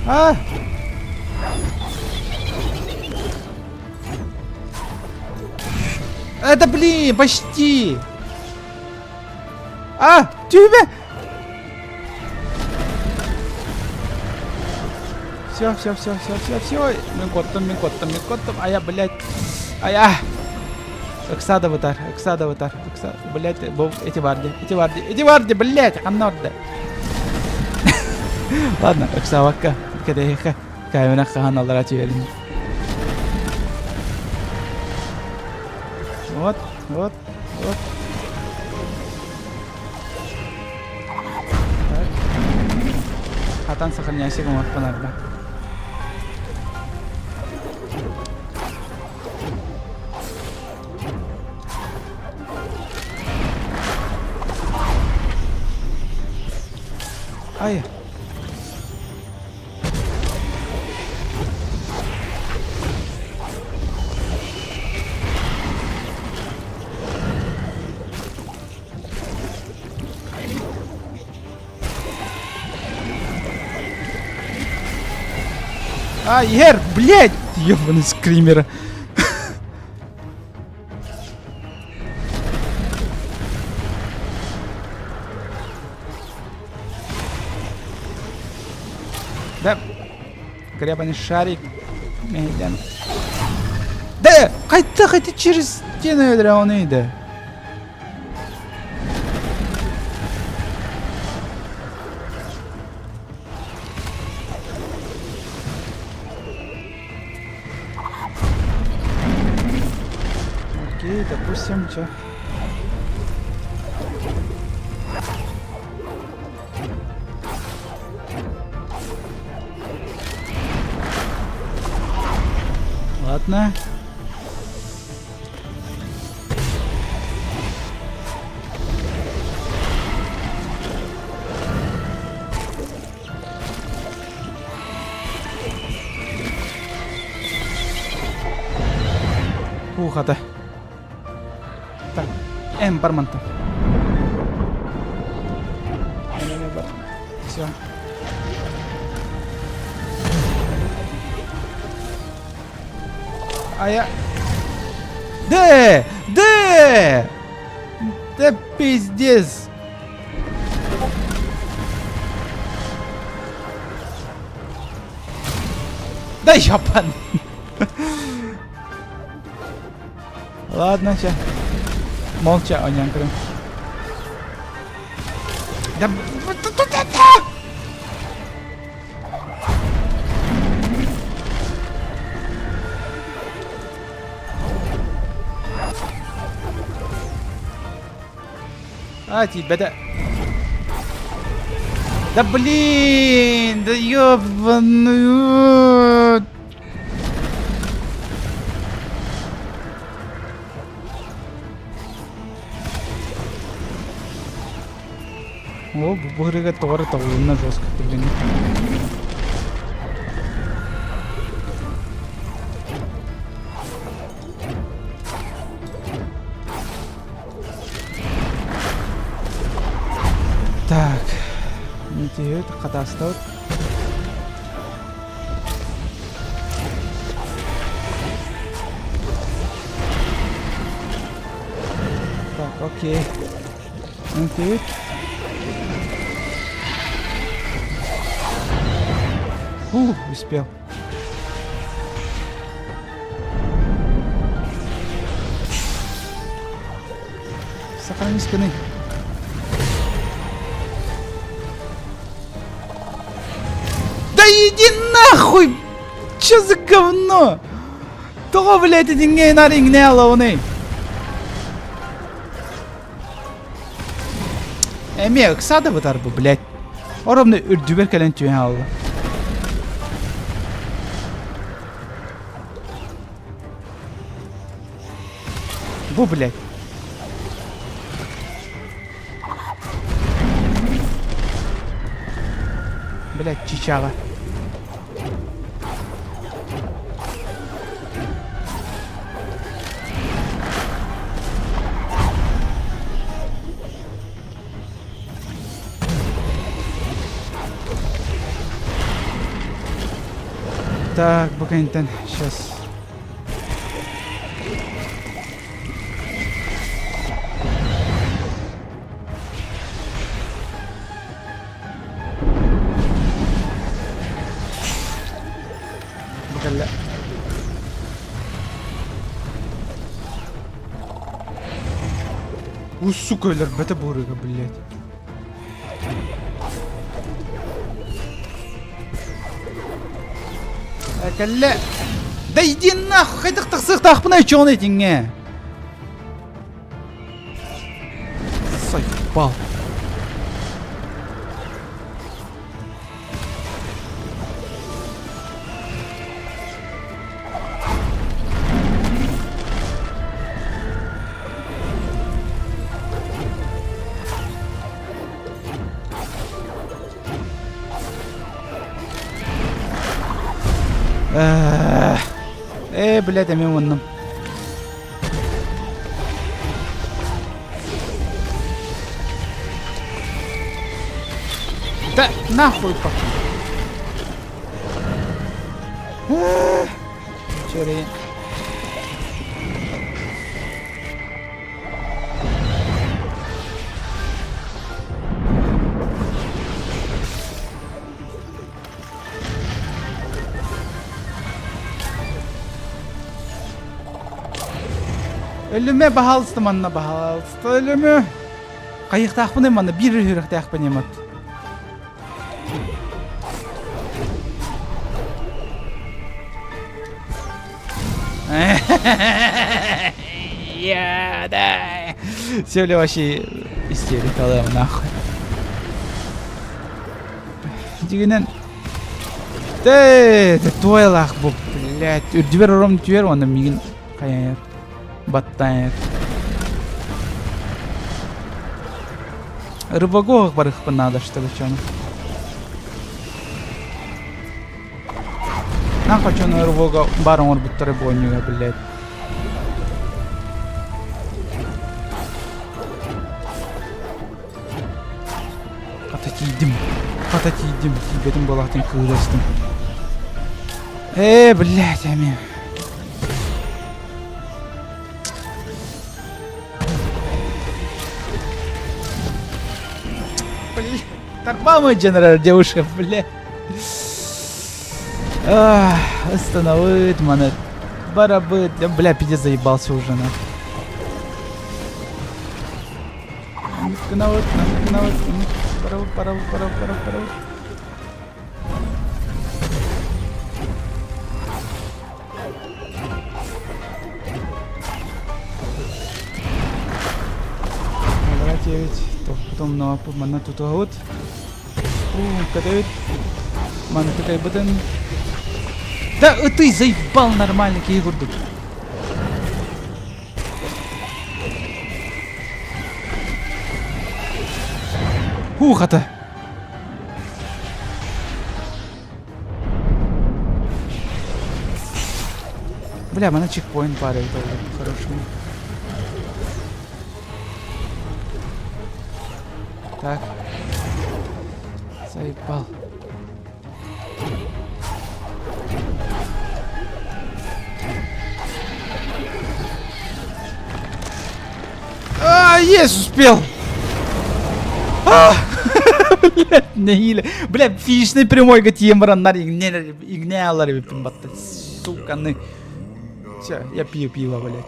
А! Это, блин, почти! А, тебе! Все, все, все, все, все, все. Мин куоттум, мин куоттум, мин куоттум. А я, блядь. А я. Ыксада бытар, ыксада бытар, ыкса, блядь, бу эти варди, эти варди, эти варди, блядь, ханна орда. Ладно, ыксабакка, кэтэһиэххэ, камера хаһан аллара түһэрин. Вот, вот, вот. Так. Хатан сохраняйся, гумаппан арба. Ай! А, ер, блядь! Ёбаный скример. Да, гребаный шарик. Мейден. Да, қайта қайта через стену өлтіре оны еді. Окей, допустим, чё. Ладно. Уухата. Так, эн бар мантан. Все. А я... Д! Д! Да пиздец! Да ёбан! Ладно, сейчас. Молча, онян Да... А, тиийбэтэ. Да блин, да ёбаную. О, бу быһырыга тоҕо эрэ тоҕулунна жестко түргэнник. Так, метеорит хатаастабыт. Так, окей. Метеорит. Фу, успел. Сохрани спины. Да иди нахуй! Че за говно? Тоҕо, блядь, итинҥэ наар иҥнэ алауный? Эмиэ ыксаада бытар бу, блядь. Оромно үрдүбэр кэлэн түһэн хаалла. Бу, блядь. Блядь, чичаҕа. Так, бу кэнниттэн сейчас Бу кэллэ. У, сука, өлөрбөтө буурыга, блядь. Кэллэ. Да иди нахуй, хайдах тахсыахтаахпын чоҕун этиҥҥэ. Сайбал. Э, блядь, эмиэ муннум. Да нахуй пошел. Чери. Өлүмэ баһаалыста манна баһаалыста өлүмэ. Хайыахтаахпыный манна биир үһүрэхтээхпин эмат. Я, да. Все, бля, вообще истерика, нахуй. Дигинен Тэ, туайлах бу, блядь. Үрдүбэр ором түөр, онно мигин хайайар. Баттайар. Рыбагог барыхпын надо, чтобы чё На хочу на рыбога бар оҥорбуттара буонньуга, блядь. Хата тиийдим. Хата тиийдим. Тиийбэтим буолаатын кыырастым. Ээ, блядь, эмиэ. Блин, тарбамы дженерал девушка, блядь. Ах, остановит, маны. Барабыт. Бля, пиздец заебался уже, на. Гынабыт, гынабыт, барабыт, барабыт, барабыт, барабыт, барабыт. Давайте потом на манна тутуһабыт. Катабыт. Манна тыкайбытын. Да ты заебал нормально киһи курдук. Ух, это... Бля, мы на чекпоинт парит по-хорошему. Так. Заебал. А, есть, успел! А! Блядь, нэһиилэ. Бля, финишный прямой тиийэн бараннар игнялар эбиппин батта. Сука, Все, я пью пиво, блядь.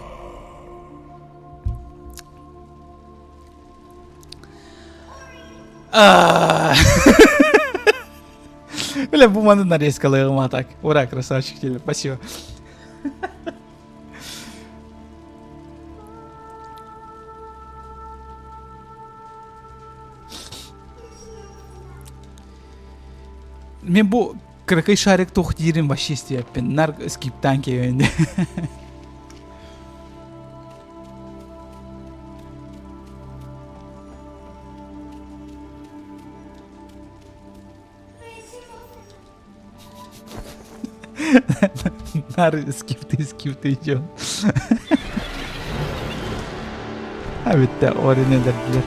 Бля, бу маны нарезкалыгым а так. Ура, красавчик тебе, спасибо. Мен бу кыракый шарик туох диирин вообще истиэппин. Нар скиптаан киэбин. Нар скипты скипты идем. А ведь Орин эдэрдилэр.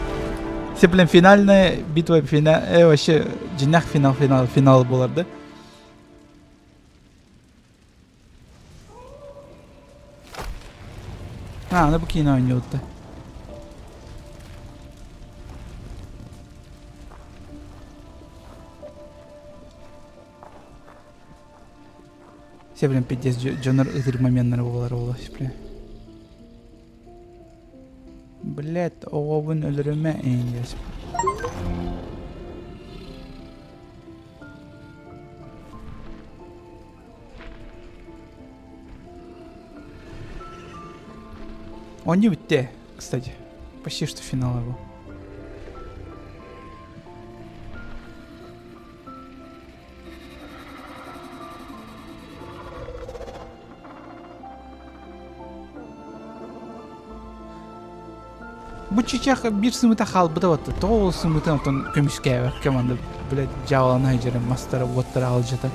Все, блин, финальная битва, финал, вообще, дьиҥнээх финал, финал, финал буолар да? А, аны бу киинэ оонньуутта. Все, блин, пиздец, дьоннор ытыр моменнары буолар буолла, блин. Блядь, оҕобун өлөрүмэ эйиэс. Он не бүттэ, кстати. Почти что финал его. Бу чычах биир сымыта хаалбыта батта. Тоҕо ол сымытын оттон көмүскээбэккэ манна, блядь, дьаалана сылдьарын мастара, уоттара алдьата.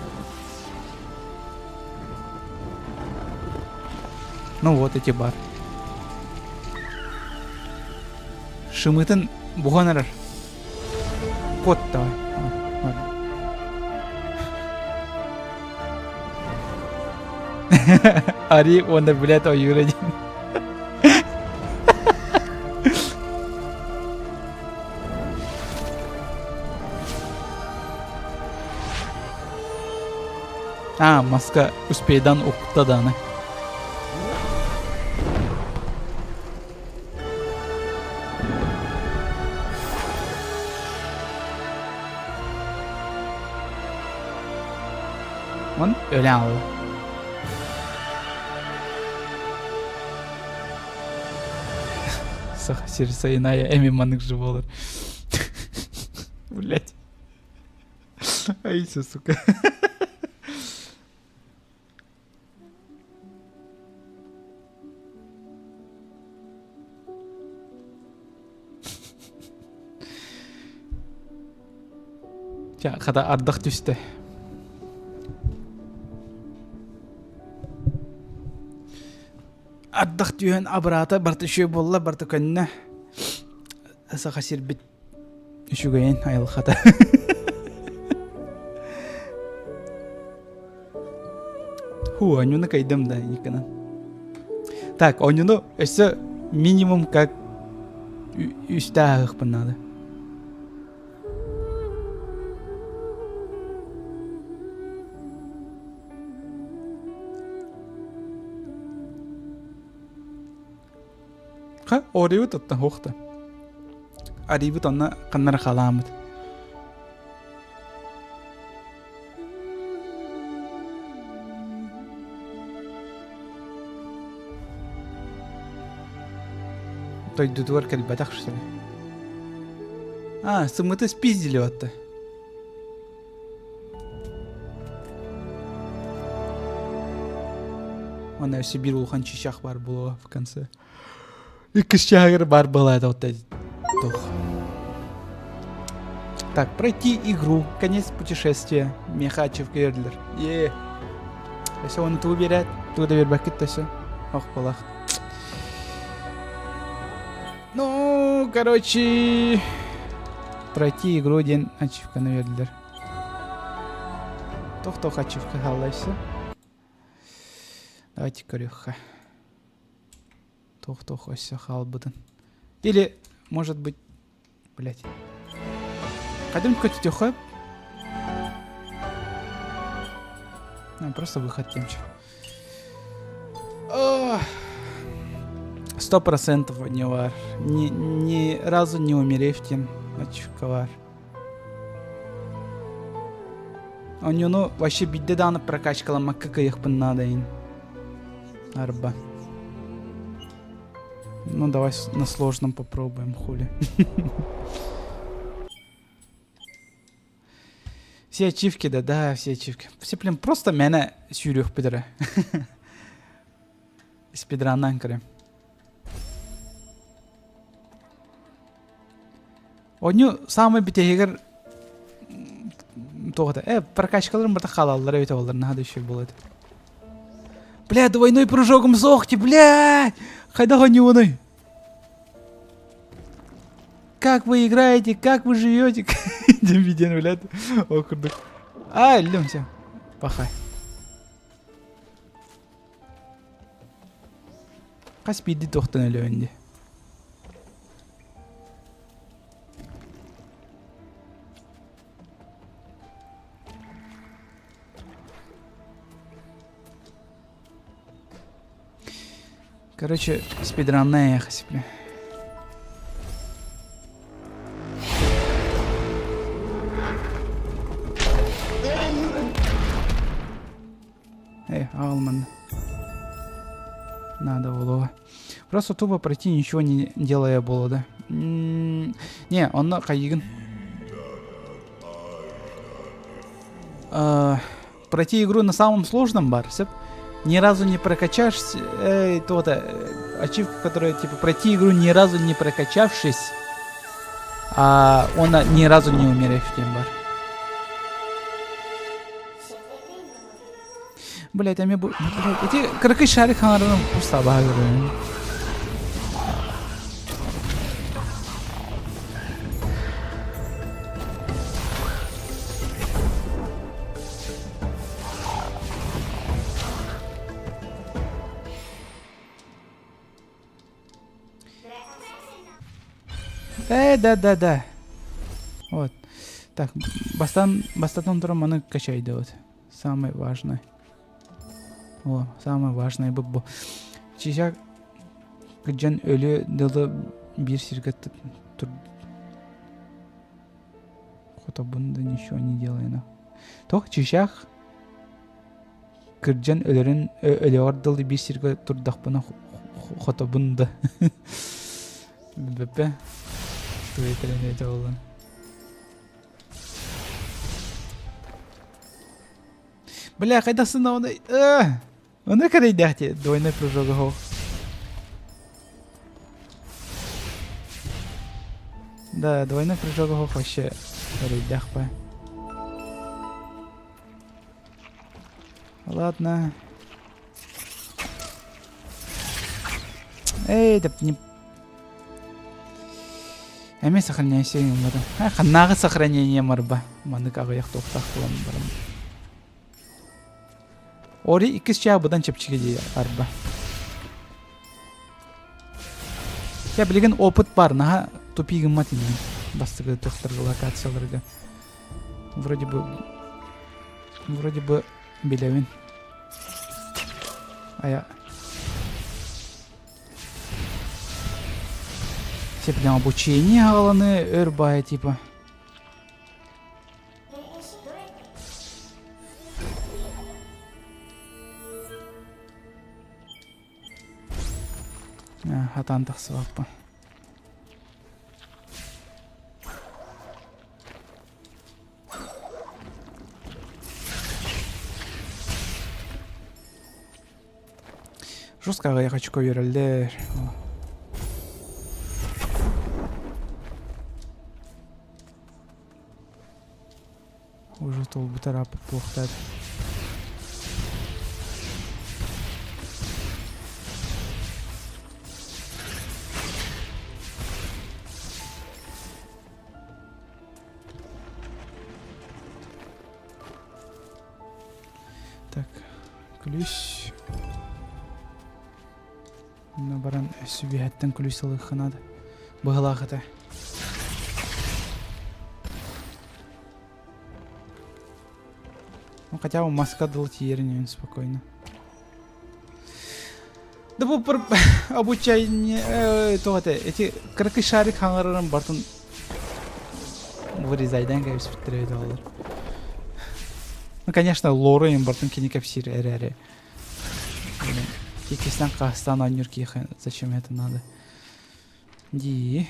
Ну вот эти бар. Шымытын буһан эрэр. Кот давай. Ари уонна блядь ойуур диэн. А, маска успейдан укта даны. Он өлөн алла. Саха сир сайыная эми маннык же буолар. Блять. Айса, сука. Ча, хата ардах түстэ. Ардах түһэн абыраата барыта үчүгэй буолла, барыта көннө. Саха сирбит үчүгэйин айылҕата. Ху, онньуну кайдым да никынан. Так, онньуну өссө минимум как үстэ ааһыахпын наада. Ха, ориыбыт оттон хуохта. Арыйбыт онно ханнара халааммыт. Дойдутугар кэлбэтэх что ли? А, сымыты спиздили отто. Она Сибирь улахан чычах бар было в конце. Иккис чаһыгар бар была это вот тух. Так, пройти игру. Конец путешествия. Мехачев Герлер. Е. Все, он это выбирает. Туда вербакит, то все. Ох, балах. Ну, короче, пройти игру день ачивканы бердилер. Тох-тох ачивка хааллайсы. Давайте көрүөххэ. Тох-тох өссө хаалбытын. Или, может быть, блять. Хотим көтүтүөххэ. Просто выход темчик. 100% не бар. Ни, ни разу не умерев тем ачивкалар. Оньону вообще бидде дааны прокачкаламакка кыйыхпын наадайын. Арба. Ну, давай на сложном попробуем, хули. Все ачивки, да, да, все ачивки. Все, блин, просто мээнэ сүүрүөхпүт эрэ. Спидраннаан көрөм. Онньу саамай бүтэһигэр туох это? Э, прокачкаларым барыта хаалаллар эбит буоллар, наһаа да үчүгэй буолуо этэ. Бля, двойной прыжогум суох блядь! Хайдах оонньуугунуй? Как вы играете, как вы живете? Диэн видеону блядь. Ол курдук. А, иллюм все. Пахай. Хас биирдии туохтан өлөөн дии. Короче, спидранная эхо себе. Эй, Алман. Надо было. Просто тупо пройти, ничего не делая было, да? Не, он хайыгын. Пройти игру на самом сложном бар, ни разу не прокачавшись, эй, то-то, ачивка, которая, типа, пройти игру ни разу не прокачавшись, а он ни разу не умерев тем бар. Блять, а мне бу... Блять, эти кыракый шарик хаҥарарын просто абааһы көрөбүн. Э, да, да, да. Вот. Так, бастан, бастатан туран маны качайды вот. Самое важное. О, самое важное бу бу. Чичак кыдьан өлү дылы биир сиргэ тур Хотобун да ничего не делай Тох чичах кырдьан өлөрүн өлөҕөр дылы биир сиргэ турдахпына хотобун да. Бөппө. Туйутарын өйдө боллун. Бля, хайдах сынауны? Оны кэрийдэхти двойной прыжок оһох. Да, двойной прыжок оһох вообще кэрийдэх па. Ладно. Эй, да не... Эми сохраняйся юммата. Ханнааҕы сохранение марба. Манык аҕыйах туохтаах буолан баран. Ори иккис чаа быдан чэпчэки дии арба. Я билигин опыт бар, наһаа тупи гыммат иннин. Бастыгы тохтарга локацияларга. Вроде бы вроде бы билэбин. Ая. Все обучение аҕаланы өр баайа типа. Хатаан тахсыбаппын. Жестко аҕыйах очко үөрэллэр. Уже толбутар аппыт туохтар. Так, ключ. Онно баран сүбүһэттэн күлүүс ылыахха наада. Быһалаах этэ. Ну, хотя бы маска дыл тиийэрин спокойно. Да бу обучение тоҕо этэ эти кыракый шарик хаҥарарын бартын вырезайдан кэбиспиттэр эбит оҕолор. Ну, конечно, лору им бартын кини кэпсиир эрээри. Иккисинэн хаһыстаан оонньуур киһиэхэ зачем это надо? Дии.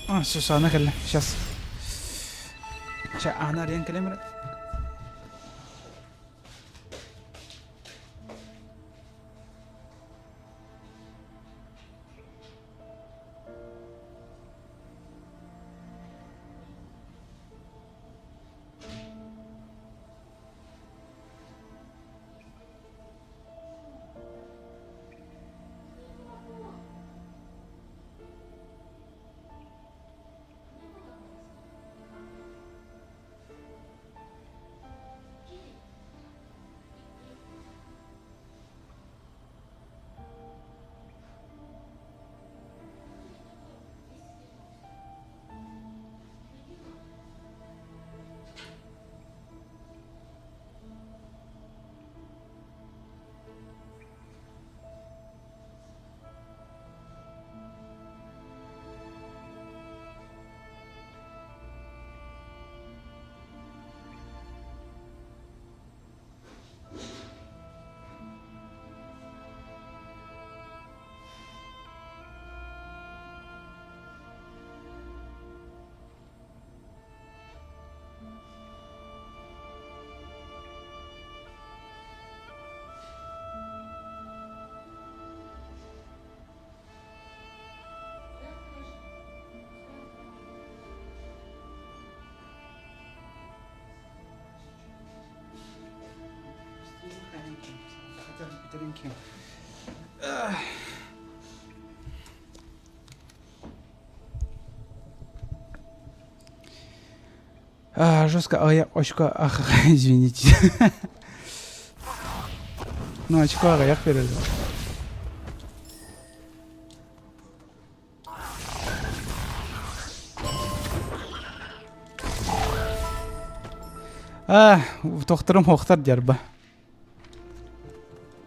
А, все, ана кэллэ. Сейчас. Сейчас, ана арыйан кэлэм эрэ. А, жестко, а я очко, ах, извините. Ну, очко аҕыйах береллэр. А, тохторум хохтар дьарба.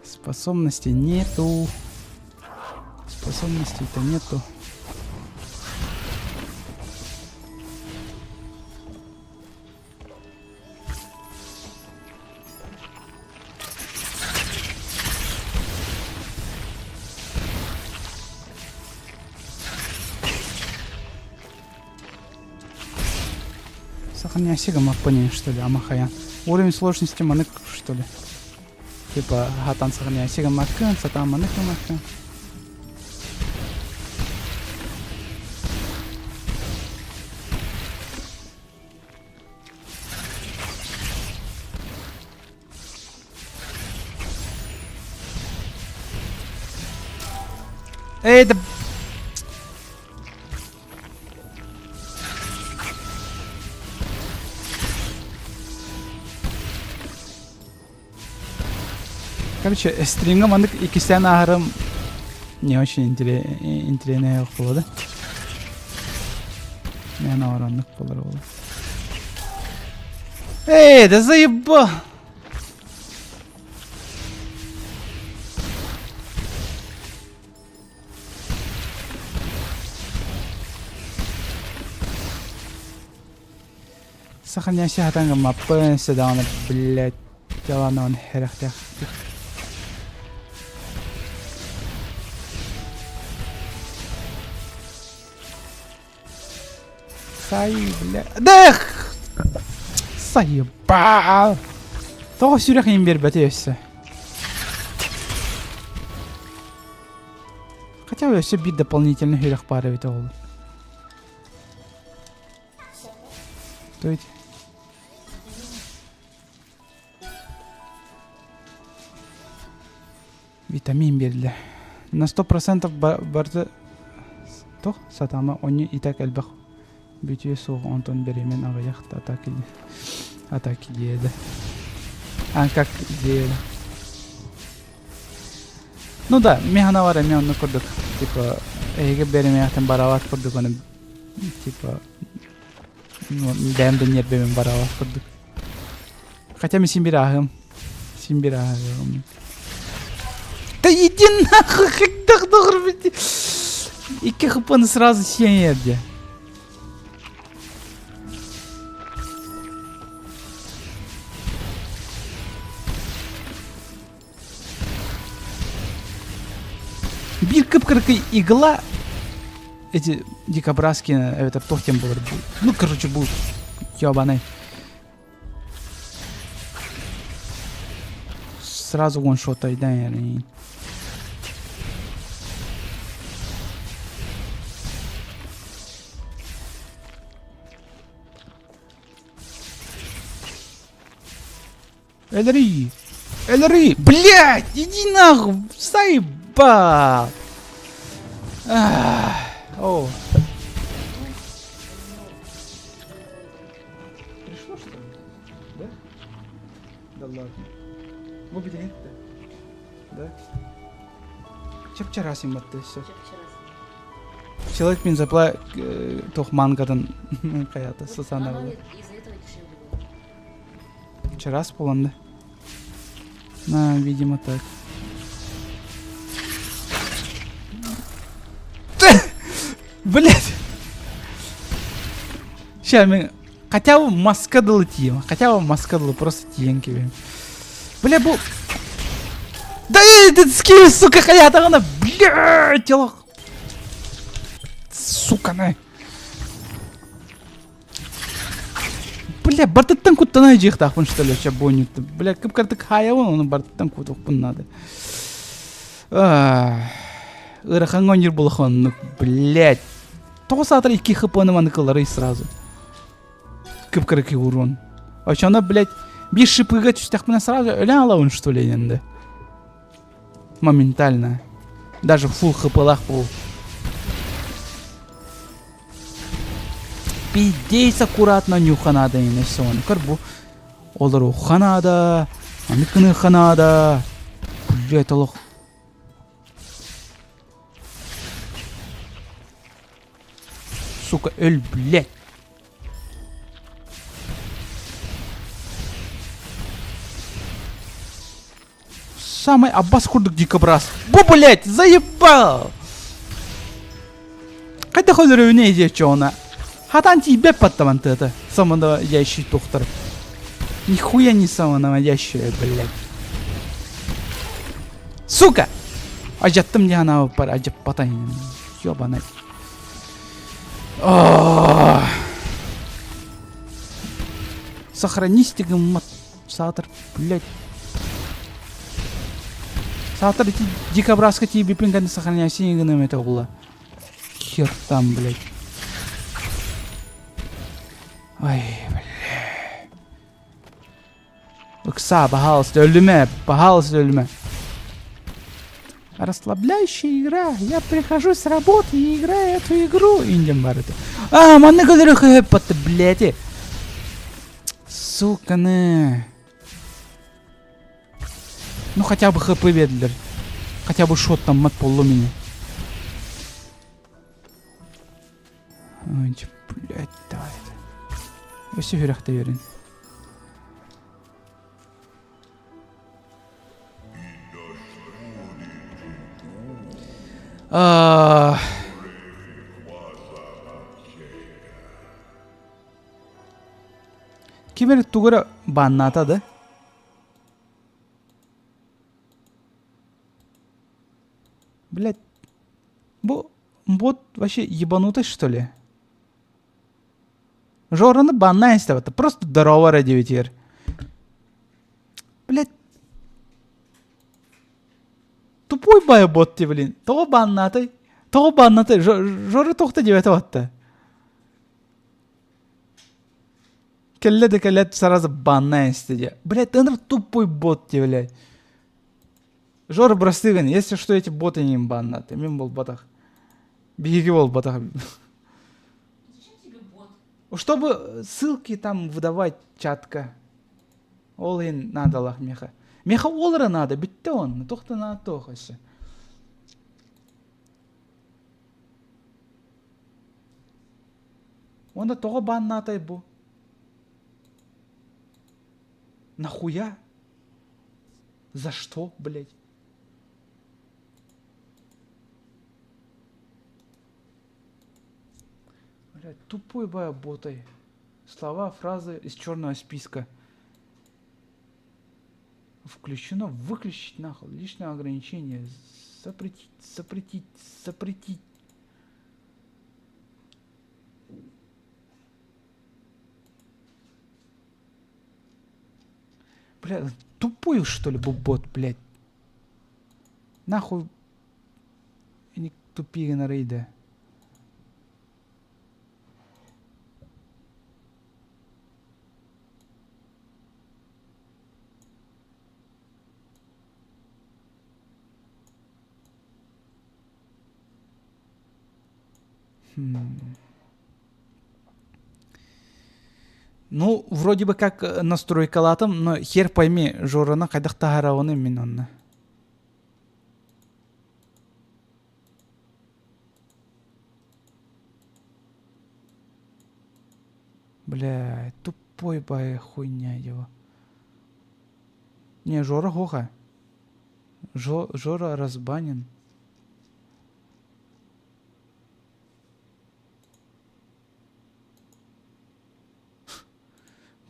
Способностей нету. Способностей-то нету. Сохраняйся маппанин, что ли, амахаян. Уровень сложности манык, что ли? Типа, хатан сохраняйся маккын, сатан манык маккын. Эй, да... Короче, стримҥа маннык иккистээн ааһарым не очень интириэһинэй буолла да. Мен ороннук буолар буолла. Эй, да заебал! Сохраняйся хатанга маппын седана, блядь, дьаланан хэрэхтэхтик. Сай, бля. Дэх! Заебал! Тоҕо сүрэх иин биэрбэтэ өссө. Хотя өссө биир дополнительный сүрэх баар эбит ол. То есть... Витамин биэрдэ. На 100% барыта туох сатаама онньу и так элбэх бүтүө суох онтон беремен аҕыйах атаки атаки диэдэ. А как диэдэ. Ну да, мин бар эмиэ оннук курдук. Типа эһиги беремиэхтэн барабат курдук оны типа бэйэм да ньиэрбэбин барабат курдук. Хотя мен син бир ааһыам. Син бир ааһыам. Да иди нахуй, когда Икки хпны сразу сиэн эрде. Биир кып-кыракый игла эти дикобразские эбэтэр туох диэн буолар ну короче бу ёбаный сразу ваншотайдан Элри! Элри! Блядь! Иди нахуй! Заебал! О. Пришло что ли? Да? Да ладно. Бу билигин Да? Чап-чараас имматты все. Человек мин запла тох мангадан хаята сасана. Из-за этого дешевле было. Чараас буолан да? На, видимо так. Блять! Сейчас мен хотя бы маска дылы тием. Хотя бы маска дылы просто тиен кебем. Бля, бу... Да этот скилл, сука, хаятаҕына, блядь, олох. Сука, на. Бля, бартыттан куттана дьиэхтаахпын что ли, бойнют. Бля, кып-кырдык хаайабын, оны бартыттан кутуохпун надо. Ыарахан оонньуур булахоннук, блядь. Тоҕо саатар икки хпны маныкылары сразу. Кып-кырыкый урон. Очоно, блядь, биир шипыга түстэхпинэ сразу өлөн алабын, что ли, енді. Моментально. Даже фул хплах был. Пиздец аккуратно нюханада и все. Көр бу олору ханада, аны кыны ханада. Блядь, олох. Сука, өл, блядь. Самый аббас курдук дикобраз. Бу, блядь, заебал! Хайдах өлөрөбүнэ диэччи она. Хатан тиийбэт паттамантыата. Самонаводящий тухтар. Нихуя не самонаводящая, блядь. Сука! Ажаттым диэн анаабыппар ажаппата Ёбаный. Сохранись гыммат. Саатар, блядь. Саатар ити дикобразка тиийбиппин кэннэ сохраняйся гыныам этэ буолла. Хер там, блядь. Ай, бля. Ыкса, пожалуйста, өлүмэ, пожалуйста, өлүмэ. Расслабляющая игра. Я прихожу с работы и играю эту игру. Индем барыты. А, манна көлөрө хөһөппөттө, блядь. Суканы. Ну хотя бы хп бердилер. Хотя бы шот там мат полу меня. Ой, блядь, давай. Өссө сүрэхтэ берин. Ким эрэ тугу эрэ бааннаата да? Блядь, бу бот вообще ебанутый что ли? Жораны баннаан истэбэтэ, просто здорово эрэ диэбитигэр. Блядь, тупой бай бот ти блин. Тоҕо баннаатай? Тоҕо баннаатай? Жора туохта диэбэтэ батта. Кэллэ да кэлээт сразу баннаан истэ дии. Блядь, ыныр тупой бот ти, блядь. Жора бырастыы если что эти боты не баннаты. Мин буолбатах. Биһиги буолбатах. Зачем тебе бот? Чтобы ссылки там выдавать чатка. Ол иһин наадалаах миэхэ. Миэхэ ол эрэ наада, бүттэ он. Туох да наада туох өссө. Уонна тоҕо бааннаатай бу? Нахуя? За что, блядь? Блядь, тупой бая ботай. Слова, фразы из черного списка. Включено, выключить нахуй. Личное ограничение. Запретить, запретить, запретить. Бля, тупой что ли бот, блядь. Нахуй не тупи на рейде. Хм. Ну, вроде бы как э, настройкалаатым, но хер пойми, Жораны хайдах таһаарабыный мин онно. Бля, тупой бай хуйня его. Не, Жора Гоха. Жо, Жора разбанен.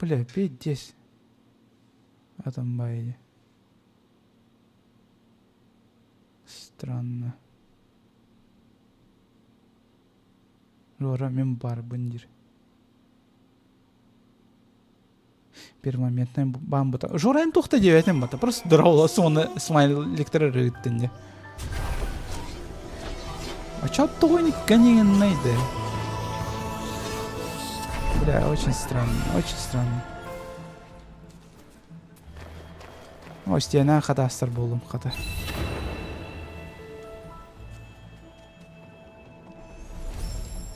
Бля, пиздец. Атамбайди. Странно. Жора мен барбын диир. Пермоментнай баамбыта. Жора эн туохта диэбэтим бата. Просто дорооло суону смайликтары ырыттын дии. А чё тоҕо конегиннай да? Бля, очень странно, очень странно. О, стена хатаастар буоллум хата.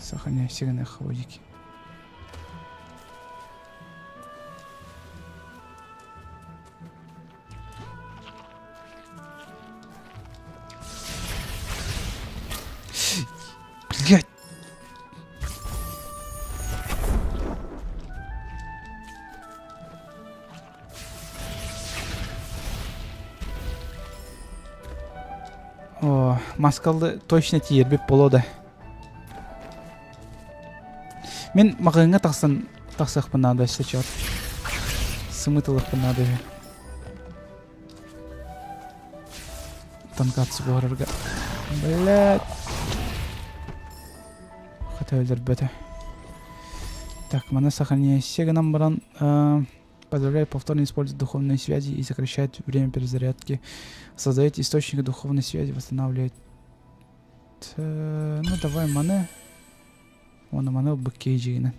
Сохраняй сигнал холодики. Блять! О, маскалды точно тиийэрбит буолуо да. Мин маҕаһыыҥҥа тахсан тахсыахпын наада өссө чор. Сымыт ылыахпын наада үһү. Тонкатсы буһарарга. Блядь. Хата өлөрбөтө. Так, мана сохраняйся гынан баран позволяет повторно использовать духовные связи и сокращает время перезарядки. Создает источник духовной связи, восстанавливает. Ну давай маны. Оны маны быккей дьигинен.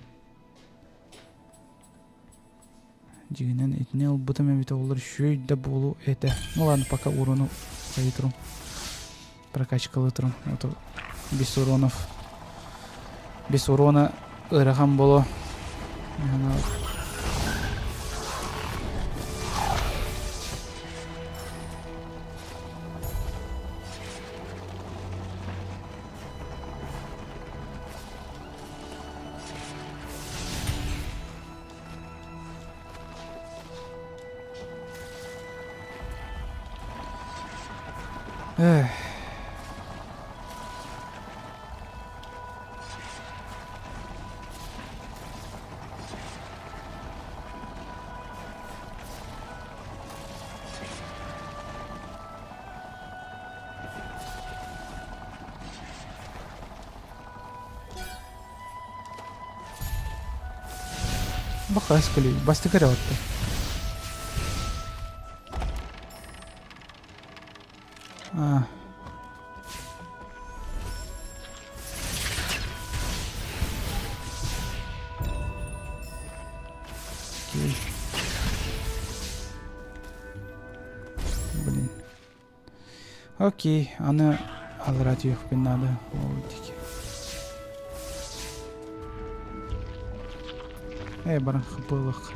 Дьигинен итини ылбытым эбитэ олор үчүгэй да буолу этэ. Ну ладно, пока урону хайытырым. Прокачкалы турум. Это без уронов. Без урона ыарахан боло. Эх. Бахас кэлий, бастакы эрэ отто. А. Окей. Блин. Окей, аны аллара түһүөхпүн наада. Ол диэки. Э, баран хапылых.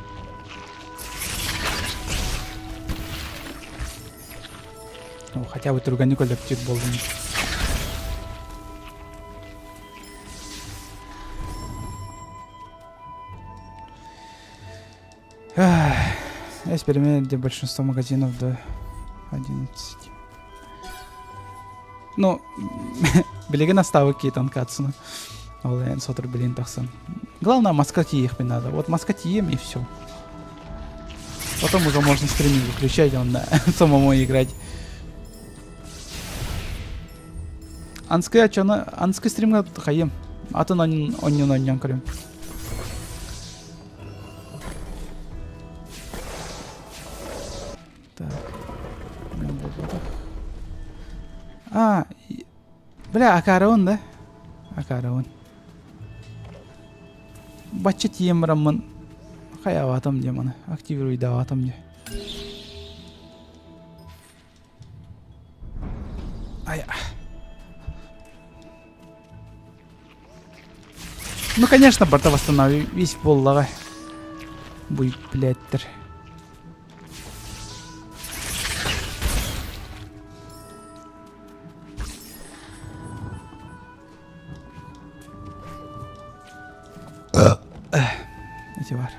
Ну, хотя бы түргэнник өлөптүүр буоллун. Эксперимент, где большинство магазинов до 11. Ну, билигин астаабыт киһи танкатсыны. Ол эн сотор билин тахсан. Главное, маска тиийиэхпин надо. Вот маска тиийем и все. Потом уже можно стриминг выключать, он самому играть. Анскый ачаны, анскый стримга хайым. Атын онньон онньон көрүм. Так. А, бля, акаарабын да? Акаарабын. Бачча тиийэн бараммын хайаабатым диэ маны. Активируйдаабатым диэ. Ай. Ну, конечно, борта восстановись буоллаҕа. Буй, блядьтер. Эти бар.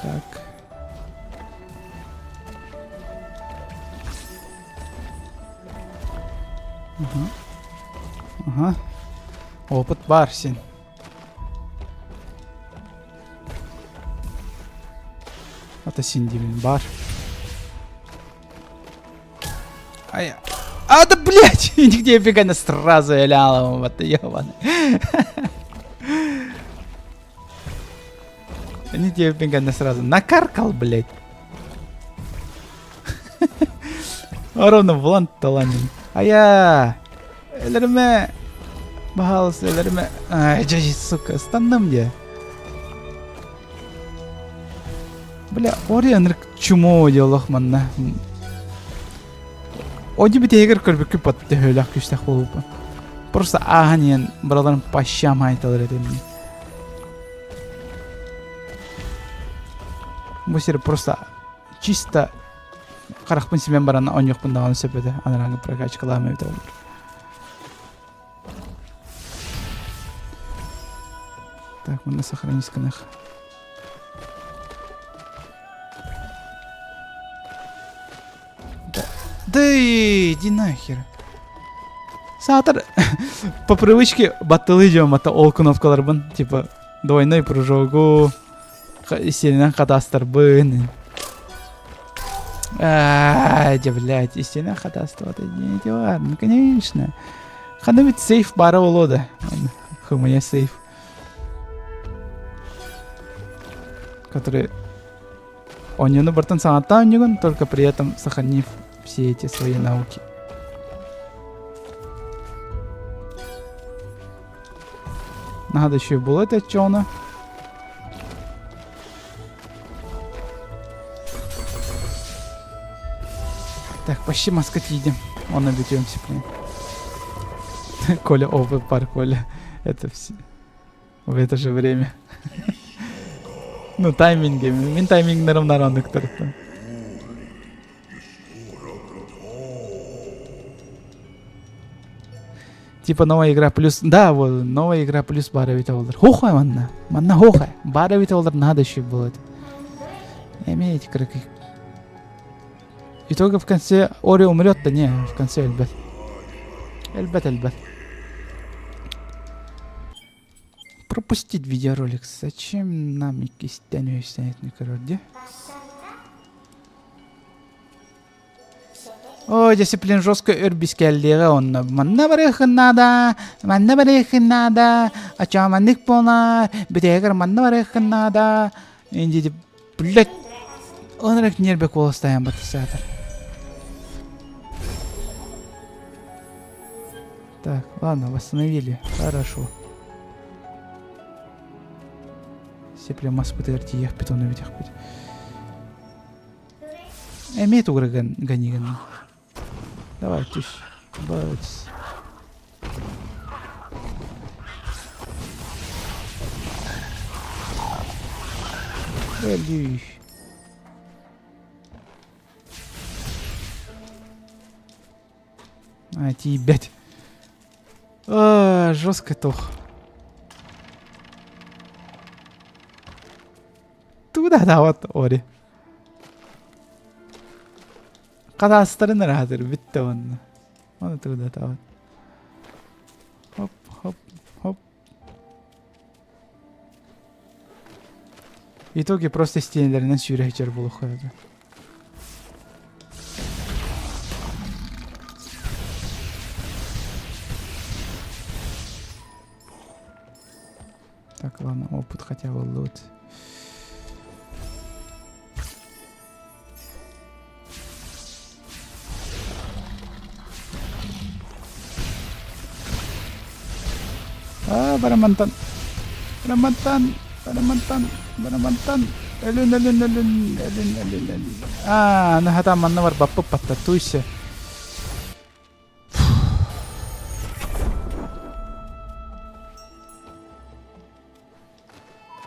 Так. Ага. Ага. Опыт бар син. Ата син диибин бар. Ай, а да блять, нигде бегана сразу ляла, вот ебаный. Нигде бегана сразу накаркал, блять. Ровно булан таланин. Ая! Өлөрүмэ! Баһаалыста өлөрүмэ! Ай, дьэ, сука, станным дьэ. Бля, ори ынырык чумо диолох манна. Оди бүтэһигэр көрбүккү пат төһөлөөх күстэх буолуппун. Просто ааһан иһэн быраларым по щам айталар этим. Бу сир просто чисто харахпын симэн баран оонньуохпун даҕаны сөп этэ анарааҥҥы прокачкалаам эбитэ буоллар так манна сохранить гыныах да, да иди нахер. Саатар по привычке баттылыы дьон ата ол кнопкаларбын типа двойной прыжогу истиэнэнэн хатаастарбын. Аа, дьэ, блядь, истиэнэн хатаастыбата дела, ну конечно. Ханна бит сейф баара болуо да. Хымыйа сейф. Который Онньону бартан саҥаттаан онньугун, только при этом сохранив все эти свои науки. Надо еще было это чона. Так, почти маскать едем. Он обидемся, блин. Коля, о, пар, Коля. Это все. В это же время. Ну, тайминги. Мин таймингнарым наранныктарыттан. Типа новая игра плюс... Да, вот, новая игра плюс баар эбитэ буоллар. Хохай манна. Манна хохай. Баар эбитэ буоллар надо еще было. Имеете кыракый. Итоге в конце Ори умрет, да не, в конце өлбөт. Өлбөт, өлбөт. Пропустить видеоролик. Зачем нам иккистэн үһүстэн көрөр дии? Ой, дисциплин жестко өр бискэллиэҕэ онно. Манна барыаххын наада, манна барыаххын наада, ачаа маннык буолар, бүтэһигэр манна барыаххын наада. Инди блядь, ынырык нерве куоластайан батысаатар. Так, ладно, восстановили. Хорошо. Сепле маспытыгар тиийэхпит, ону бүтэхпит. Эмиэ тугура ганиган. Давай, түс. Бац. Өлүү. А, тиийбэт. А, жестко тох. Туда да вот ори. Хадаастарын ыраатыр бүттэ уонна. Ону тыгдатабыт. Хоп, хоп, хоп. В итоге просто стенелеринэн сүүрэ сылдьар буолуохха Так, ладно, опыт хотя бы лут. Аа, барамантан. Барамантан. Барамантан. Барамантан. Өлүн, өлүн, өлүн, өлүн, өлүн, өлүн. Аа, аны хата манна бар баппыт батта туйся.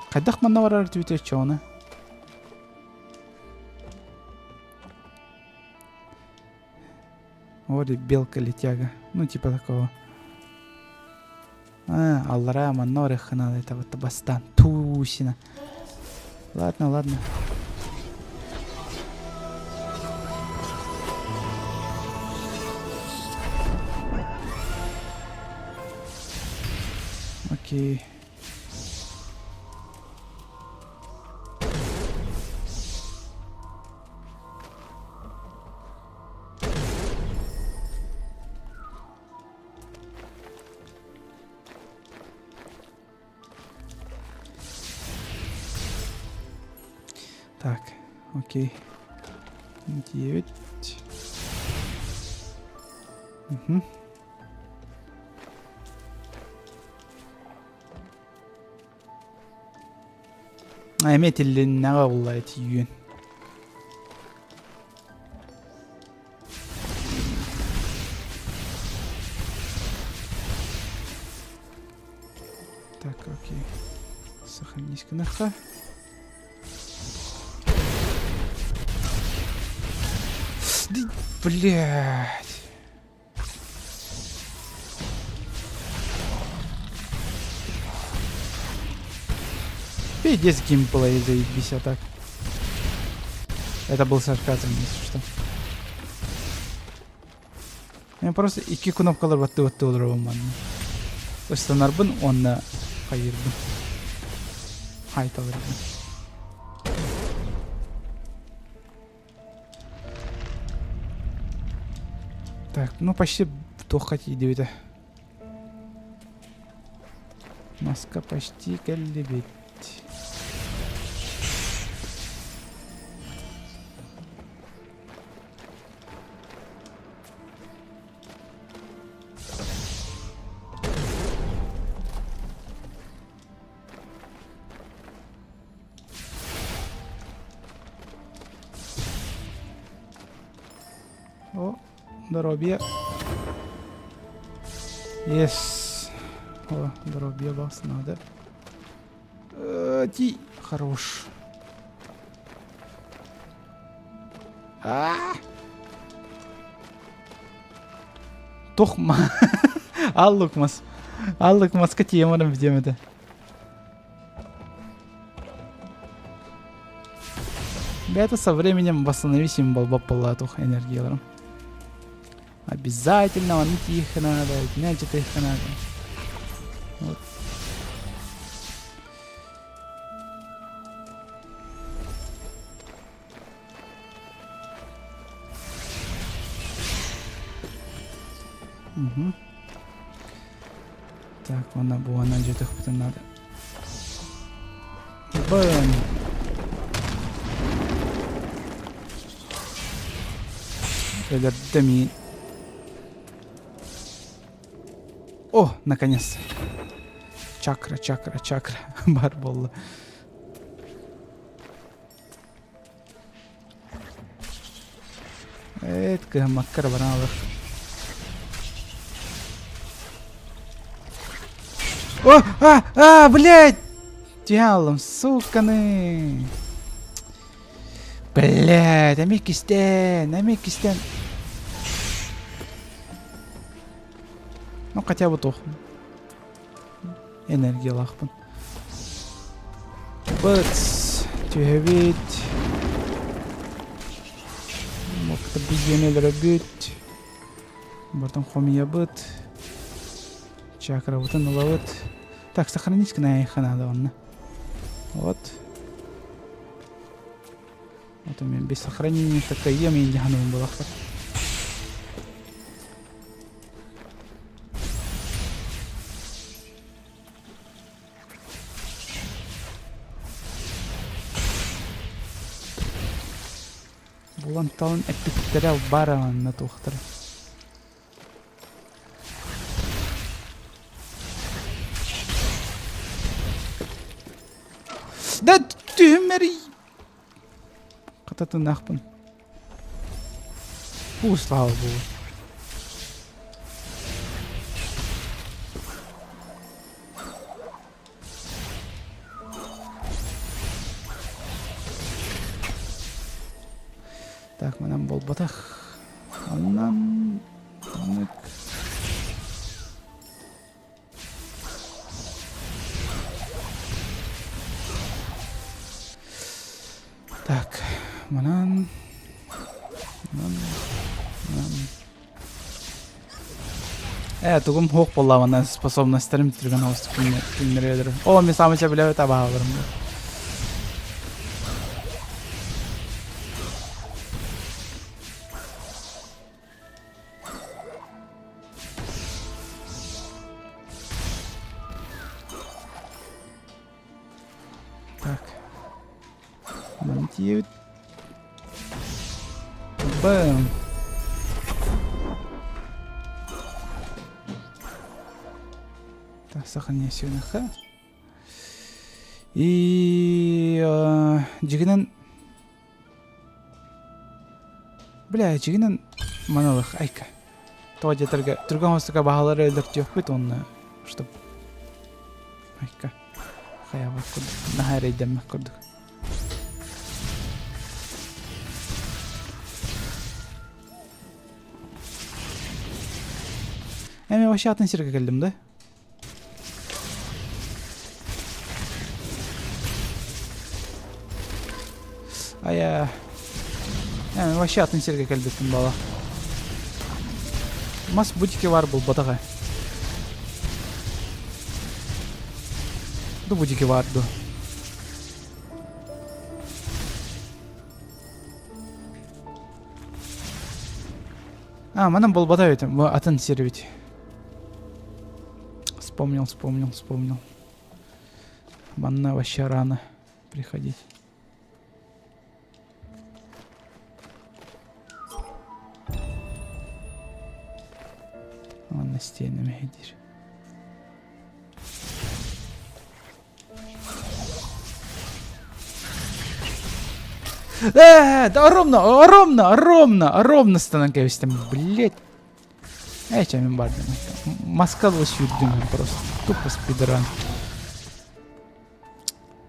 Хайдах манна барар түбүтэ чоҕуна? Вот и белка летяга. Ну, типа такого. А, аллара манна барыахха наада это вот бастаан. Тусина. Ладно, ладно. Окей. Так, окей. 9. Угу. Эмиэ тиллиннэҕэ буолла тиийэн. Так, окей. Сохранись гыныахха. Блять. Пиздец геймплей, заебись, а так. Это был сарказм, если что. Мен просто икки кнопкалар баттыы-баттыы олоробун манна. Ыстанарбын уонна хайыырбын. Хайталарбын. Так, ну почти туохха тиийдибит. Маска почти кэллибит. О, здоровье. Yes. О, здоровье вас надо. Ти, хорош. Тохма. Аллык мас. Аллык маска тиэмарым бүтүөм этэ. Бэйэтэ со временем восстановить им болбоп буоллаатух энергияларым. Обязательно ону тииххэ надо, итини алдьатыахха надо. Вот. Угу. Так, уонна буона дьиэтихпитин надо. Бэм! Өлөрдө миин. О, наконец. Чакра, чакра, чакра. Бар буолла. Эт кыһаммакка баран алар. О, а, а, блядь! Дьялым, суканы! Блядь, эмиэ кистээн, эмиэ кистээн. Ну, хотя бы туох. Энергиялаахпын. Быт, түһэбит. Мокта биһиэнэ өлөрөбүт. Бартан хомуйабыт. Чакрабытын ылабыт. Так, сохранить гына надо онно. Вот. Вот у меня без сохранения такая ем я не была. Булан талан эппиттэрэ баранна туохтара. Да түһүммэр Хататынаахпын. Фу, слава богу. Так, манан буолбатах. Оннан оннук. Так, манан, манан, манан. Э, тугум хуох буоллаҕына способностарым түргэн оҕустук күннэрэ О, мен саамыча билэбит абаһаларым. Так. Монтиевит. Бэм. Так, сохраняй сюнаха. И дьигинэн Бля, дьигинэн маналых айка. Тоҕо диэтэргэ түргэн хостука баһалары өлөртүөхпүт уонна чтоб айка хайабат курдук наһаа эрэйдэммэт курдук. Эми вообще атын сиргэ кэллим да? Айа. Э, вообще атын сиргэ кэлбиппин бала. Мас бутики бар булбатаҕа. Ду бутики бар ду. А, манан булбата эбит. Бу атын сир эбит. Вспомнил, вспомнил, вспомнил. Манна вообще рано приходить. Манна стенами иһитир. Э, да ровно, ровно, ровно, ровно станан кэбистим, блять. Эй, чем бардым. Москва сүүрдүм просто. Тупо спидран.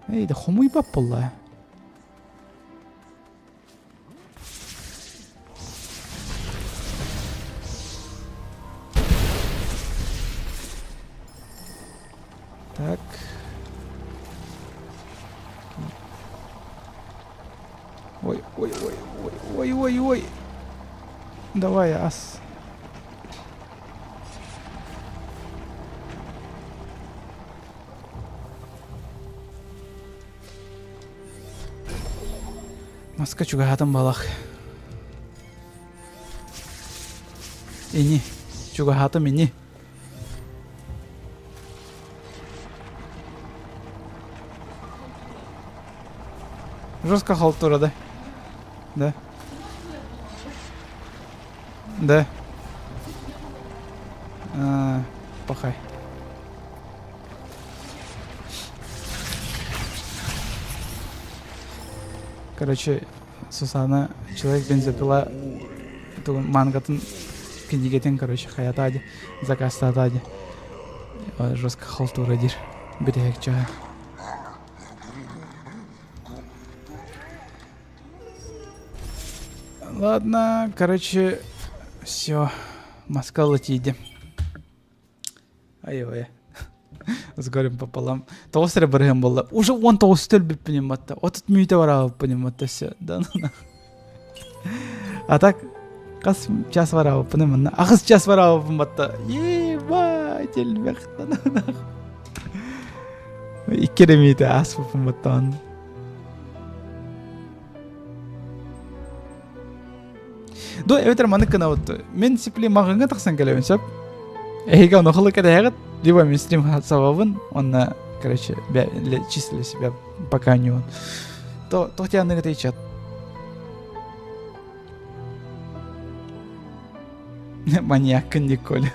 Эй, да хомуйбап буолла. Так. Ой, ой, ой, ой, ой, ой, ой. Давай, ас. Маска чугаһаатым балах. Ини. Чугаһаатым ини. Жестко халтура, да? Да. Да. А, пахай. Короче, Сусана человек бензопила мангатын кинигэтин, короче, хаятади, заказтаатади. Жестко халтура диир. Бүтэһик чаһа. Ладно, короче, все. Москва тиийдим. Ай-ой. С горем пополам. Тоҕус эрэ барыһым буолла. Уже 19 өлбүппүн батта. 30 мүнүүтэ бараабыппын батта все. Да ну А так хас час бараабыппын манна. Аҕыс час бараабыппын батта. Ебать, элбэх. Икки эрэ мүнүүтэ ааспыппын баттаан. До эбэтэр маннык гынабыт. Мин сипли маҕыҥҥа тахсан кэлэбин сөп. Эһиги ону хылы кэтэһэҕит, либо мин стрим сабабын, онно, короче, чисто для себя пока не он. То, то тяны чат. Маньяккын Николь.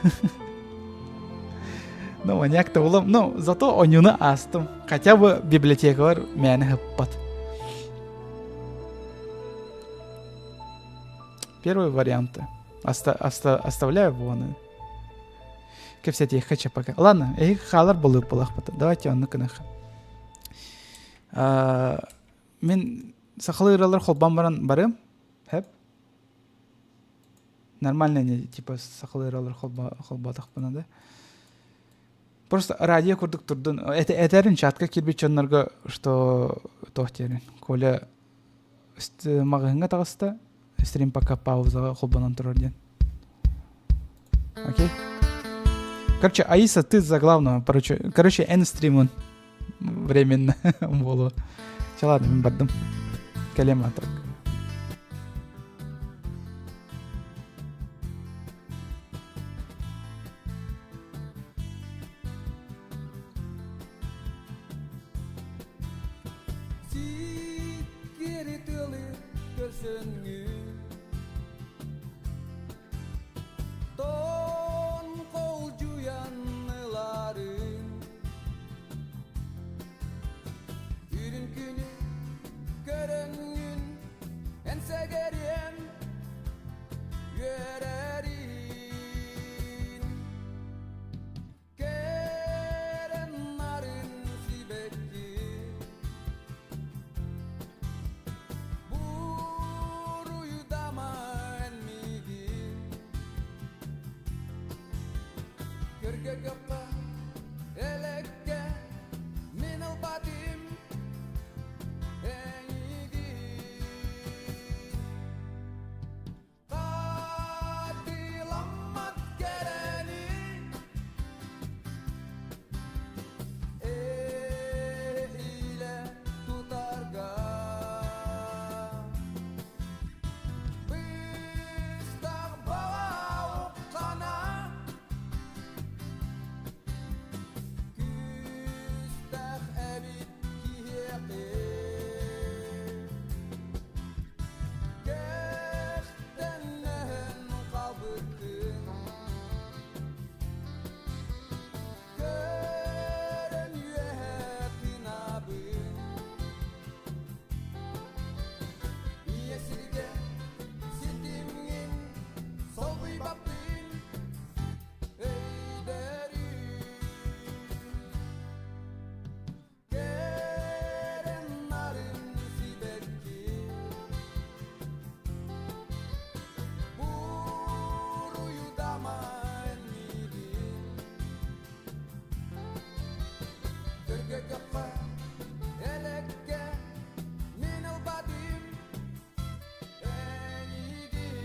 Ну, маньяк-то улам. Ну, зато онюну астым. Хотя бы библиотекалар мээнэ хыппат. Первые варианты. Оста оста оставляю вон. Кэпсэтиэххэ чэ пока. Ладно, эһиги хаалар болук буолахпыт. Давайте оннук гыныах. Мин сахалыы ырыалар холбоон баран барыам. Хэп. Нормально не типа сахалыы ырыалар холбоотохпуна да. Просто радио курдук турдун. Этэрин чатка киирбит дьоннорго, что туох диэрин. Коля маҕаһыыҥҥа таҕыста, стрим пока паузаҕа холбонон турар диэн. Окей? Короче, Аиса, ты за главного. Короче, короче, эн стримун временно буолуо. Все, ладно, мин бардым. Кэлиэм так. Сиккири тыалы көрсөнгүн Тон холдьуйан ыларын Үрүн күнү көрөнгүн эн сэгэриэм үөрэрин Кэрэн нарын сибэкки Буруйдама эн миигин Көргө көххө элекке Мин ылбатым эйигин Хатыламмат. Көргө элекке Мин ылбатым эйигин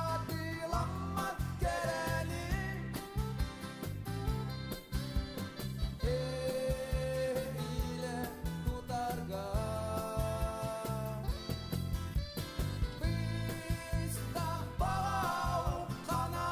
Хатыламмат кэрэни Илэ тутарга Быстах баҕа уххана.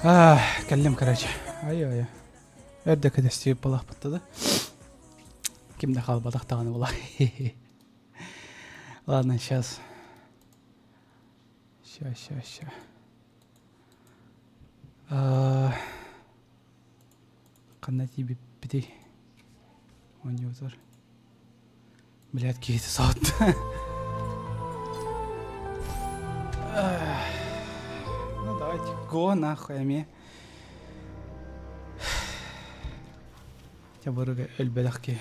Кэллим, короче. Ай-ай. Эрдэ кэтэстиир буолахпытта да. Ким да хаалбатах даҕаны була. Ладно, сейчас. Ща, ща, ща. Ханна тиийбиппитий? Оонньуутар. Блядь, киһити соһутта. Ну давайте, го нахуй эмиэ. Чабырыга өлбөтөх киһи.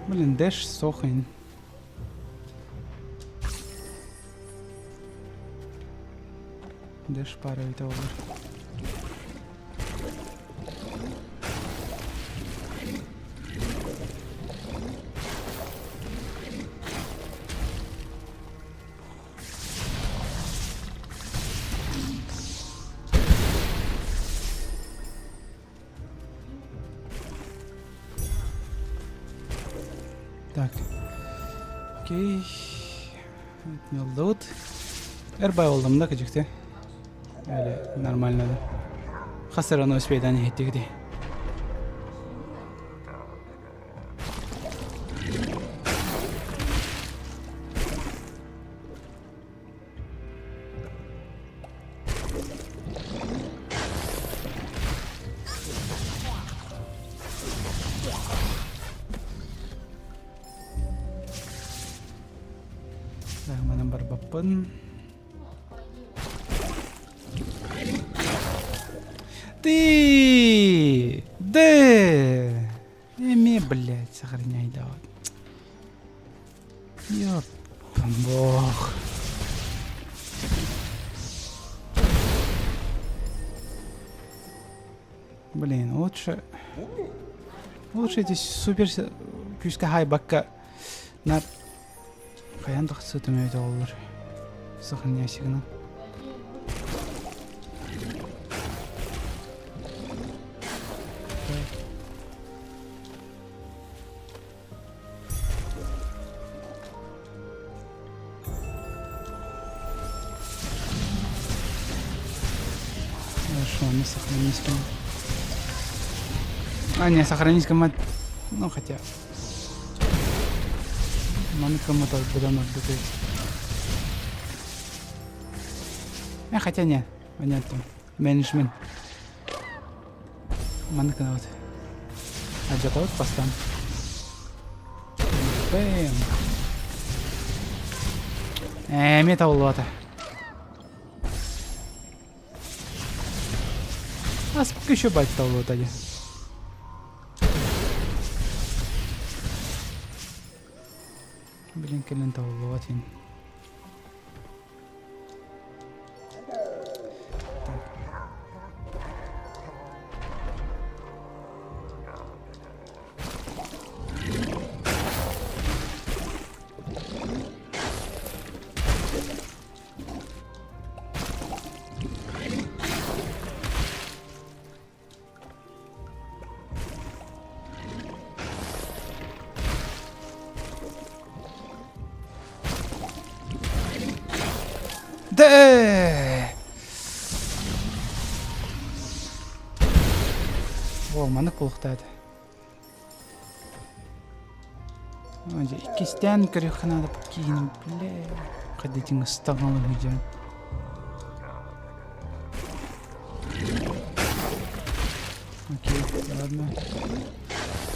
Блин, дэш сохин. Дэш пара эбитэ буолар. Так. Окей. Отмелдыбыт. Эрбай болдум да кыжыкты. Әле нормально да. Хас равно успейдан иһиттигити. Так, манан барбаппын. Ты! Д! Эми, блядь, сохраняй давай. Ёпан бог. Блин, лучше... Лучше эти супер күүскэ хайбакка на хайан тахсытым өйдө оллар. Сохраняй сигнал. Хорошо, не сохранись А, не, сохранись команд. Ну, хотя. Маны кому-то быдан ордук Э, хотя не, понятно. Менеджмент. Маннык гынабыт. Алдьатабыт бастаан. Бэм. Ээ, эмиэ табыллыбата. Аспыкка еще байт табыллыбата дии. Блин, кэлэн табыллыбат иһин. Дэ! О, маннык буолуохтаах этэ. Дьэ, иккистээн көрүөххэ наада киһини, бля, хайдытын ыстаҥалыы сылдьан. Окей, ладно.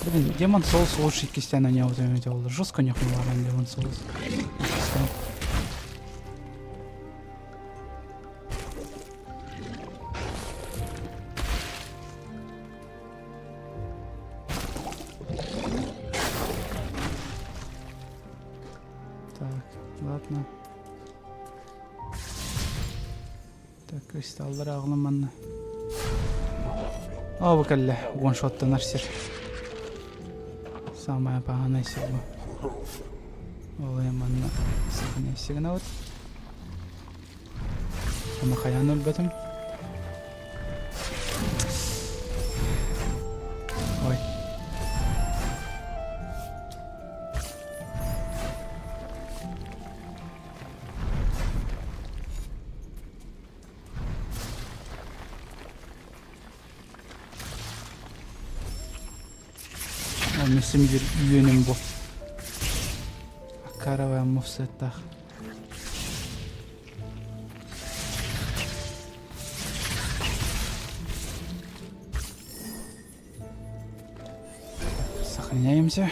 Блин, Демон Souls лучше иккистээн оонньообут эбит ол. Жестко ньохуллаҕын Демон Souls. Иккистээн. Так, ладно. Так, кристаллары аҕалым манна. Оо, бу кэллэ. Уоншоттанар сир. Самая поганая сир бу. Ол манна сахане сигнабыт. Ама хайаан өлбөтүм. Ой. Миссим биир үөнүм бу. Акаровая муфсеттах. Сохраняемся.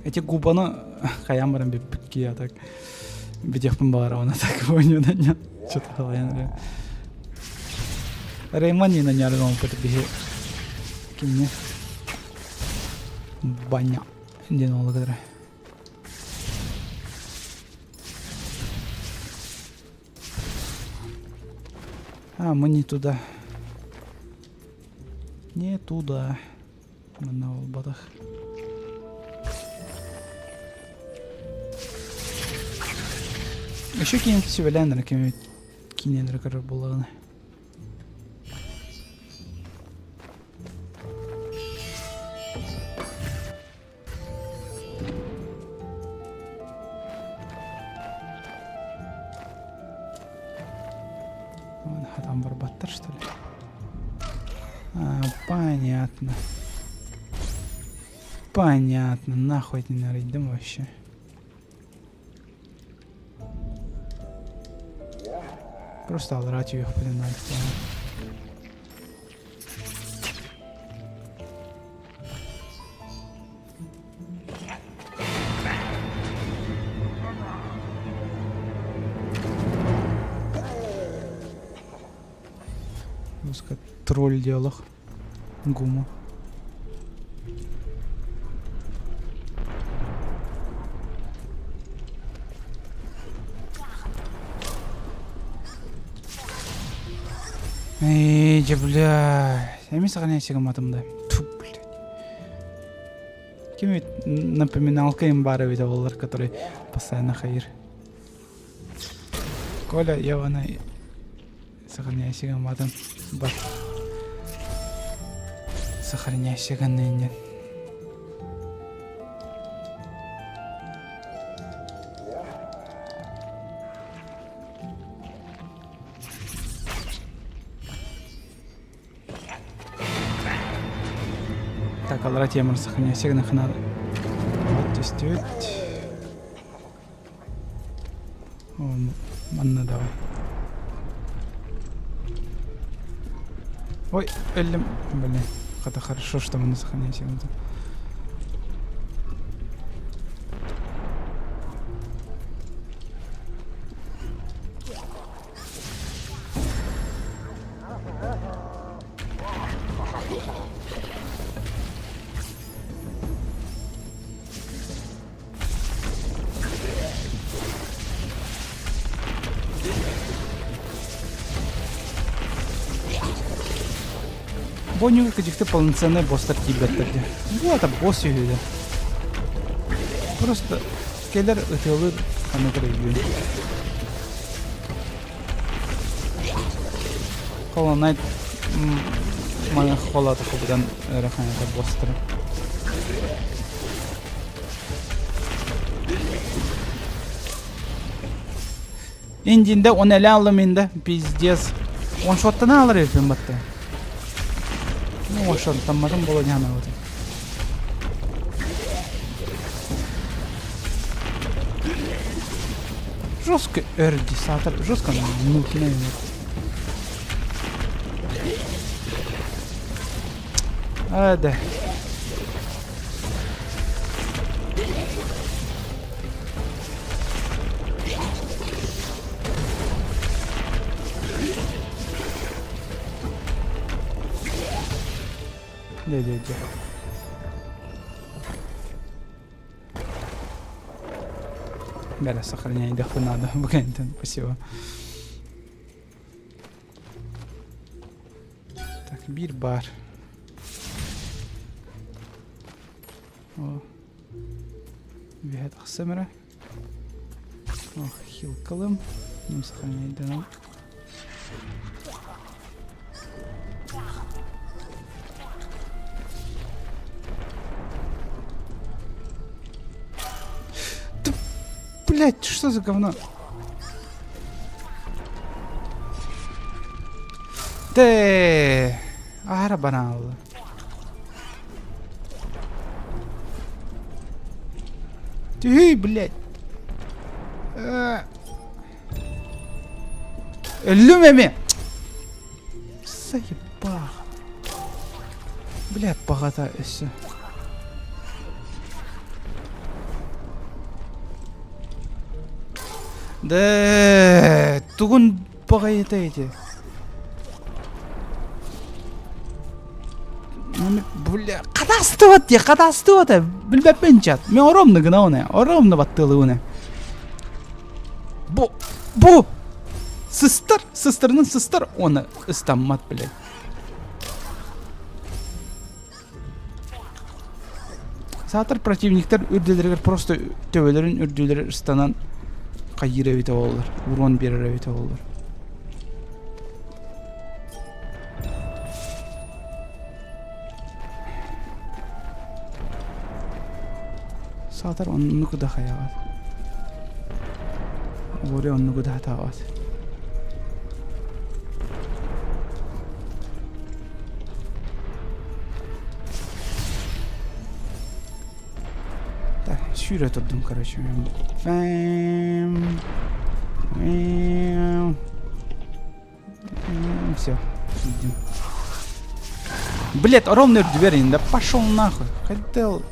Эти губаны хайаан баран бүппүт киһи так бүтүөхпүн баҕарабын так оонньуунан что-то халайан Рейман Нина няргампыт биһи кимне баня диэн олугадара. А, мы не туда. Не туда. Манна буолбатах. Еще киин сүбэлээн эрэ кими киинэн эрэ көрөр буоллаҕына. Хатан барбаттар, что ли? А, понятно. Понятно, нахуй не нарыйдым вообще. Просто алрать ее, блин, надо. Музыка тролль диалог. Гуму. Эй, бля. Эмиэ сохраняйся гымматым да. Тьфу, блядь. Ким ведь напоминалка им бары ведь олар, который постоянно хайыр. Коля, Евана, сохраняйся гымматым. Бар. Сохраняйся гынны Так, аллара темыр сохраняйся гынахына. Вот түстүбүт. Манна давай. Ой, өллүм. Блин, это хорошо, что мы на сохраняйся. Бу оонньууга кыдьыкты полноценный босстар тиийбэттэр дии. Бу это босс үһү да. Просто кэлэр ытыалыыр ханнык эрэ үһү. Hollow Knight маны холата хобудан ыараханата босстара. Индинде он эле алым инде, пиздец. Оншоттан алар эбиппин батта. Ну, оншоттамматым боло дьаһанабытым. Жестко өр саатар жестко нутный. А, да. Дэ, дэ, дэ. Бля, сохраняй дохуй надо. Букентен, спасибо. Так, биир баар. О. Үөһэ тахсам эрэ. Ох, хилкалым. Сохраняйданам. Блять, что за говно? Тэ, аһара бараалла. Түһүй, блядь. Өллүм эми. Заебал. Блядь, баҕата өссө. Да, тугун баҕайыта ити? Бля, хатастыбат дии, хатастыбат билбэппин чат. Мен оромну гына оны, оромну баттыылыбыны. Бу, бу! Сыстар, сыстарынан сыстар, оны ыстаммат, блядь. Саатар противниктар үрдүлэригэр просто төбөлөрүн үрдүлэрэ ыстанан хайыыр эбитэ буоллар, урон биэрэр эбитэ буоллар. Саатар оннук да хайаҕат. Ори оннугу да хатаабат. Так, сүүрэ турдум, короче. Фэм. Все, идем. Блять, ровно дверь, да пошел нахуй. Хотел.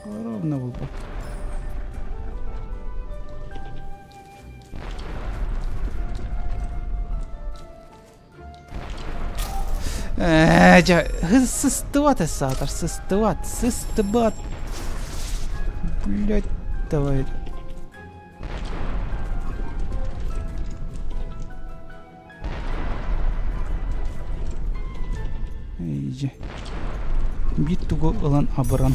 Ровно был. Ээ, дьэ, сыстыбат саатар, сыстыбат, сыстыбат. Блять, давай. Эй, Биир тугу ылан абыран.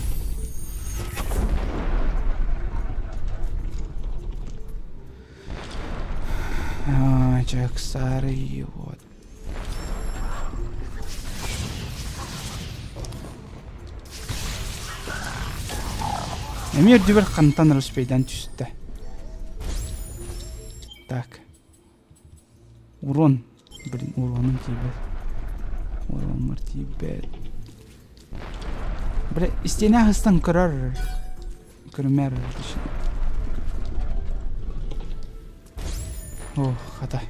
Чаксары вот. Эмиэ үрдүбэр хантан Роспейдан түстэ. Так. Урон. Блин, уроным тиийбэт. Уроммар тиийбэт. Бля, истиэнэ аһыстан көрөр. Көрүмээр О, хата.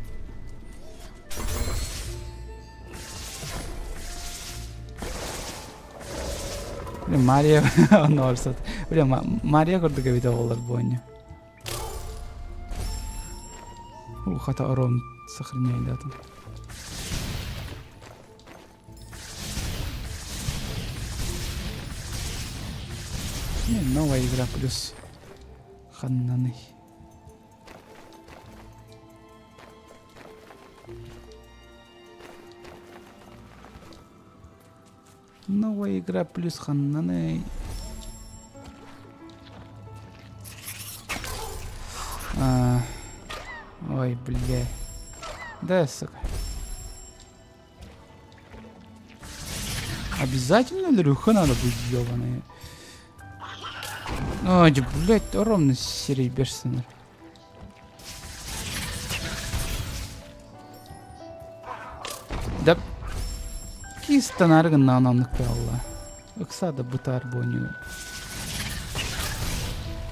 Бля, Мария онно барсат. Бля, Мария курдук эбитэ буолар буонньу. Хата орон сохраняйдатым. Не, новая игра плюс ханнаный. Новая игра плюс ханнаный. А, ой, бля. Да, сука. Обязательно Лерюха надо будет, ёбаные. Ой, блядь, ровно серий берсенер. Да кистанар гыннаан оннук буолла. Ыкса да бытаар буонньу.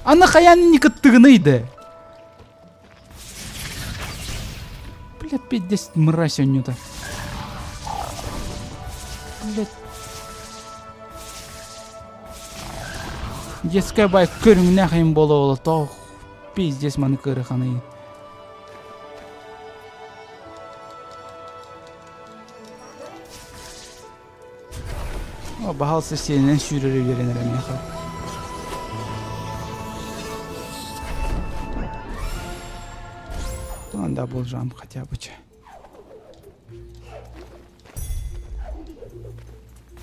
Аны хайаан не кыттыгыный да? Блядь, пиздец, мразь онньута. Блядь. Детская байк көрүҥнээх им буола-буола тоох пиздец маны кыараханый. О, баһаалыста сиэнинэн сүүрэрэ үөрэнэр миэхэ. Да, был жам хотя бы.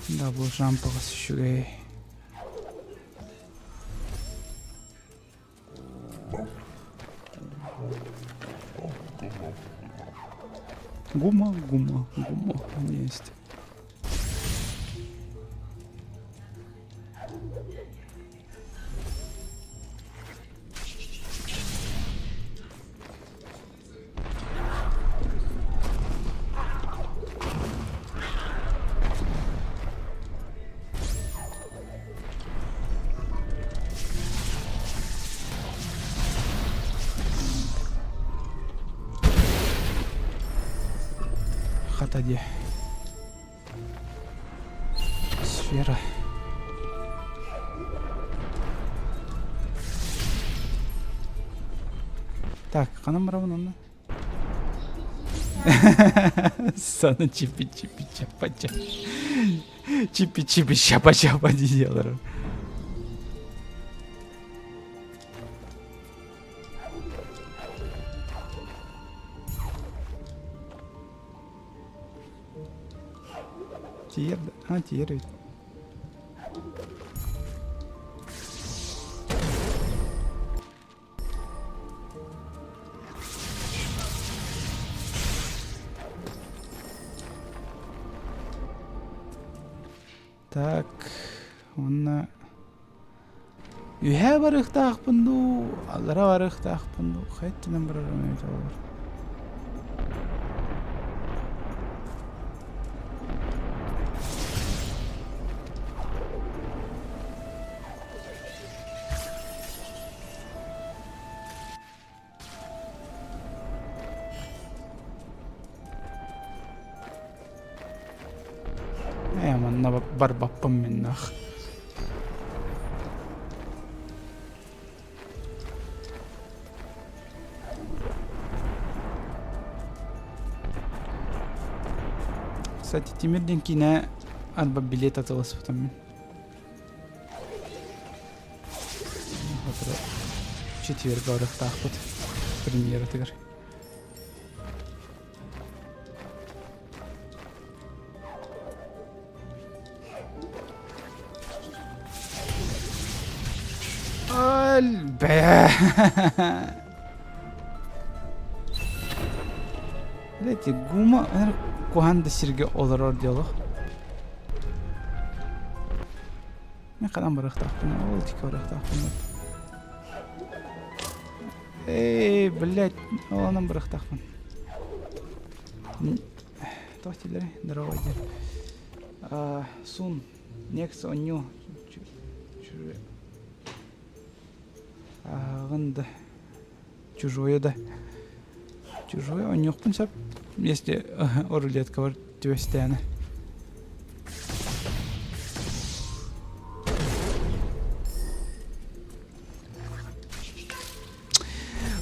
Да, был жам үчүгэй. Гума, гума, гума. Есть. Буолбата дии. Сфера. Так, ханан барабын онно? Сана чипи-чипи чапа-ча. Чипи-чипи чапа-чапа диялар. Тиер, а, тиер ведь. Так, уонна үһээ барыахтаахпын дуу, аллара барыахтаахпын дуу, хайттынан барарым эбитэ буолар. Ээ, манна барбаппын миннах. Кстати, Тимир диэн киинэ арба билет атыласпытым мин. Четверг барыахтаахпыт премьератыгар. Бэ. Эти гума куһаан да сиргэ олорор диалог. Мен хадан барыахтаахпын, ол тики барыахтаахпын. Эй, блядь, ол анан барыахтаахпын. Туох дииллэрий? Здорово диэн. Сун, Некс, Онню, Ааҕын да, чужое да. Чужое онньуохпун сөп, если рулеткабар түбэстээнэ.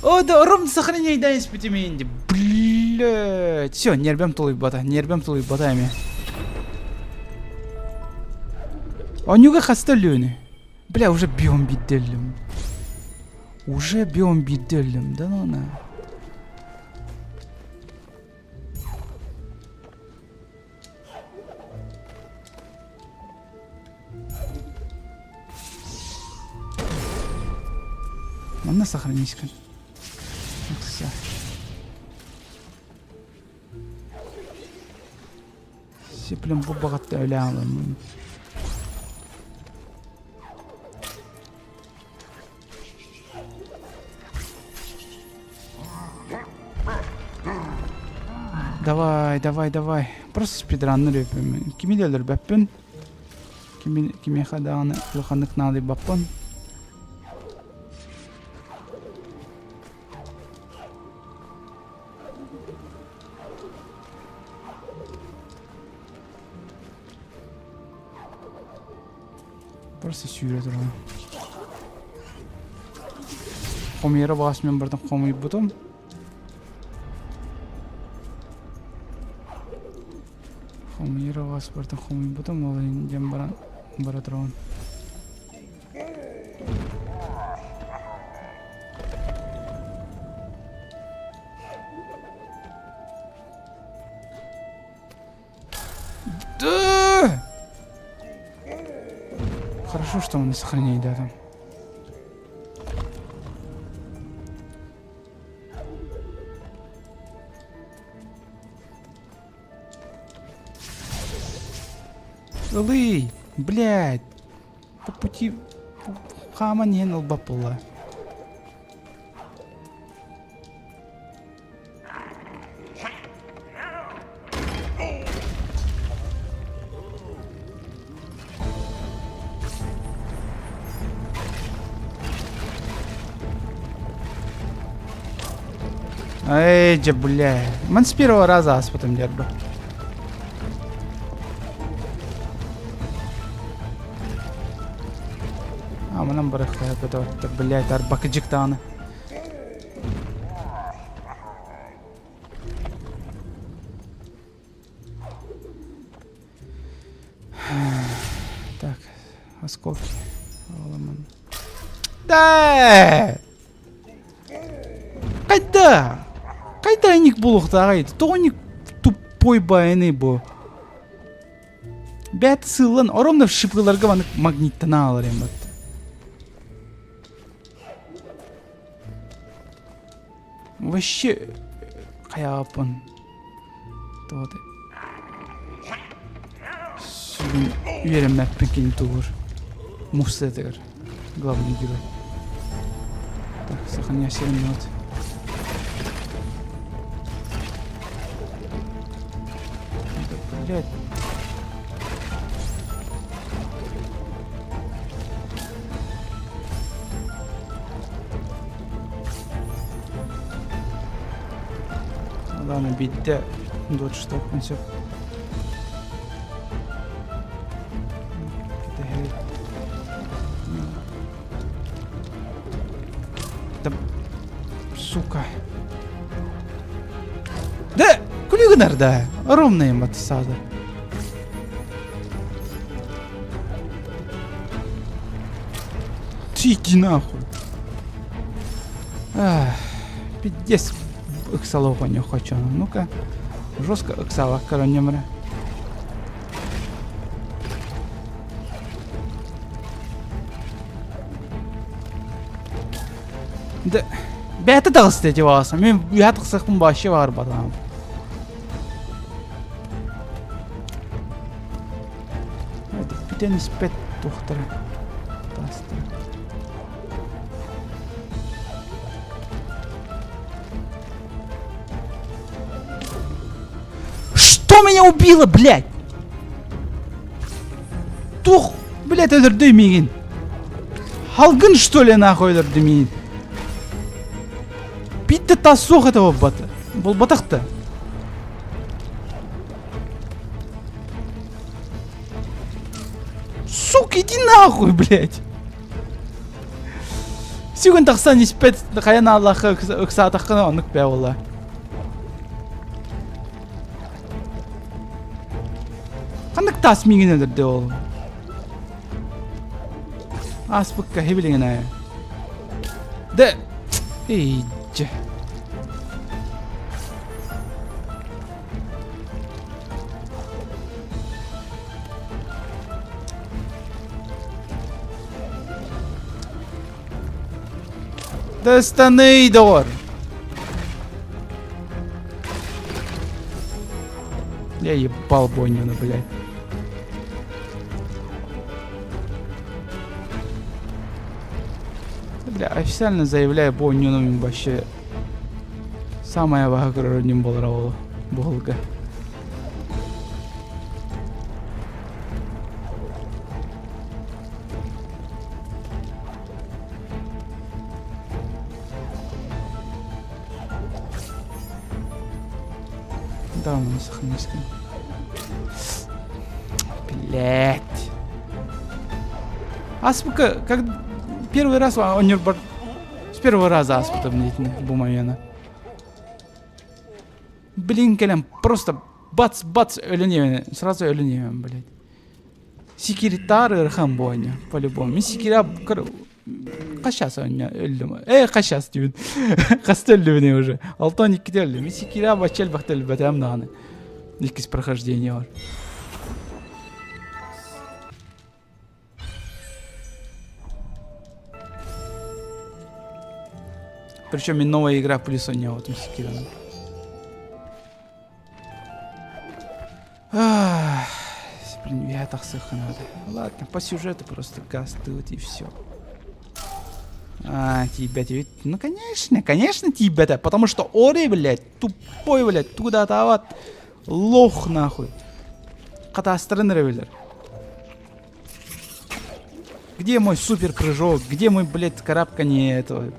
О, да, ром сохраняй, да, испитиминди. Блять. Все, нервем тулуйбата, нервем тулуйбата эми. Онньуга хаста өлүөнү. Бля, уже биом бидделлим. Уже биом бидделлим, да ну на. Манна сохранись Все. Сиплем бу баҕатта өлө аламмын. Давай, давай, давай. Просто спидранныр өпүм. Кими да өлөрбөппүн. Кими, кимиэхэ даҕаны улаханнык наадыйбаппын. Просто сүүрэ туран. Хомуйара баҕас мен бардым хомуйбутум. Хомуйара баҕас бардым хомуйбутум ол иһин диэн баран бара турабын. Да! Хорошо, что он не сохраняет, да, там. Ылый, блядь, по пути хааман иһэн ылбат буолла. Эй, дьэ, бля. Ман с первого раза ааспытым дьарба. Манан барыахха бөтөттөр, блядь, арбакыдьык даҕаны. Так, осколки. Да! Қайда? Қайда ник булуохтааҕый? Тоҕо ник тупой байыный бу? Бэт сыыллан оромно шипыларга маннык магниттана алар эм бат. Вообще хайааппын. Тоҕо Сүгүн үөрэммэппин кини тугур. Муссетыгар. Главный герой. Так, сохраняй 7 минут. Да, блядь. Ладно, биттэ дочь сөп. Да, сука. Да, күлүгүнэр да. Ровно им саада. Иди нахуй. Ах, пиздец. Ыксала не хочу. Ну-ка. Жестко ыксала, коронемре. Да, бэйэтэ таҕыста ити баҕаса. Мин үһэ тахсыахпын вообще баҕарбатаҕым. Бүтэн испэт туохтара таастара. Что меня убило, блядь? Тух, блядь, өлөрдүй миигин. Халгын, что ли, нахуй өлөрдү миигин? Битте тас суох этэ буолбата. Буолбатах да. Сука, иди нахуй, блядь. Сүгүн тахсан испэт хайан Аллахха ыксаатаххына оннук бээ буолла. Ханнык таас миигин өлөрдө ол? Ааспыкка хибилигин аа. Да эй дьэ. Дастаный доҕор. Я ебал Боннина, блядь. Бля, официально заявляю, Боннину вообще самая вагрородним был Волга. Да, мы сохранились. Блять. Аспука, как первый раз он с первого раза аспыта бу момента. Блин, кэлэн просто бац-бац өлөн сразу өлөн блядь. Секретарь ыарахан буоня, по-любому. Мин секретарь хас оонньоо өллүм. Ээ хас диибин. Хаста өллүбүн уже. Алтан иккитэ өллүм. Мин секретарь бачча элбэхтэ өлбөтөм даҕаны. Иккис прохождение бар. Причем и новая игра плюс у него там Секиро. Блин, я тахсыха надо. Ладно, по сюжету просто газ тут и все. А, тебя тебе... Ну, конечно, конечно тебя потому что Ори, блядь, тупой, блядь, туда-то вот. Лох, нахуй. Хатаастарын эрэ билэр. Где мой супер прыжок? Где мой, блядь, карабканье этого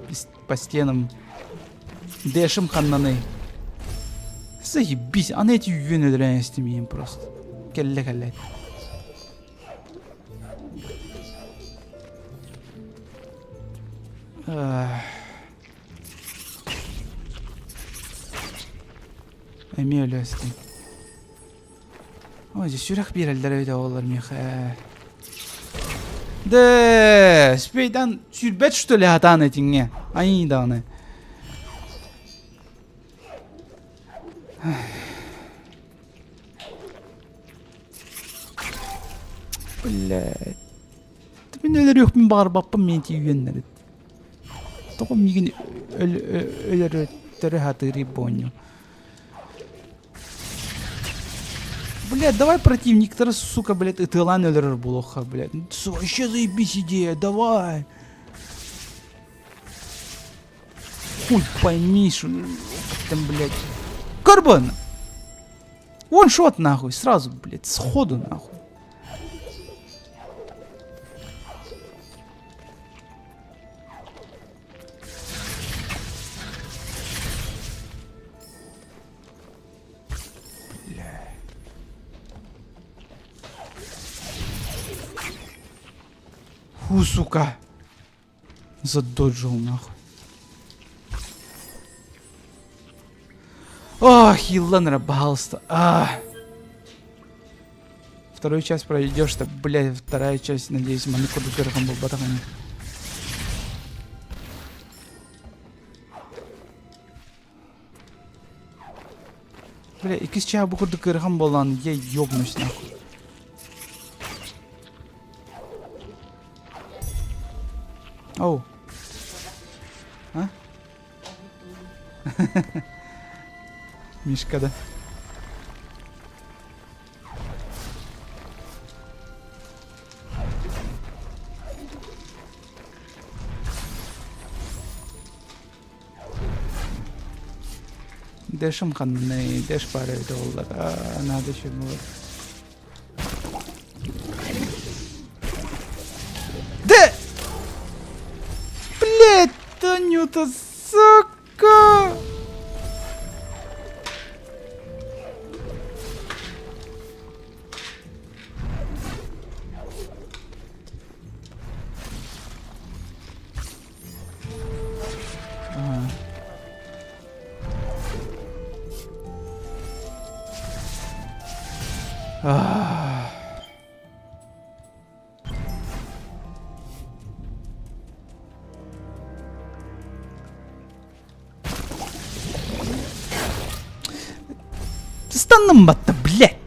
по стенам? Дэшим ханнаны. Заебись, аны эти үйін өлөрөн истимиин просто. Кэллэ кэллэ. Эмиэ өлөөстүм. Ой, сүрэх биэрэллэр эбит оҕолор миэхэ. Дэ, спейдан сүүрбэт что ли хатаан этиҥҥэ? Ай даҕаны. Блядь. Мин өлөрүөхпүн баҕарбаппын мин тиийэннэрит. Тоҕо миигин өлөрөттөрө сатыырый бу Блядь, давай противниктары, сука, блядь, ытыалаан өлөрөр буолуохха, блядь. Вообще заебись идея, давай. Хуй пойми, что там, блядь. Карбон! Ваншот нахуй, сразу, блядь, сходу нахуй. Бля. Фу, сука. Задоджил нахуй. Ох, Елена, пожалуйста. А. Вторую часть пройдешь, так, блядь, вторая часть, надеюсь, маннык курдук ыарахан буолбатах ини. Бля, иккис чаа бу курдук ыарахан буоллаҕына, я ёбнусь нахуй. Оу. А? Мишка, да. Дэшим ханны, дэш баар эбитэ буоллар, надо еще было. Да! Блять, Танюта, сука! Станным батта, блядь!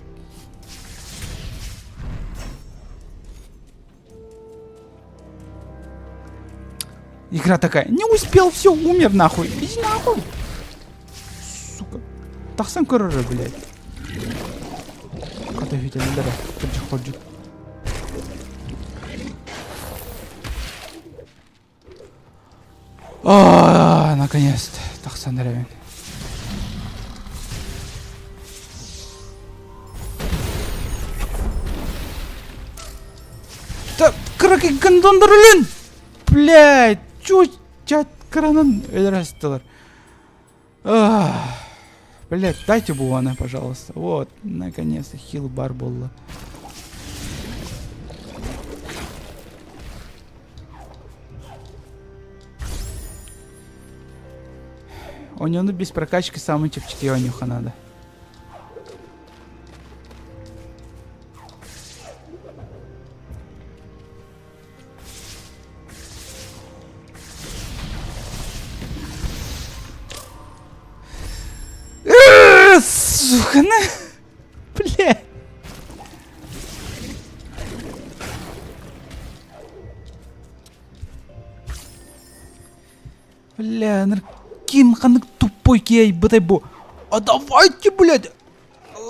Игра такая, не успел, все, умер нахуй. Иди нахуй. Сука. Тахсан көрөрө, блядь. Хата үтэллэр, кырдьык хордьук. А, наконец-то, тахсан эрэбин. Да, кыраки гондондар өлүн! Блядь, чуть чат кыранан өлөрөстүлэр. Блядь, дайте буана, пожалуйста. Вот, наконец-то, хил бар буолла. Оньону без прокачки самый чепчики онюха надо. Сука, на... Блядь. Бля, ким ханнык тупой киэй бытай бу. А давайте, блядь,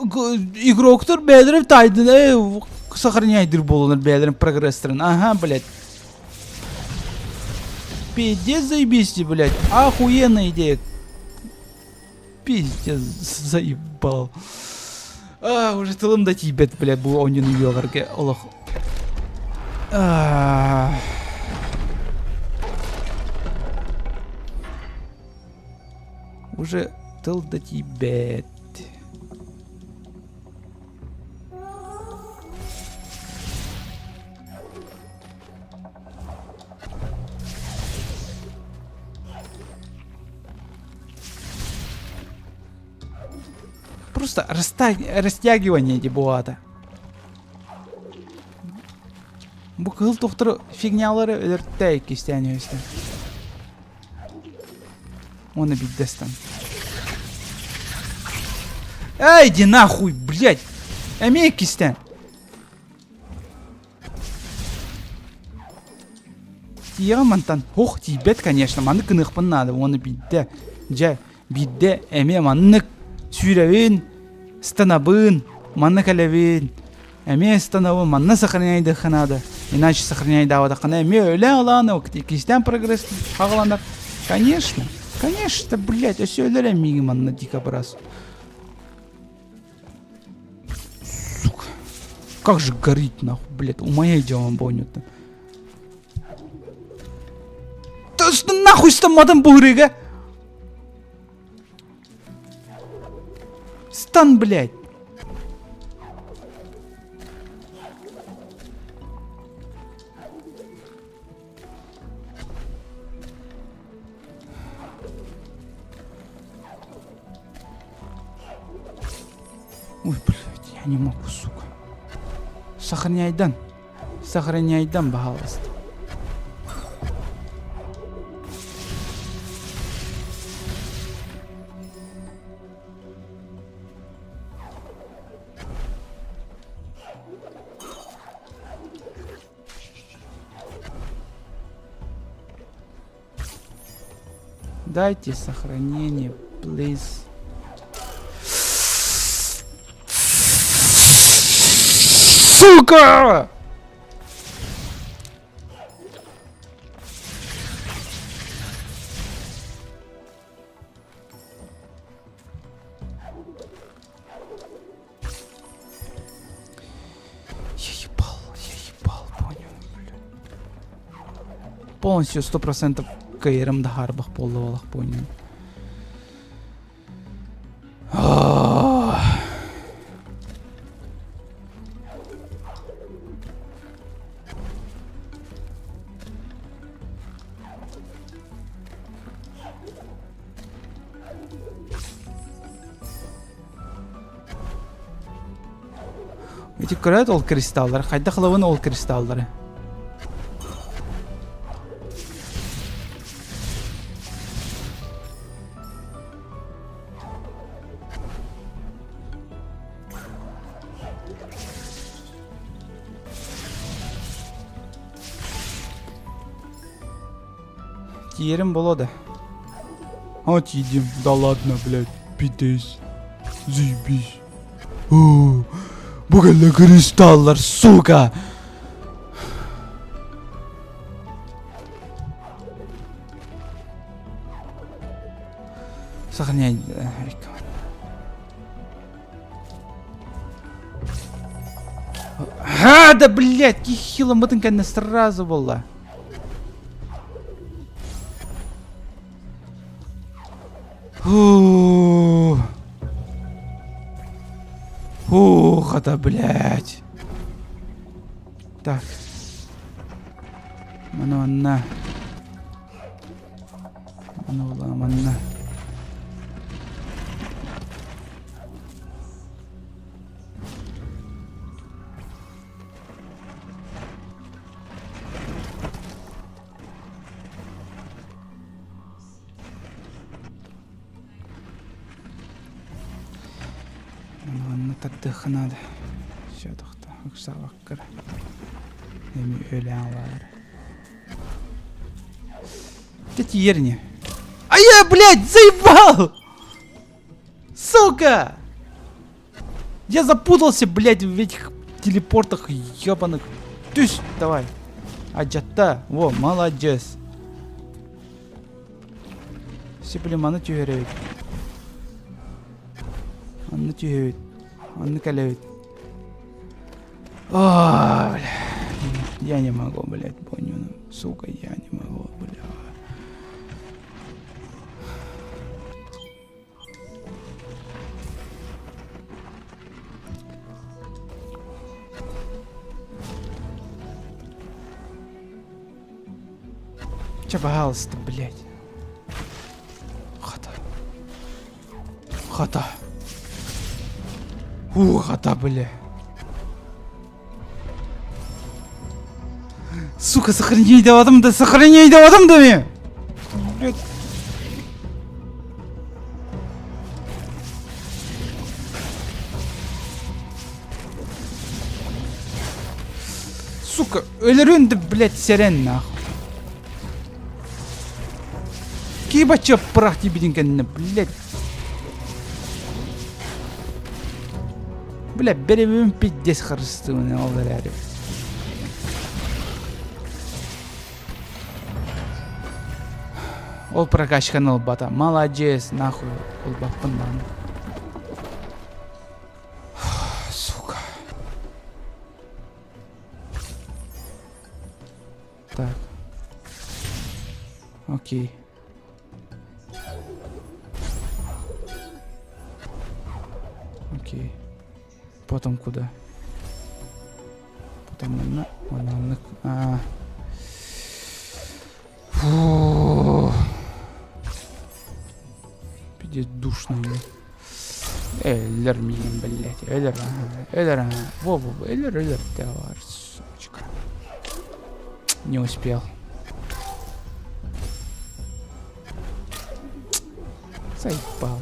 игроктар бэйэлэрин таайдын, э, сохраняйдыр буоланар бэйэлэрин прогресстарын. Ага, блядь. Пиздец заебись, блядь. Охуенная идея. Пиздец заебал. А, уже тылым да тиийбэт, блядь, бу оонньууну үөҕэргэ олох. А. Уже тыл да тиийбэт. Просто растягивание ди буолаата. Бу кыһыл тохтору фигнялары өлөртө иккистээн үһүстэн. Уонна биирдэстэн. Эй, иди нахуй, блядь! Эмиэ иккистэн. Тиийэҕин мантан. Ох, тиийбэт, конечно. Маннык гыныахпын наада. Уонна биирдэ, дьэ, биирдэ эмиэ маннык сүүрэбин, станабын, манна кэлэбин. Эмиэ станабын, манна сохраняйдыахха наада. Иначе сохраняйдаабатаххына эмиэ өлө алаан, иккистээн прогресс хаҕаланар. Конечно, конечно, блядь, өссө өлөр эмиигин манна дикобраз. Сука. Как же горит, нахуй, блядь, умояй делом понятно. Да что нахуй стамматын буһырыга? Стан, блядь. Ой, блядь, я не могу, сука. Сохраняйдан. Сохраняйдан, пожалуйста. Дайте сохранение, please. Сука! Я ебал, я ебал, понял, блядь. Полностью 100% каерым да харбах буолла понял. Ити көрөөт ол кристаллары, хайдах ылабын ол кристаллары? Тиийэрим буолуо да. А тиийдим. Да ладно, блядь, пиздец. Заебись. Бу кэллэ кристаллар, сука! Сохраняй. А, да блядь, кихилом бытын кэннэ сразу была. Фу. Фух, это, блядь. Так. Манна. Манна, манна. Манна тардыахха наада. Все тохто ыксаабаккар. Эми өлөөн ылаар. Ты тиерни. А я, блядь, заебал! Сука! Я запутался, блядь, в этих телепортах ебаных. Түс, давай. Адьатта. Во, молодец. Все, маны түһэрэбит. Анны түһэбит. Анны кэлэбит. О, бля. Я не могу, блядь, понял. Сука, я не могу, бля. Че, пожалуйста, блядь. Хата. Хата. Ух, ата, бля. Сука, сохранение даватым да, сохранение даватым да мен. Блядь. Сука, өлөрүн да, блядь, сэрэн нахуй. Кибача прах тибитин кэннэ, блядь. Бля, беребим пиздец харыстыбын ол эрээри. Ол прокачканы ылбата. Молодец, нахуй. Ылбаппын даҕаны. Сука. Так. Окей. Окей. Потом куда? Потом манна, манна, а. Фу. Пиздец душно мне. Эллер миин, блядь, эллер, эллер, во, во, эллер, эллер, давай, сучка. Не успел. Заебал.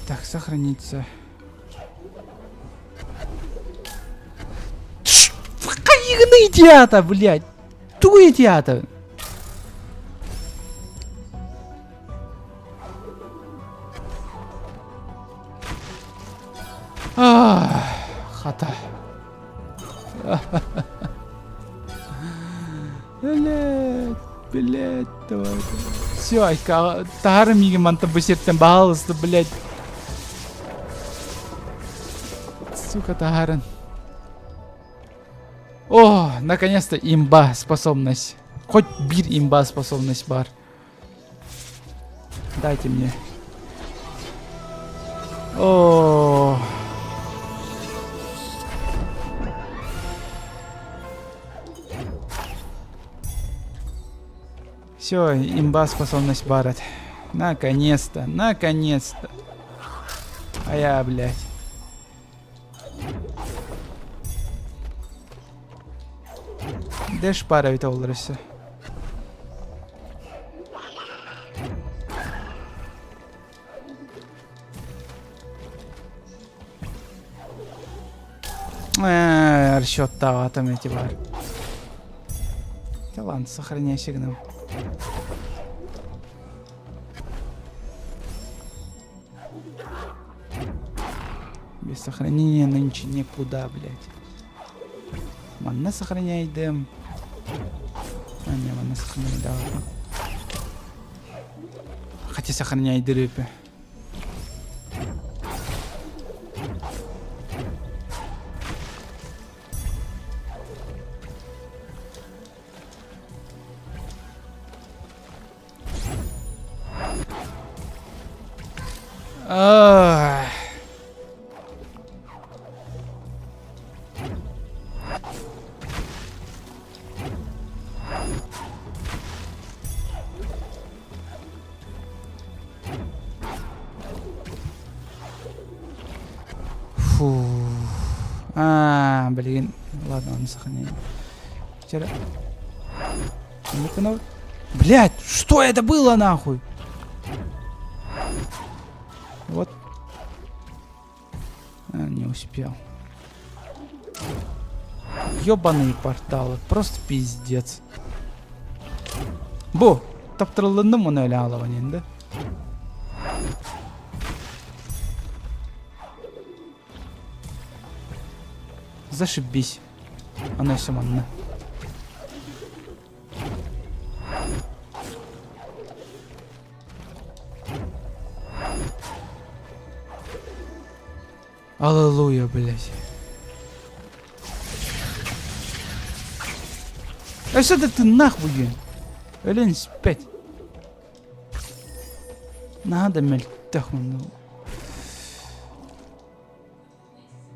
Так, сохраниться. Хайыгыный театр, блядь! Тугуй театр! Хата. Блядь, блядь, давай. Все, айка, таһары миигин мантан бу сиртэн баһаалыста, блядь. Сука, таһарын. О, наконец-то имба способность. Хоть бир имба способность бар. Дайте мне. О. Все, имба способность барат. Наконец-то, наконец-то. А я, блядь. Дэш пара ведь олар все. Э, расчеттаабатым эти бар. Да ладно, сохраняй сигнал. Без сохранения нынче никуда, блядь. Манна сохраняйдым. А, не, манна сохраняй, да ладно. Хотя сохраняй дырыпы. Ах. Фу. А, блин. Ладно, он сохраняет. Вчера. Блять, что это было нахуй? Вот. А, не успел. Ёбаные порталы. Просто пиздец. Бу, таптырылынным оны өлө алабан енді. Зашибись. Она все манна. Аллилуйя, блядь. А что ты нахуй? Өлөн спять. Надо мөлтөх.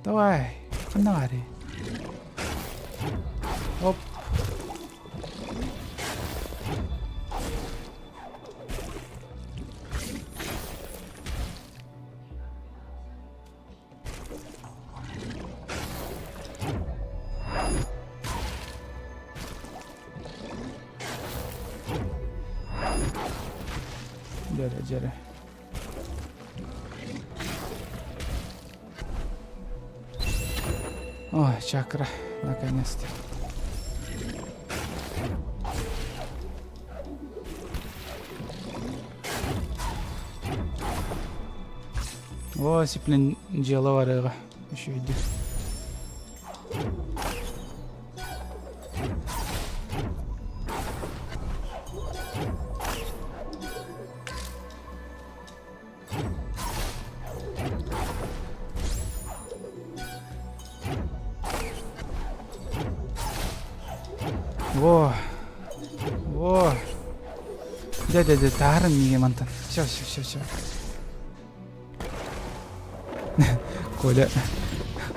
Давай, фонари. Оп. Дьэрэ, дьэрэ. Ой, чакра, наконец-то. О, сиплин дьыала барыаҕа. Үчүгэйдик. Во. Во. Дэ, дэ, дэ, таарын миге мантан. Все, все, все, все. Коля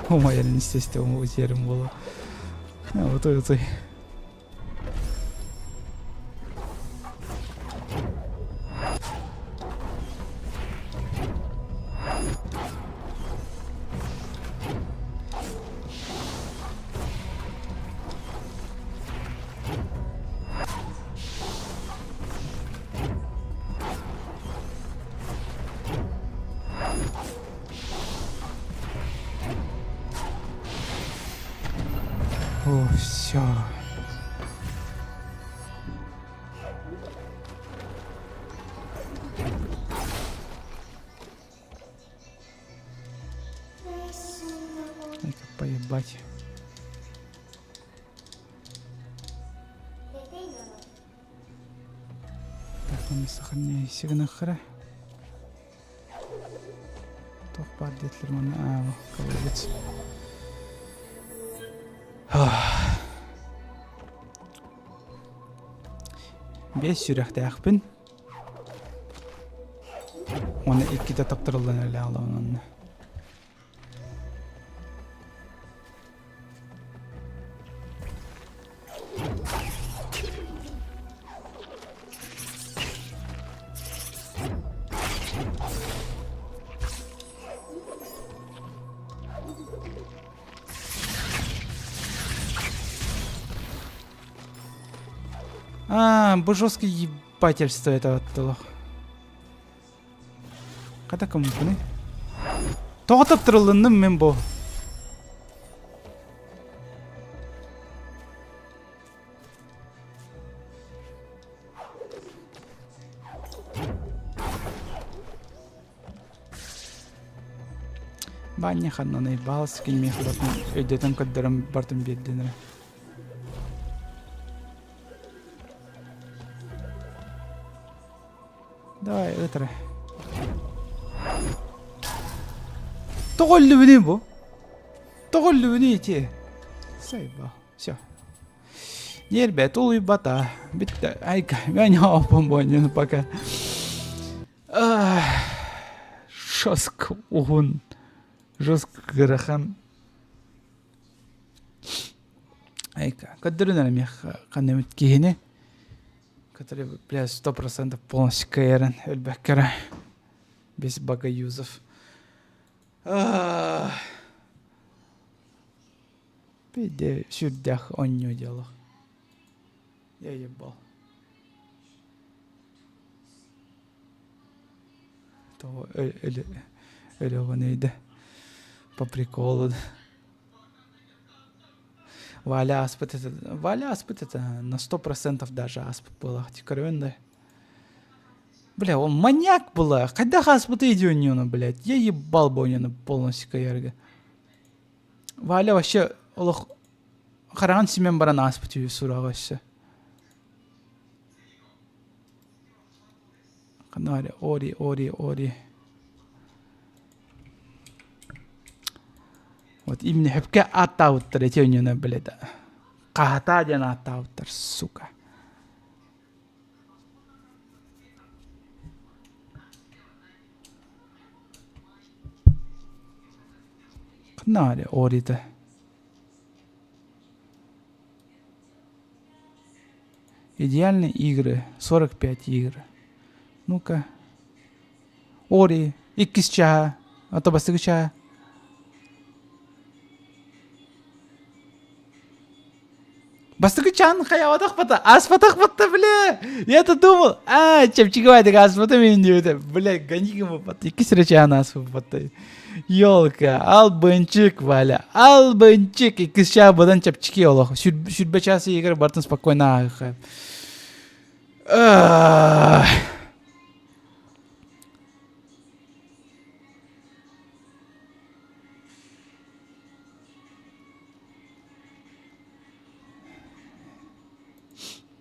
умайарын естественно утерім болу. Отой, отой. О, все. Ай-ка поебать. Так, он сохраняйся нахера. Туох баар диэтилэр манна аа колодец. Биэс сүрэхтээхпин. Уонна иккитэ таптарыллан эрэлээх онно. А, бу жесткое ебательство это вот Хата кыммыппыный? Тоҕо таптырылынным мин бу? Баанньа ханнаный баал скин миэхэ бартын өйдөтөн көрдөрөн бартын биэрдин эрэ. Давай, ытыра. Тоҕо өллүбүнүй бу? Тоҕо өллүбүнүй ити? Сайба. Все. Нербе тулуйбата. Бүттэ. Айка, мен оппун буонньуну пока. Жестко уһун. Жестко ыарахан. Айка, көрдөрүн эрэ миэхэ ханна киһини который, бля, 100% полностью кыайарын өлбөккө эрэ без богоюзов. Пиде сүрдээх оонньуу дьоло. Я ебал. Того өлөҕүн өйдө. По приколу. Валя ааспыт это Валя ааспыт это на 100% даже ааспыт буолаах көрөбүн да. Бля, он маньяк была. Хайдах ааспыты идеоньону, блядь. Я ебал бы оньону полностью каярга. Валя вообще олох хараҕын симэн баран ааспыт үһү сураҕа өссө. Ханна Ори, Ори, Ори. Вот именно хөпкө ааттаабыттар эти өньөнө блядь. Хаһатаа диэн ааттаабыттар, сука. Ханна Орита. Идеальные игры. 45 игр. Ну-ка. Ори. Иккис чаһа. Ото бастакы чаһа. Бастакы чаан хайаабатах бата, ааспатах батта, бля! Я-то думал, а, чэпчэки ааспата мин диэбитэ. Бля, гони бата. Иккис эрэ чаан ааспыт батта. Елка, албынчык, Валя, албынчык. Иккис чаа быдан чэпчэки олох. Сүрбэ час иһигэр бартын спокойно ааһыха.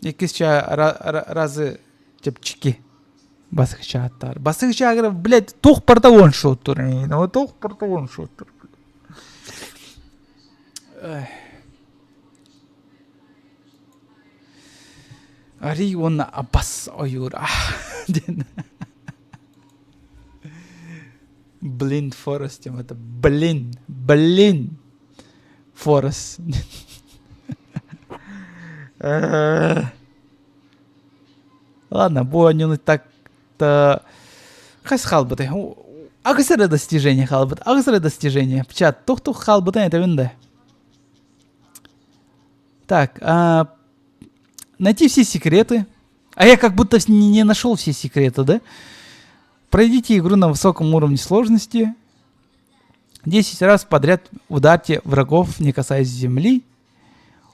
Иккис чаа разы чэпчэки басык чааттаар. Басык чаагыр, блядь, туох барда one-shot туох барда one-shot Арий уонна Абас ойуур диэн. Блин Форест это блин, блин Форест. Ладно, бу оонньууну так-то хас хаалбытай? Аҕыс эрэ достижение хаалбыт, аҕыс эрэ достижение. Чат, тух-тух хаалбытын этэбин да. Так, а, найти все секреты. А я как будто не нашел все секреты, да? Пройдите игру на высоком уровне сложности. 10 раз подряд ударьте врагов, не касаясь земли.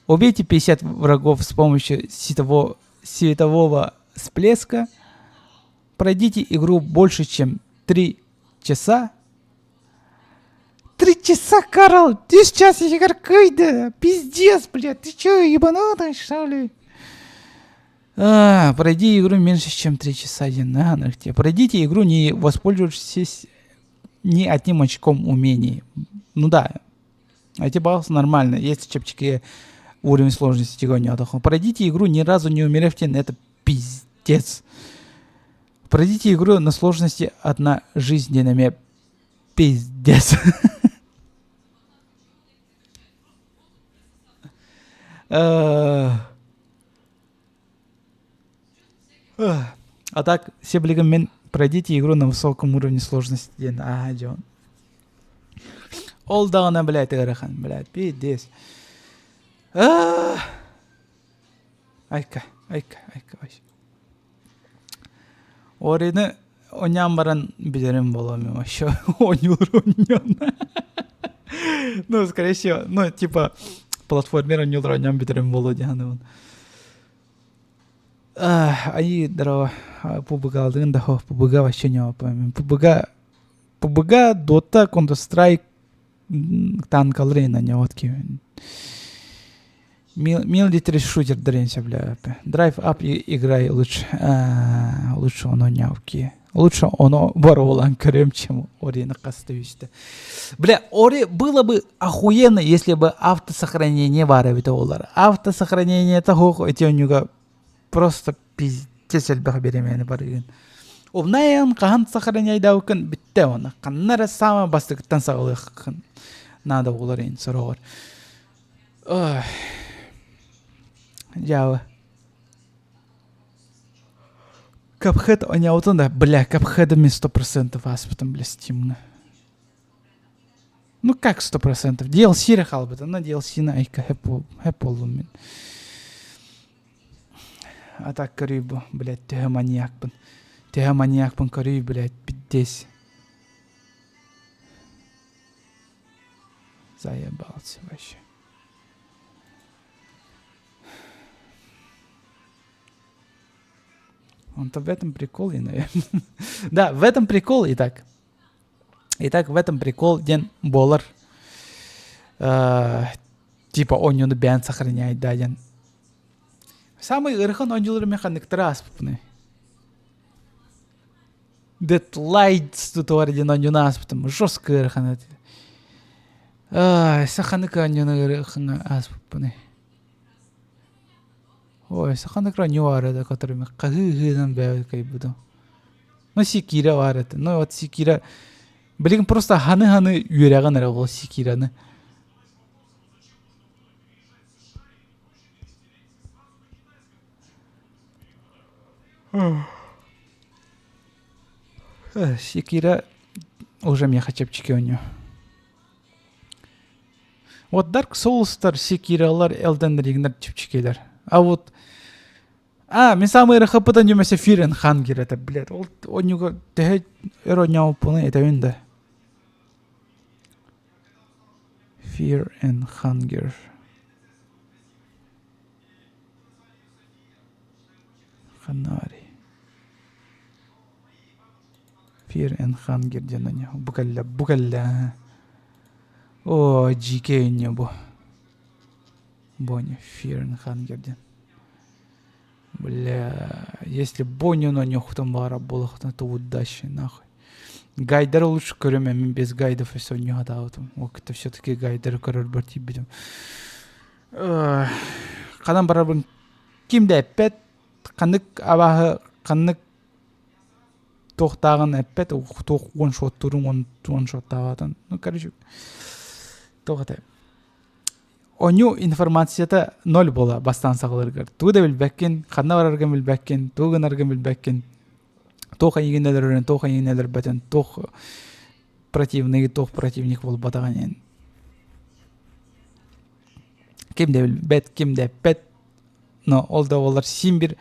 Убейте 50 врагов с помощью светового, светового всплеска. Пройдите игру больше, чем 3 часа. 3 часа, Карл! Ты сейчас кыйда! Пиздец, блядь! Ты чё, ебанутый, что ли? А, пройди игру меньше, чем 3 часа, на тебе. Пройдите игру, не воспользовавшись ни одним очком умений. Ну да, эти баллы нормально. Есть чэпчэки уровень сложности Пройдите игру, ни разу не умерев, это пиздец. Пройдите игру на сложности одна жизненными. Пиздец. А так, себилигин мин пройдите игру на высоком уровне сложности диэн аа дьон. Ол даҕаны, блядь, ыарахан, блядь, пиздец. Айка, айка, айка, айка. Орины оонньоон баран билэрим буолуо мин вообще оонньуур оонньоон. Ну, скорее всего, ну, типа, платформер оонньуулар оонньоон бүтэрим буолуо дии саныыбын. Айыы здорово, PUBG-алдыгын да PUBG вообще не помню. PUBG, PUBG, Dota, Counter-Strike, танкалар на вот Military шутер дренься, бля. Drive Up играй лучше. Лучше оно нявки. Лучше оно боруолан көрөм, чем Ори кастыбиште. Бля, Ори было бы охуенно, если бы автосохранение баар эбитэ буоллар. Автосохранение того эти оонньууга просто пиздец элбэх бириэмэни барыгын. Умнайын хаһан сохраняйдаабыккын бүттэ оны. Ханна эрэ саамай бастакыттан саҕалыаххын наада буолар ин сороҕор. Ой. Дьаабы. Cuphead оонньообутун да, бля, Cuphead мен 100% ааспытым, бля, Steam'ҥа. Ну как 100%? DLC эрэ хаалбыт, онно DLC-ны айка хэп буоллум мин. А так көрүй бу, блядь, төһө маньякпын. Төһө маньякпын көрүй, блядь, пиздец. Заебался вообще. Он-то в этом прикол, и, наверное. Да, в этом прикол и так. Итак, в этом прикол диэн буолар. Типа оонньууну бэйэн сохраняй да диэн. Самый ыарахан оонньуулар механиктара ааспыппыный. Dead Lights тутуар диэн оонньууну ааспытым. Жестко ыарахан этэ. Саханык оонньууну ыарахаҥҥа ааспыппыный. Ой, саханык оонньуу баар этэ, который хаһыы-хаһыынан бэйэбит кыайбытым. Ну, Секира баар этэ. Ну, вот Секира... Билигин просто ханы-ханы үөрэҕин эрэ ол Секираны. Секира уже миэхэ чэпчэки оонньуу. Вот Dark Souls'тар, Sekira'лар, Elden Ring'нэр чэпчэкилэр. А вот А, мин самый ыарахаппытан дьүмэсэ Fear and Hunger это, блядь, ол онньуга төһө өр оонньообуппунуй этэбин да. Fear and Hunger. Ханари. Fear and Hunger диэн оонньуу. Бу кэллэ, бу кэллэ. Оо, дьиикэй оонньуу бу. Бонни, Fear and Hunger диэн. Бля, если Бонни оонньуохтун баҕарар буоллахтына, то удачи нахуй. Гайдары лучше көрүм, мин без гайдов өссө оонньуу сатаабытым. Ол кытта все-таки гайдары көрөрбөр тиийбитим. Ханан барарбын ким да эппэт, ханнык абааһы, ханнык туохтааҕын эппэт, туох уон-шоттуурун уон-шоттаабатын. Ну, короче, туох этэ. Онньу информацията ноль буола бастаан саҕалыыргар. Тугу да билбэккин, ханна бараргын билбэккин, тугу гынаргын билбэккин, туох эйигин өлөрөрүн, туох эйигин өлөрбөтүн, туох противнигы, туох противник буолбатаҕын иһин. Ким да билбэт, ким да эппэт, но ол да буоллар син бир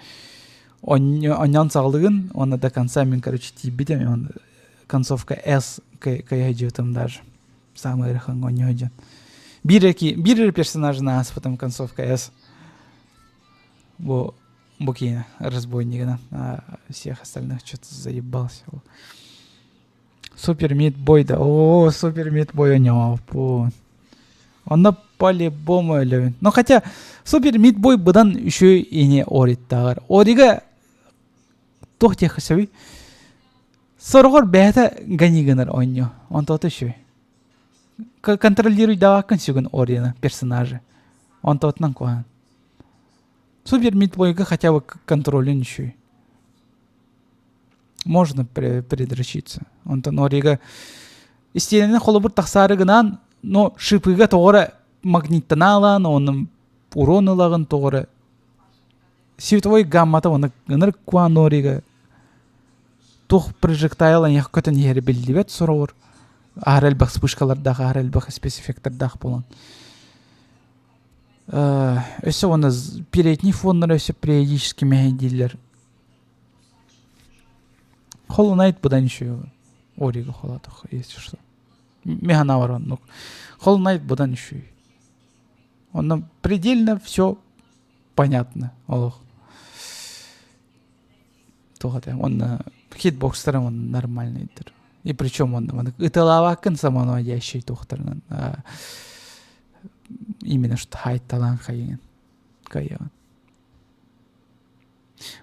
онньоон саҕалыгын уонна до конца мин короче тиийбитим концовка S кыйыһдьыбытым даже самый ыарахан оонньуу дьон биир биир персонажын ааспытым концовка S бу бу киинэ разбойнигынан а всех остальных что-то заебался Супер Мит Бой да оо Супер Мит Бой оонньообуппун онно по-любому өлөбүн ну хотя Супер Мит Бой быдан үчүгэй ини Ориттааҕар Орига туох диэххэ сөбүй сороҕор бэйэтэ гони гынар оонньуу онтоото үчүгэй контролируйдаабаккын сүгүн Орины персонажы онтоотунан куһаҕан Супер Мит Бойга хотя бы контролин үчүгэй можно предрочиться. Онтон Орига истиэнэнэн холобур тахсаары гынан, но шипыга тоҕо эрэ магниттанаалаан, оны урон ылаҕын тоҕо эрэ световой гаммата оны ынырык куан Орига туох прожектайл айах көтөн иһэрэ биллибэт сороҕор аһара элбэх вспышкалардаах, аһара элбэх спецэффектардаах буолан. Өссө уонна передний фоннара өссө периодически мэһэйдииллэр. Hollow Knight быдан еще Орига холоотох, если что. Меха оннук. Hollow Knight быдан еще. Онно предельно все понятно олох. Туох этэ онно хитбокстара он нормальныйдыр. И причем он ыталаабаккын самонаводящий туохтарынан именно что хайтталаан хайыгын кыайыгын.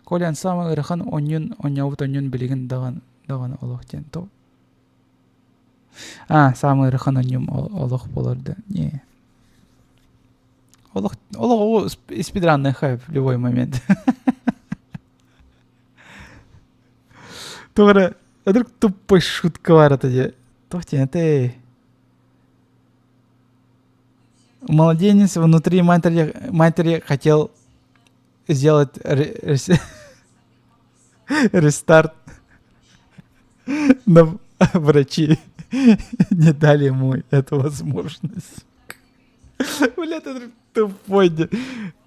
Колян саамай ыарахан онньун оонньообут онньун билигин даҕаны даҕаны олох диэн то А, саамай ыарахан онньум олох буолар да не Олох олох спидранный хайп в любой момент. Туох эрэ ынырык тупой шутка баар этэ дии. Туох диэн этэй? Младенец внутри матери, матери хотел сделать рестарт, но врачи не дали ему эту возможность. Бля, ты тупой.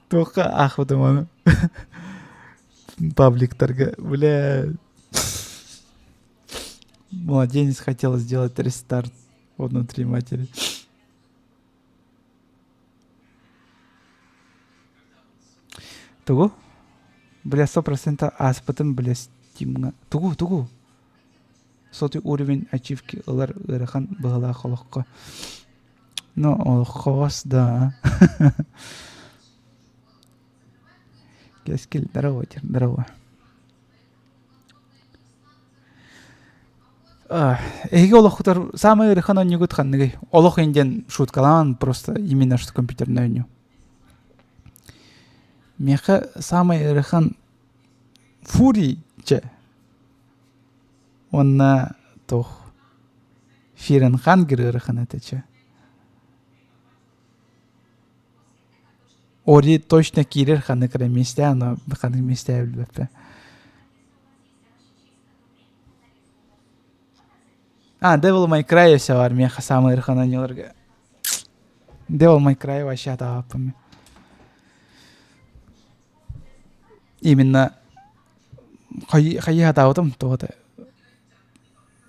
Туохха аахпытым ону. Пабликтарга, бля. Младенец хотел сделать рестарт внутри матери. Тугу? Бля, 100% ааспытым, бля, Стимҥа. Тугу, тугу? Сотый уровень ачивки ылар ыарахан быһыылаах олоххо. Ну, олоххоҕос да. Кэскил, здорово, здорово. Эһиги олоххутар саамай ыарахан оонньуугут ханныгый? Олох иһин диэн шуткалаан просто именно что компьютернай оонньуу. Миэхэ саамай ыарахан Фурий чэ уонна туох Fear and Hunger ыарахан этэ чэ. Ори точно киирэр ханнык эрэ миэстэ, но ханнык миэстэ билбэппин. А, Devil May Cry өссө баар миэхэ саамай ыарахан оонньууларга. Devil May Cry вообще атаабаппын. Именно хайыы атаабытым тоҕо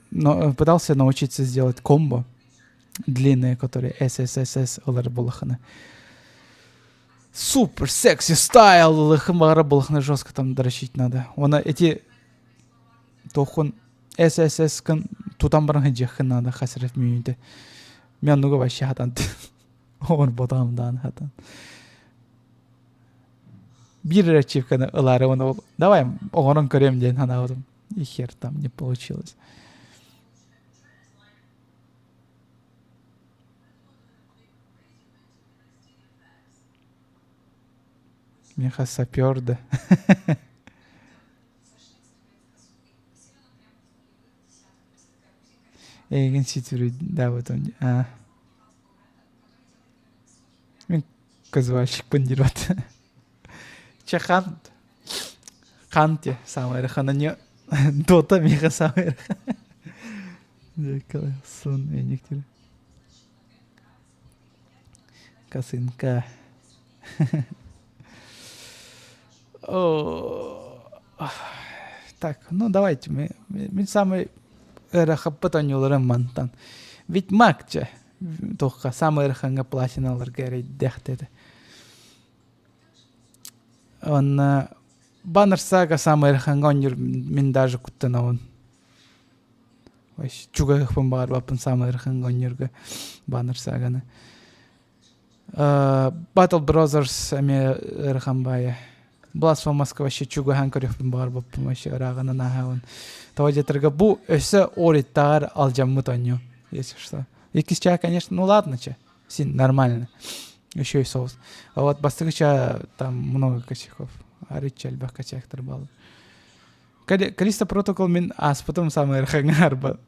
но пытался научиться сделать комбо длинные, которые СССС ылар булахына. Супер секси стайл ылыхын баҕара булахына жестко там дрочить надо. Она эти тохун ССС-кын тутан баран сылдьыаххын надо хас эрэ мүнүүтэ. Мен оннуга вообще хатан оҥорботоҕум даҕаны хатан. Биир эрэ ачивканы ылаары уонна ол давай оҥорон көрүөм диэн санаабытым. И хер там не получилось. Миэхэ сапер да. Эйигин ситиридаабытым аа Мин казуальщикпын диир вот. Чэ хан хан те самый ыарахан не Дота миэхэ самый ыарахан. Сон эникtir. Косынка. Так, ну давайте мы мин самый ыарахаппыт оонньууларым мантан. Ведьмак чэ туохха самый ыарахаҥҥа платиналарга эрэйдээх этэ. Уонна Баннер Сага самый ыарахаҥҥа оонньуур мин даже куттанабын. Чугаһыахпын баҕарбаппын самый ыарахаҥҥа оонньуурга Баннер Саганы. Battle Brothers эмиэ ыарахан баайа. Blasphemous вообще чугаһаан көрүөхпүн баҕарбаппын вообще ырааҕынан ааһабын. Тоҕо диэтэргэ бу өссө Ориттааҕар алдьаммыт оонньуу, если что. Иккис чаа, конечно, ну ладно чэ, син нормально. Еще и соус. А вот бастакы чаа там много косяков. Арычча элбэх косяктар баалар. Калиста Протокол мин ааспытым самый ыарахаҥҥа арба.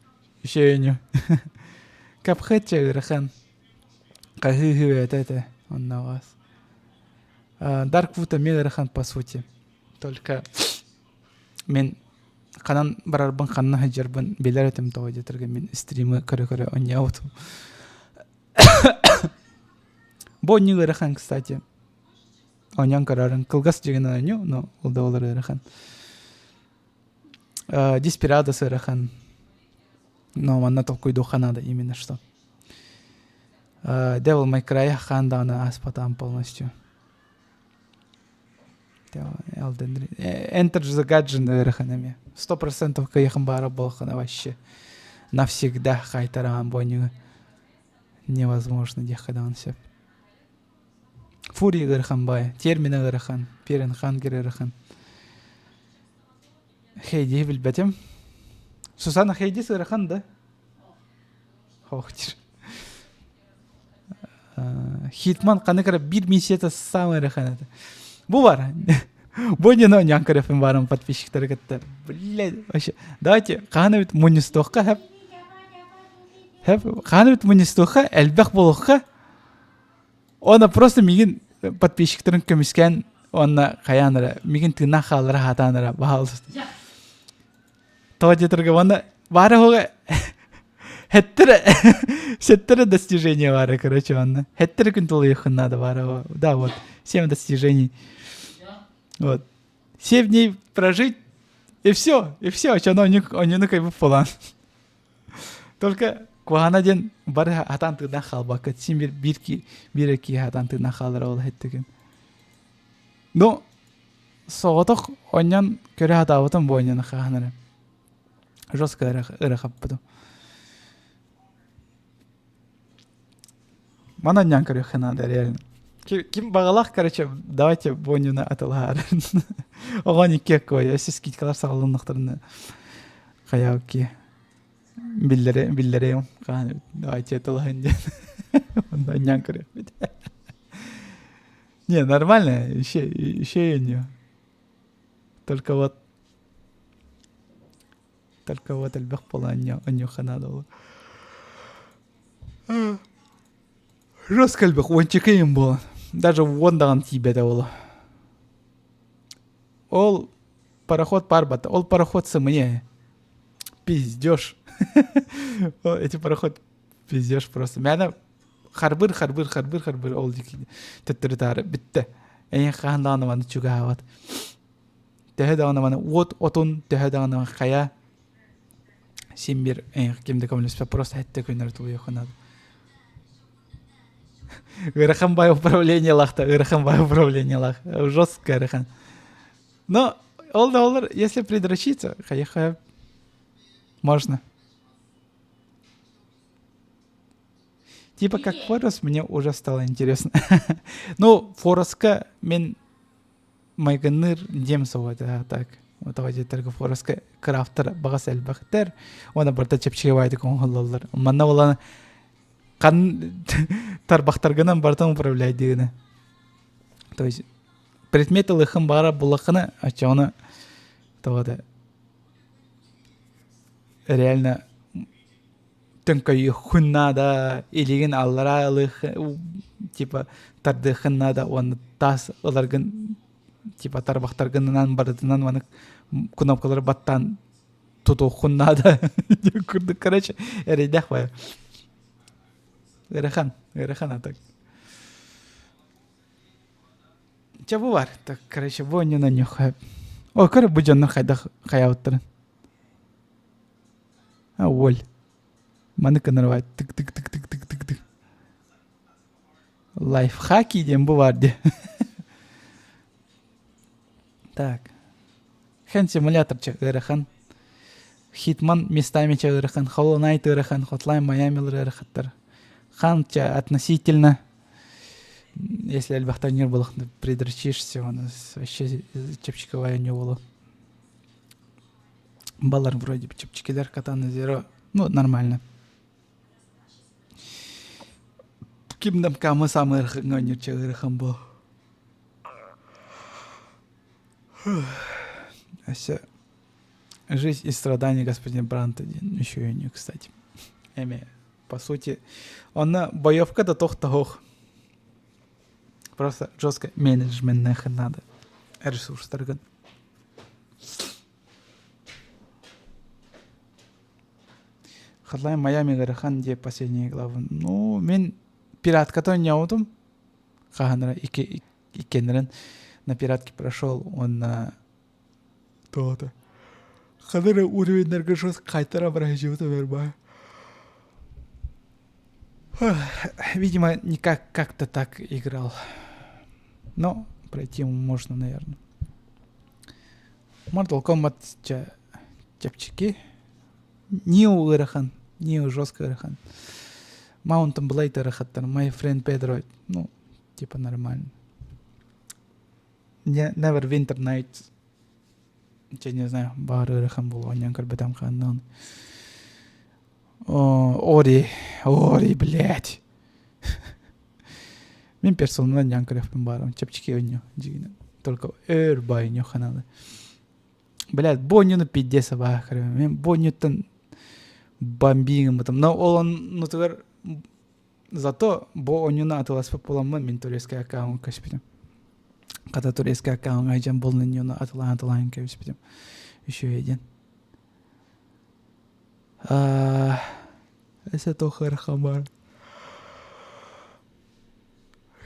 Еще и не. Капхет чэ ыарахан. Хаһыы этэ этэ оннооҕоос. Dark Wood эмиэ ыарахан по сути. Только мин ханан барарбын ханна сылдьарбын билэр этим тоҕо диэтэргэ мин стримы көрө-көрө оонньообутум. Бу оонньуу ыарахан, кстати. Оонньоон көрөрүн кылгас дьигинэн оонньуу, но ол да буоллар ыарахан. Деспирадос ыарахан. Но манна толкуйдуохха надо именно что. Devil May Cry хаан даҕаны ааспатаҕым полностью. Elden Ring. Enter the Gungeon ыарахан эмиэ. 100% кыайыахым баара буолаххына вообще навсегда хайтараҕан буонньугу невозможно диэххэ даҕаны сөп. Фури ыарахан баайа, термина ыарахан, Перен Хангер ыарахан. Хейдиһи билбэтим. Сусана Хейди ыарахан да? Хоохтир. Хитман ханнык эрэ биир миссията самый ыарахан этэ. Бу бар. Бу не оонньоон көрөппүн баарым подписчиктары кытта. Блядь, вообще. Давайте хаһан эбит мунньустуохха хэп. Хэп хаһан эбит мунньустуохха элбэх буолуохха. Уонна просто миигин подписчиктарын көмүскээн уонна хайаан эрэ миигин тыыннаах хааллара сатаан эрэ баһаалыста. Тоҕо диэтэргэ уонна баара уһуга хэттэрэ сеттэрэ достижение баара короче уонна хэттэрэ күн тулуйуоххун надо баара да вот семь достижений вот семь дней прожить и все и все очоно онньуну кайбыт буолан Только куһаҕана диэн бары хатаан тыыннаах хаалбакка син биир биир биир эрэ киһи хатаан тыыннаах хаалара ол иһиттигин. Ну соҕотох онньон көрө сатаабытым бу онньону хаһан эрэ. Жестко ырахаппытым. Маны онньоон көрүөххэ наада реально. Ким баҕалаах, короче, давайте бу онньуну атылаһаарын. Оҕон икки кой, өссө скидкалар саҕаланнахтарына хайаабыкки Биллэри биллэриэм хаһан давайте тылаһын диэн онно анньан көрүөхпүт. Не, нормально, еще еще и не. Только вот только вот элбэх буола анньуохха наада буолуо. Жестко элбэх уонча им буолан. Даже уон даҕаны тиийбэтэ буолуо. Ол пароход парбата. Ол пароход сымыйа. Пиздеж. Эти пароход пиздеж просто. Мээнэ. Харбыр, харбыр, харбыр, харбыр ол диэки төттөрү-таары бүттэ. Эйиэхэ хаһан даҕаны маны чугаһаабат. Төһө даҕаны маны уот отун, төһө даҕаны хайа син биир эйиэхэ ким да көмөлөспөт, просто сэттэ күннэри тулуйуохха наада. Ыарахан бай управлениелаах да, ыарахан бай управлениелаах. Жестко ыарахан. Но ол да олор, если придрочиться, хайа можно. Типа как Форос, мне уже стало интересно. Ну, Фороска мен майгынныыр диэм суоҕа этэ так. Тоҕо диэтэргэ Фороска крафтар баҕас элбэхтэр уонна барыта чэпчэки баайдык оҥоһуллаллар. Манна буолан хан тарбахтаргынан барытын управляйдыгына. То есть предмет ылыхын баара буллаххына оччоҕуна тоҕо да реально төҥкөйүөххүн наада, илигин аллараа ылыах типа тардыаххын наада уонна таас ыларгын типа тарбахтаргынан барытынан маннык кнопкалары баттаан тутуоххун наада диэн курдук короче эрэйдээх баайа ыарахан ыарахан а так чэ бу бар так короче бу онньунан ньухха о көр бу дьоннор хайдах хайаабыттарын А, Оль. Маны кынарбай тык тык тык тык тык тык тык. Лайфхаки диэн бу бар дии. Так. Хэн симулятор ча ыарахан. Хитман местами ча ыарахан. Hollow Knight ыарахан. Hotline Miami ыарахаттар. Хан ча относительно если элбэхтэн ньир буолахна придрочишься, он вообще чэпчэки не было. Балар вроде бы чэпчэкилэр Катана Зеро. Ну, нормально. Кимдам камы самы ыарахаҥҥа ыарахан буол. Өссө «Жизнь и страдания господина Бранта» диэн еще и кстати. Эми, по сути, онно боевка да тохтоһуох. Просто жестко менеджментнэхэ надо. Ресурстаргын. Hotline Miami ыарахан диye последняя глава. Ну, мен пиратката оонньообутум. Хаһан икки иккиэннэрин на пиратке прошел, он на то-то. Ханара уровеньнерге жестко қайтара барахжыбыта вербай. Видимо, никак как-то так играл. Но пройти можно, наверное. Mortal Kombat чэпчэки. Nioh ыарахан. Nioh жестко ыарахан. Mount and Blade ыарахаттар. My Friend Pedro, ну, типа нормально. Neverwinter Nights. Я не знаю, баар ыарахан буолуо анньан көрбөтөм хааннаан. Ори, Ори, блядь. Мин персонунан ньаан көрүөхпүн баарым. Чэпчэки оонньуу дьиҥинэн. Только өр баай оонньуохха наада. Блядь, бу оонньууну пиздец абааһы көрөбүн. Мин бу оонньууттан бомби гыммытым. Но ол оннутугар зато бу оонньууну атыыласпыт буоламмын мин турецкай аккаунт көспүтүм. Хата турецкай аккаунтҥа дьон булун оонньууну атылаан атылаан кэбиспитим. Үчүгэй диэн. Эсэ туох ыарахан баар.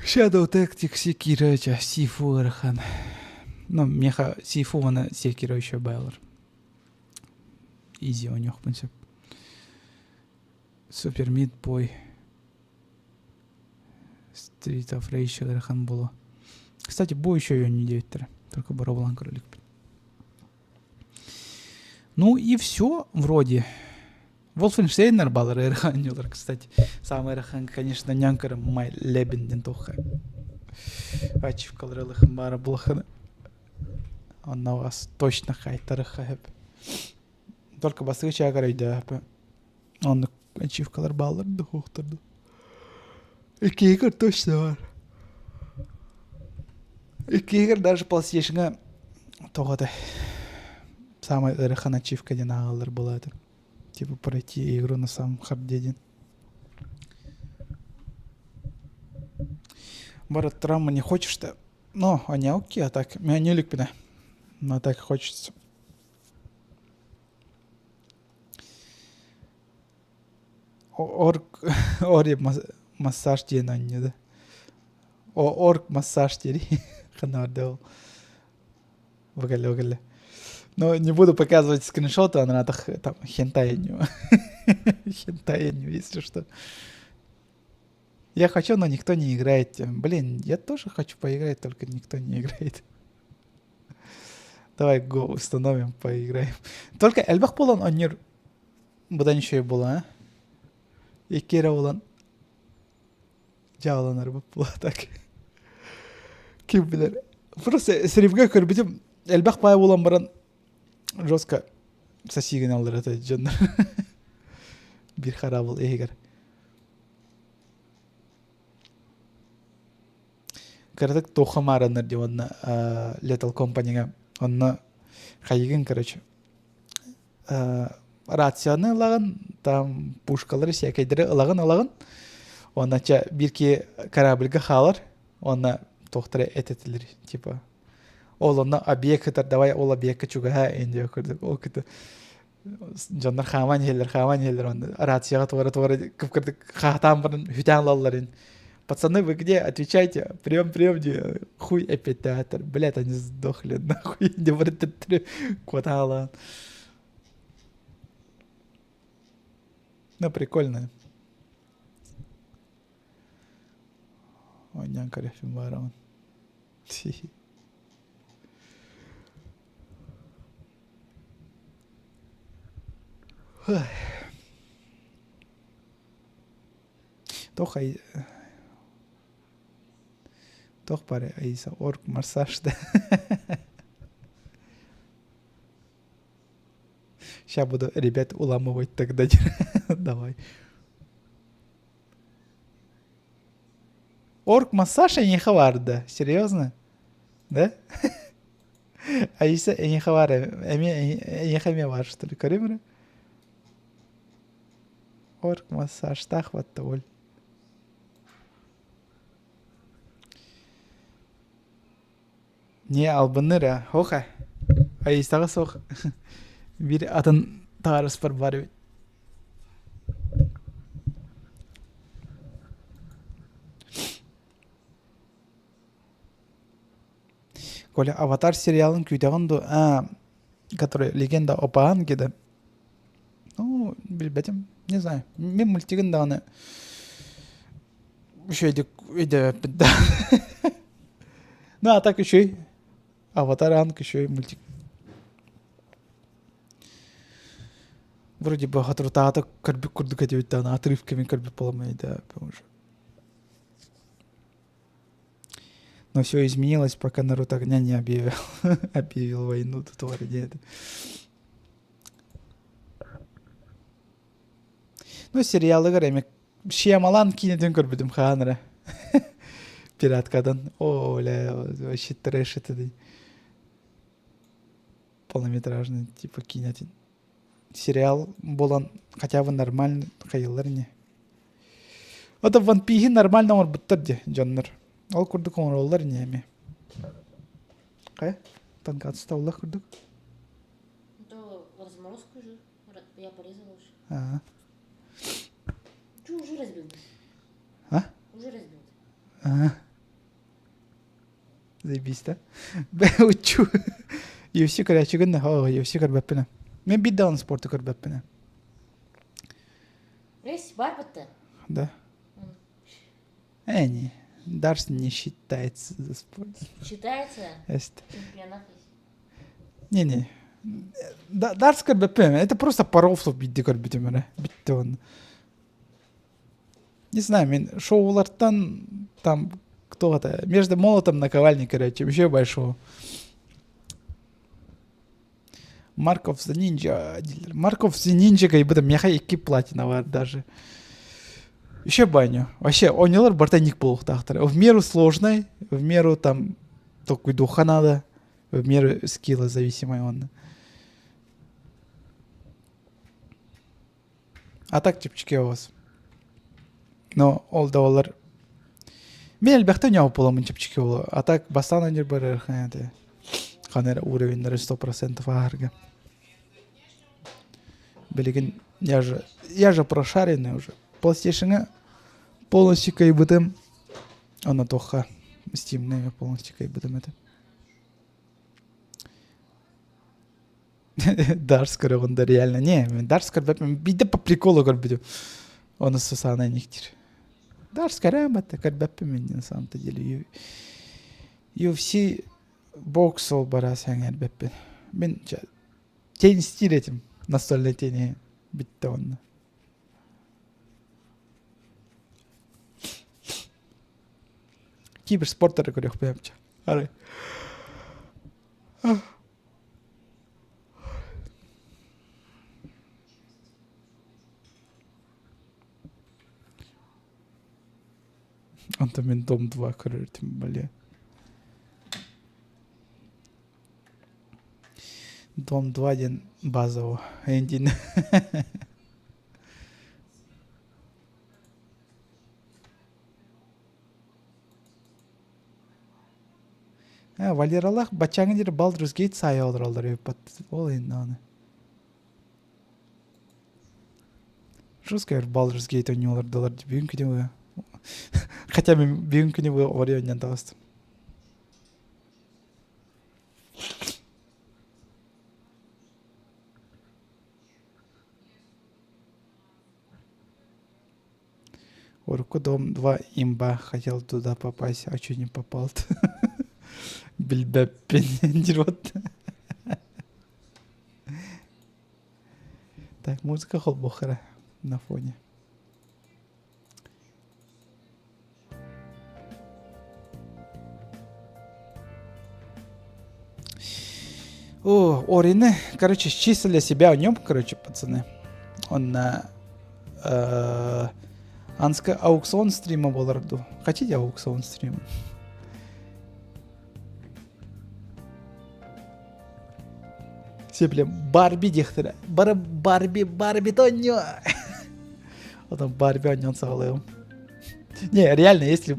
Shadow Tactics Sekiro ча Sifu ыарахан. Ну, меха Sifu уонна Sekiro еще баалар. Изи оонньуохпун сөп. Super Meat Boy Street of Rage ыарахан буолуо. Кстати, бу еще ее не диэбиттэрэ. Только боруобалаан көрө иликпин. Ну и все вроде. Wolfenstein балар ыарахан кстати. Самый ыарахан, конечно, нянкара Май Лебен диэн туохха. Ачивкалар ылыхын баара булахын. Онно вас точно хайтарыха хөп. Только бастакы чаагар өйдөөхпө. Оннук ачивкалар бааллар да хуохтар да. Иккиһигэр точно бар. Иккиһигэр даже PlayStation-га тоҕо да самый ыарахан ачивка диэн ааҕаллар буолааты. Типа пройти игру на самом харде диэн. Барат травма не хочешь-то? Ну, они окей, а так, меня не иликпинэ. Но так хочется. Ор, Ори массаж диэн оонньуута. О орк массаж диэри ханна ол. Выгали, выгали. Но не буду показывать скриншоты, она там хентай Хентай если что. Я хочу, но никто не играет. Блин, я тоже хочу поиграть, только никто не играет. Давай го установим, поиграем. Только элбэх буолан оонньуур быдан үчүгэй буолан, а? Икки эрэ буолан дьааланарбыт буолла так. Ким билэр. Просто стримгэ көрбүтүм элбэх баай буолан баран жестко сосигиналлар этэ дьоннор. Биир хараабыл иһигэр. Кыратык туохха маараннар дии уонна Lethal Company-га онно хайыгын короче рацияны ылаҕын там пушкалары сээкэйдэри ылаҕын ылаҕын уонна чэ биир киһи корабльга хаалар уонна туохтара этэтилэр типа ол онно объект кытар давай ол объекка чугаһаа индия курдук ол кыта дьоннор хааман иһэллэр хааман иһэллэр уонна рацияҕа туора туора кып-кырдык хаатаан баран хүтээн ылалларын пацаны вы где отвечайте прием прием диye хуй эппиэттээхтэр блядь они сдохли нахуй диye барыттыр куотаалаан ну прикольно Оонньоон көрүөхпүн баарабын. Туох ай Туох баар Аиса орг массаж да Сейчас буду ребят уламывать тогда. Давай. Орг массаж эйиэхэ баар да? Серьезно? Да? Аиса эйиэхэ баар эмиэ эйиэхэ эмиэ баар что ли? Көрүм эрэ. Орг массажтаах батта ол. Не албынныыр ээ, һуох ээ. Аистаҕа суох биир атын табаарыспар баар эбит. Коля, «Аватар» сериалын күүтэҕин дуо? Аа, который «Легенда об Аанге» да? Ну, билбэтим, не знаю. Мин мультигын даҕаны үчүгэйдик өйдөөбөппүн да. Ну, а так үчүгэй. Аватар Аанг үчүгэй мультик. Вроде бы соторутааҕыта көрбүт курдук этибит даҕаны отрывками көрбүт буоламмын өйдөөбөппүн уже. Но все изменилось, пока Наруто огня не объявил, объявил войну тут вроде это. Ну, сериалыгар эми Шьямалан киинэтин көрбүтүм хаан эрэ. Пираткадан. О, бля, вообще трэш это. Полнометражный, типа киинэтин. Сериал буолан хотя бы нормально хайыллар ини. Это One Piece нормально оҥорбуттар дии дьоннор. Ол курдук оҥороллор ини эмиэ. Хайа? Тонкацу улах курдук. Это разморозку же. Я порезала уже. А. Че уже разбил? А? Уже разбил. А. Заебись, да? Учу. UFC көрөөчүгүн да, оо, UFC көрбөппүнэ. Мен биир даҕаны спорты көрбөппүнэ. Рейс бар бытты. Да. Э, не. Дарс не считается за спорт. Считается. Есть. Чемпионат есть. Не-не. Дартс көрбөппүн. Это просто паровство биирдэ көрбүтүм эрэ. Бүттэ он. Не знаю, мен шоулартан там кто это между молотом наковальней, короче, вообще большого. Mark of the Ninja дииллэр. Mark of the Ninja как будто меха икки платина бар даже. Еще баню. Вообще, оонньуулар барыта ник буолуохтаахтар. В меру сложной, в меру там толкуйдуохха надо, в меру скилла зависимой онно. А так чэпчэки оҕус. Но ол да буоллар мин элбэхтэ оонньообут буоламмын чэпчэки буолуо. А так бастаан оонньуур барыаххын этэ. Ханна эрэ уровеннары 100% ааһарга. Билигин я же я же прошаренный уже. PlayStation-ҥа Полностью кайбытым. Ана туохха Steam'не полностью кайбытым этэ. Дарс көрөҕүн да реально. Не, мен Дарс көрбөппүн. Биирдэ по приколу көрбүтүм. Оны сусаана иниктир. Дарс көрөм это көрбөппүн мен на самом-то деле. UFC бокс ол бара сэҥээрбэппин. Мин теннистиир этим настольный тенниһи бүттэ онно. Киберспорттары көрүөхпүн Арай. Онтон мин Дом 2 көрөр этим, бля. Дом 2 диэн база эндин. Валералаах баччааҥҥа диэри Baldur's Gate саайа олороллор эбит ол иһин даҕаны. Жестко Baldur's Gate оонньуу олордулар бүгүн күнү быһа. Хотя мен бүгүн күнү быһа Ori оонньоон таҕыстым. Урукку дом 2 имба хотел туда попасть, а чуть не попал. Билбэппин диир вот. Так, музыка холбохара на фоне. О, Орины, короче, чисто для себя о нем, короче, пацаны. Он на э, Анска аукцион стрима боларду. Хотите аукцион стрим? Все, блин, Барби диэхтэрэ. Бары Барби, Барби Тонньо. Потом Барби оонньоон саҕалыам. Не, реально, если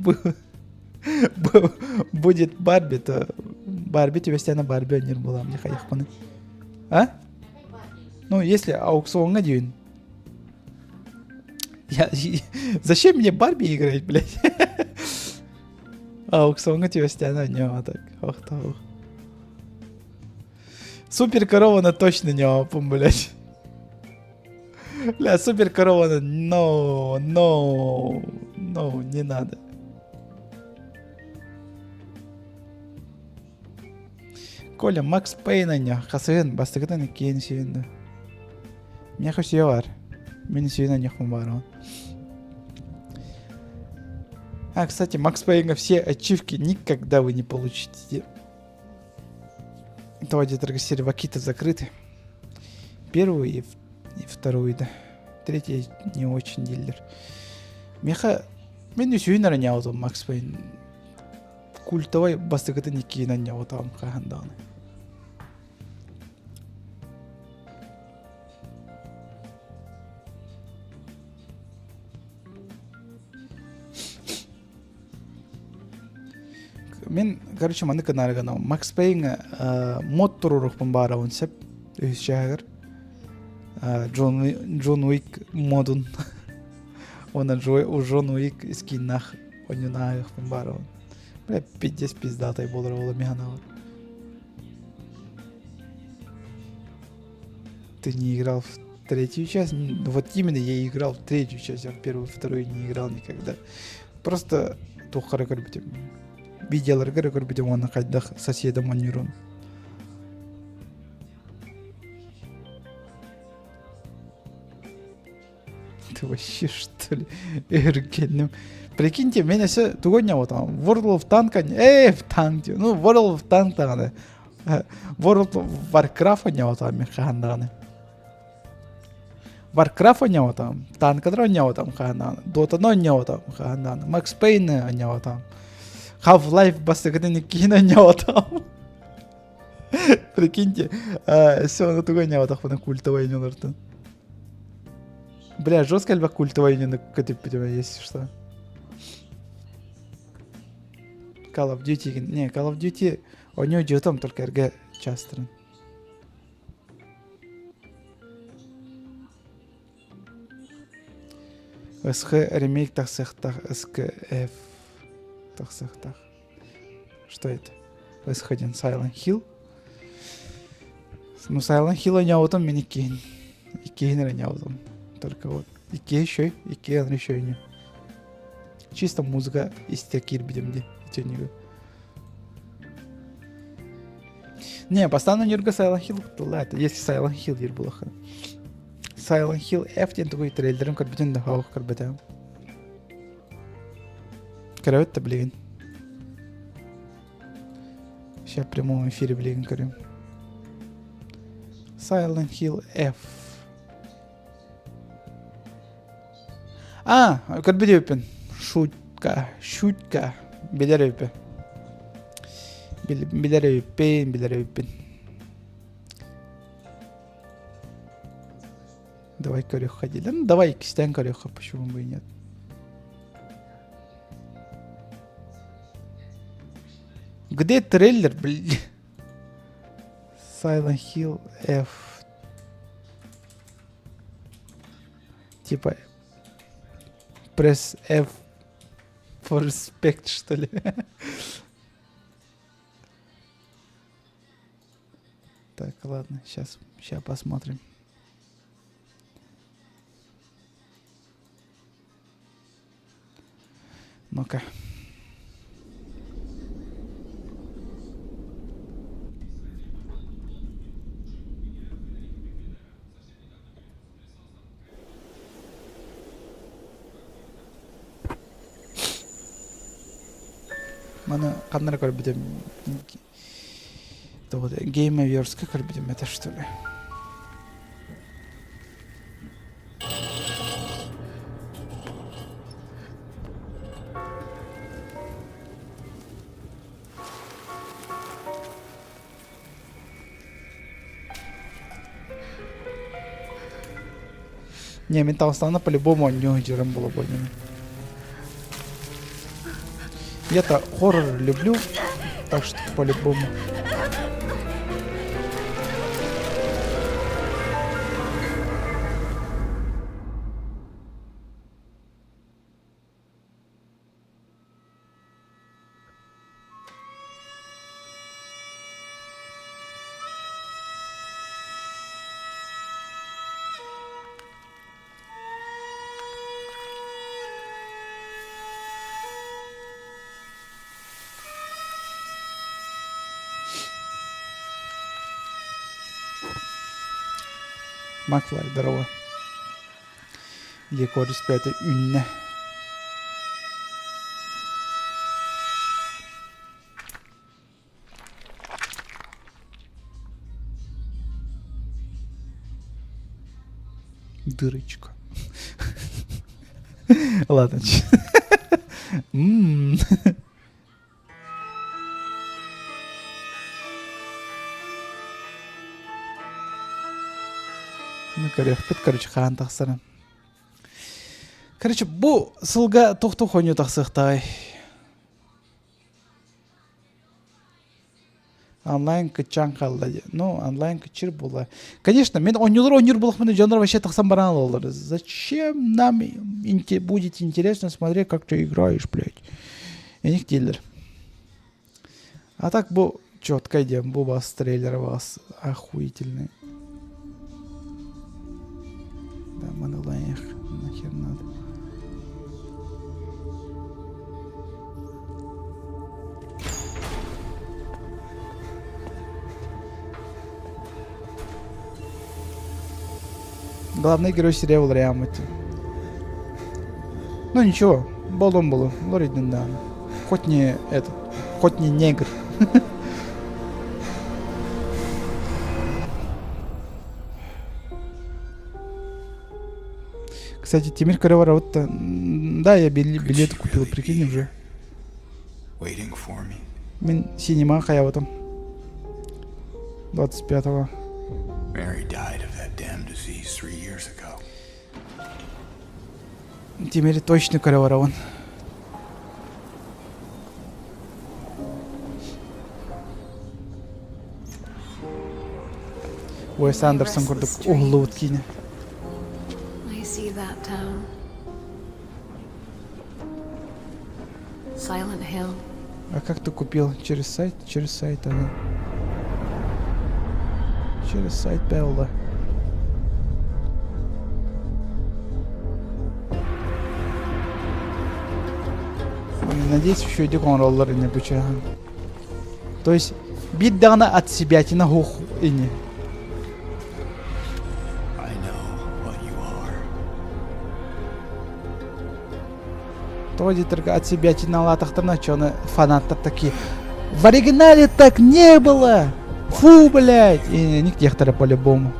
будет Барби, то Барби тебе постоянно Барби оонньуур буолаам дии хайахпыный. А? Ну, если аукционҥа диин. Я... Зачем мне Барби играть, блядь? Аукционҥа тебе постоянно оонньуом, а так. Ох, ох. Супер корова точно не опом, блядь. Бля, супер корова, no, no, no, не надо. Коля, Макс Пейн хасыгын, бастыгытан иккиэн сүйүн Миэхэ сүө бар. Мин сүйүн аньахпын баарабын. А, кстати, Макс Пейнга все ачивки никогда вы не получите. Того где серваки-то закрыты. Первую и, и вторую, да. Третий не очень дилер. Меха мен үсүһүн эрэ ньаутум Макс Пейн культовай бастакытын иккиһинэн ньаутаҕым хаһан даҕаны. Мин, короче, маннык гынаары гынабын. Макс Пейн мод туруорукпун баарабын сөп үһүс чааһыгар. Джон, Джон Уик модун. Уонна Джон Уик скиннах онньунаахпын баарабын. Бля, пиздец пиздатай буолар буола миһанаҕар. Ты не играл в третью часть? Вот именно я играл в третью часть, а в первую, вторую не играл никогда. Просто туоххара көрбүтүм. Видеоларга көрбүтүм уонна хайдах соседом оонньуурун. Ты вообще что ли? Эргеним. Прикиньте, мен өссө тугу оонньообутум. World of Tank, эй, в танк, ну World of Tank даҕаны. World of Warcraft оонньообутум мен хаһан даҕаны. Warcraft оонньообутум, танкалар оонньообутум хаһан даҕаны, Дотаны оонньообутум хаһан даҕаны, Max Payne оонньообутум, Half-Life бастакытын иккиһин оонньообутум. Прикиньте, өссө ону тугу оонньообутахпына культовай оонньуулартан. Бля, жестко элбэх культовай оонньууну көтүппүтүм, если что. Call of Duty, не, Call of Duty оонньуу дьиэтом только эргэ частарын. СХ ремейк тахсыахтаах СКФ тахсыахтаах. Что это? СХ диэн Silent Hill. Ну, Silent Hill оонньообутум мин иккиһин. Иккиһин эрэ оонньообутум. Только вот иккиһи еще, иккиһин еще не. Чисто музыка истэ киирбитим дии итинниги. Не, постоянно Нюрга Silent Hill тылла это. Если Silent Hill диир буолахха. Silent Hill F диэн тугуй трейлерин көрбүтүн да хоох көрбөтөм. Көрөбүт да билигин. Сейчас в прямом эфире билигин көрүм. Silent Hill F. А, көрбүт эбиппин. Шутка, шутка. Билэр эбиппин. Билэр эбиппин, билэр эбиппин. Давай көрүөххэ дииллэр. Ну, давай иккистээн көрүөххэ, почему бы и нет. Где трейлер, блин? Silent Hill F. Типа пресс F for respect, что ли? Так, ладно, сейчас, сейчас посмотрим. Ну-ка. Маны ханна эрэ көрбүтүм Геймоверска көрбүтүм этэ что ли. Не, мин таҕыстаҕына по-любому оонньуу сылдьарым буолуо буоллаҕына. Я-то хоррор люблю, так что по-любому. Макфлай, здорово. Лекорис пятый үннэ. Дырочка. Ладно. М. Ну, көрүөхпүт, короче, хаан тахсарын. Короче, бу сылга тух-тух оонньуу тахсыахтаай. Онлайн кыччаан хаалла диye. Ну, онлайн кыччыр була. Конечно, мен оонньуулар оонньуур буолахпына дьоннор вообще тахсан баран ылаллар. Зачем нам будет интересно смотреть, как ты играешь, блядь? Эник дииллэр. А так бу четко диэн, бу бас трейлер бас охуительный. Да, манылаях нахер надо. Главный герой сериала Реамати. Ну ничего, болон было, Лоридин да. Хоть не этот, хоть не негр. Кстати, Тимир Каравар, да, я билет купил, прикинь уже. Мин синема хайабытым. 25-го. Mary died of that damn disease 3 years ago. Тимири точно көрө барабын. Уэс Андерсон курдук уһуллубут киинэ. I see that town. hill. А как ты купил? Через сайт? Через сайт, ага. Через сайт Белла. Надеюсь, еще иди оҥороллор ини бу чаһын. То есть биир даҕаны от себятина хух ини. Тоҕо диэтэргэ от себятиналаатахтарына чону фанаттар такие в оригинале так не было! Фу, блядь! И ник диэхтэрэ по-любому.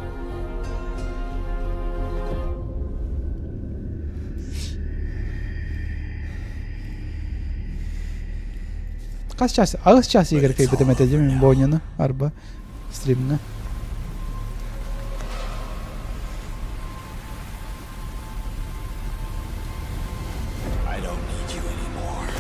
Хас час? Аҕыс час игр кыйбытым этэ дии мин Бонины арба стримҥа. I don't need you anymore.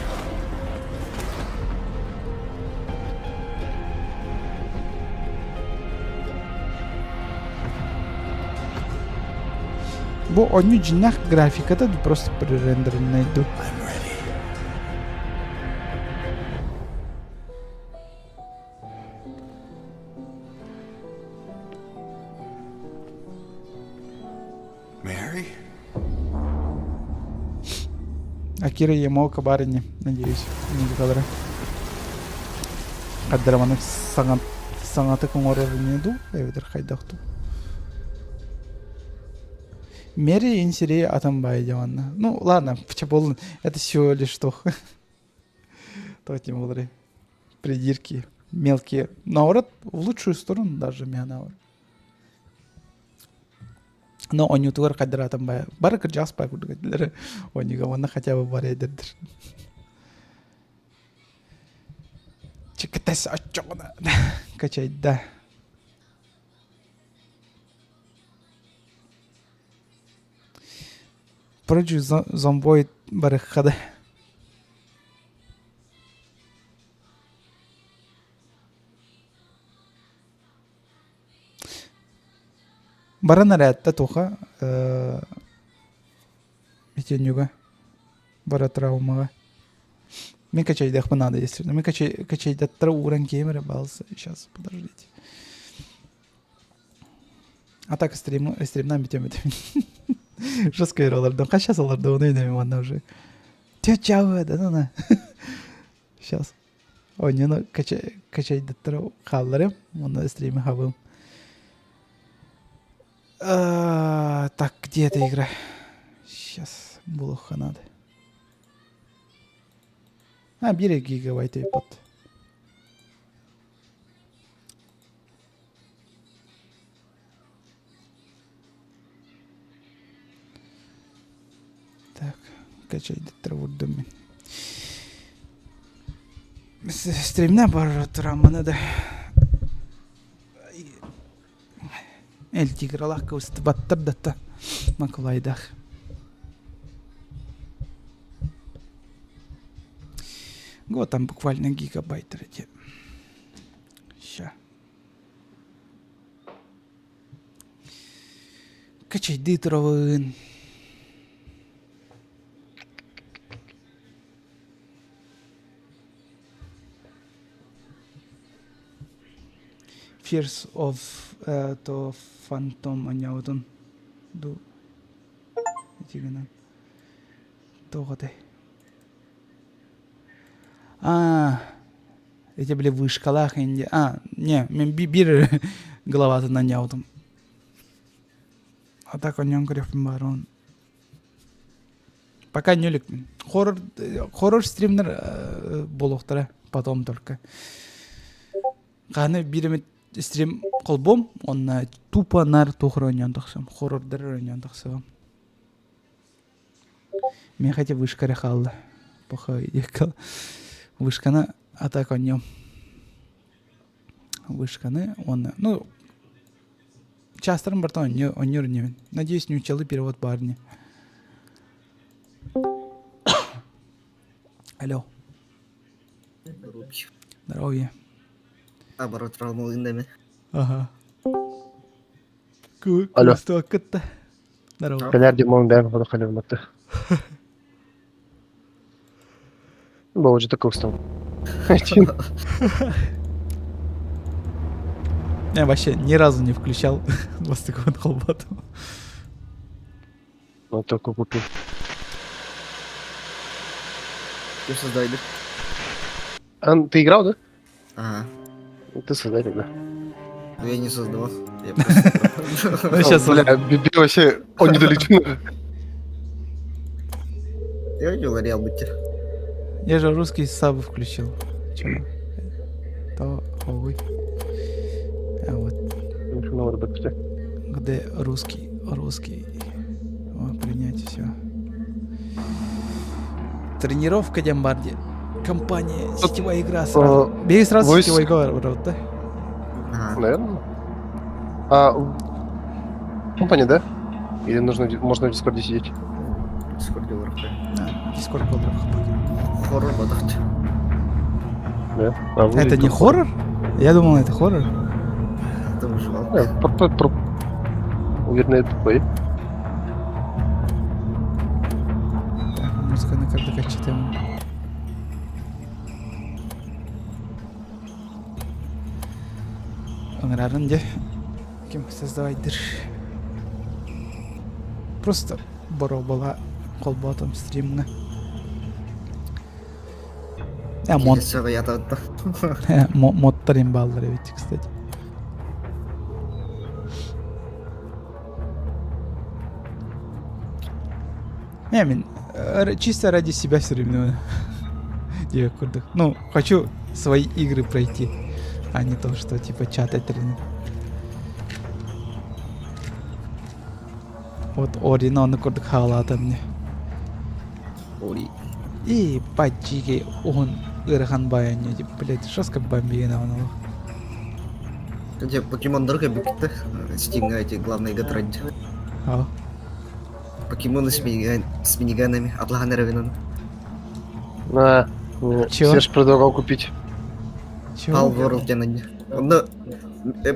Бу оонньуу дьиҥнээх графиката просто пререндеренный ду. Mary? Акира Ямаока барыни, надеюсь, не Хаддараманы саҥа саҥатык оҥорор ини дуу, эбэтэр хайдах дуу. Мэри инсири атын баай дьаванна. Ну, ладно, болун, это всего лишь что. То тем более придирки мелкие. Наоборот, в лучшую сторону даже меня наоборот. Но онньуутугар хайдараатан баайа. Бары кырдьаҕас баай курдук этилэр. Онньуга уонна хотя бы бар эдэрдэр. Чикитес оччоҕуна качайда. Прочу зомбой барыххада. Баран эрээттэ туха итинньүгэ бара травмаҕа. Мин качайдыахпын наада если Мин качайдаттара ууран киһим эрэ балса. Сейчас, подождите. А так стрим, стримнан бүтөм бүтөм. Жестко олордум. Хас сейчас олордум, оны инеме манна уже. Тетя да на. Сейчас. Онньону качайдаттара хаалларым, уонна стримы хабым. Так, где эта игра? Сейчас, булуха надо. А, бери гигабайт iPod. Так, качайдаттара урдум мин. Стримна бар турамманы да Эл тигралаах кыбыстыбаттар датта Макулайдах. Вот там буквально гигабайт эти. Ща. Качайдыы туравын. Fears of the Phantom анньаабытын ду ити гынан туох этэй аа Эти били вышкалаах инди. А, не, мен биир главатын анньаабытым. А так онньон көрүөхпүн баарон. Пока нөлүкпүн. Хоррор, хоррор стримнер буолуохтара потом только. Хааны биир эмит стрим холбуом, онно тупо нар туох эрэ оонньоон тахсыам, хоррордар эрэ оонньоон тахсыам. Миэхэ ити вышка эрэ хаалла. Похуй Вышканы а так оонньуом. Вышканы уонна ну чаастарын барыта оонньуур инибин. Надеюсь, нууччалыы перевод баар ини. Алло. Здоровья. Оборот травмалыын да Ага. Алло. Кытта. Здорово. Кэлэр Димон бэйэм хоно халевматты. Болжу такой Один. Я вообще ни разу не включал бастакыбын холбоотум. Ну, только купил. Ким создайдыр? А, ты играл, да? Ага. Ну, Ты создай тогда. Ну я не создавал. Я просто... Ну, сейчас Бля, Биби вообще, он не долетел. Я видел Реал быть. Я же русский саб включил. Чё? То ой. А вот где русский, русский. О, принять все. Тренировка Дембарди. Компания, сетевая игра сразу. Бери сразу Voice- сетевой игра, брат, да? Ага. Наверное. А, компания, да? Или нужно, можно в Дискорде сидеть? Дискорде вархай. А, Дискорд был Хоррор бодахт. Да. А, вы Это не тут- хоррор? Я думал, это хоррор. Это выживал. Не, Уверен, это плей. Так, музыка на как читаем. Ыҥырарын дьэ. Ким создавайдыр. Просто боробола холботом стримҥа. А, мод, Я-то модтар имбаллар ведь, кстати. Не, мин, чисто ради себя все время. курдук. Ну, хочу свои игры пройти, а не то, что типа чат тренит. Вот Орина он курдук хаалаата мне. Ори. И пачиги он ырахан баяне, блядь, жестко бомбина он. Где покемон дорого бикты? Стинга эти главные гатрать. А, Покемоны с, с миниганами. Атлаган Равинан. На. Чего? Серж предлагал купить. чего? Пал World я на дне. Ну,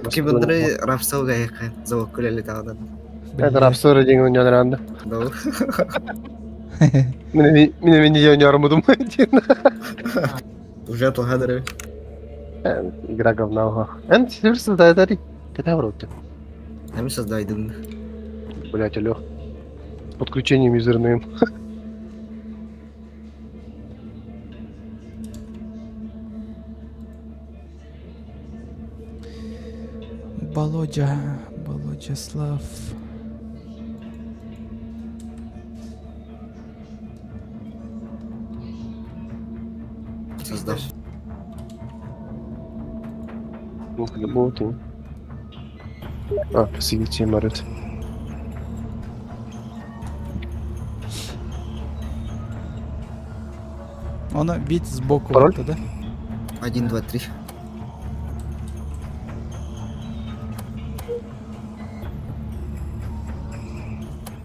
покемондары рапсауга яка. Завод куляли тағынан. Это рапсора деньги не надо. Да. Меня меня не арму думаете. Уже Атлаган Равин. Игра говна. ага. Эн, Серж создает Ари. Когда в роте? А мы создайдым. Блять, алло. С подключением юзернейм. Володя, Володяслав. Создал. Ну, по-любому ты. А, посидите, Марит. Он бить сбоку, Пароль? вот, да? 1, 2, 3.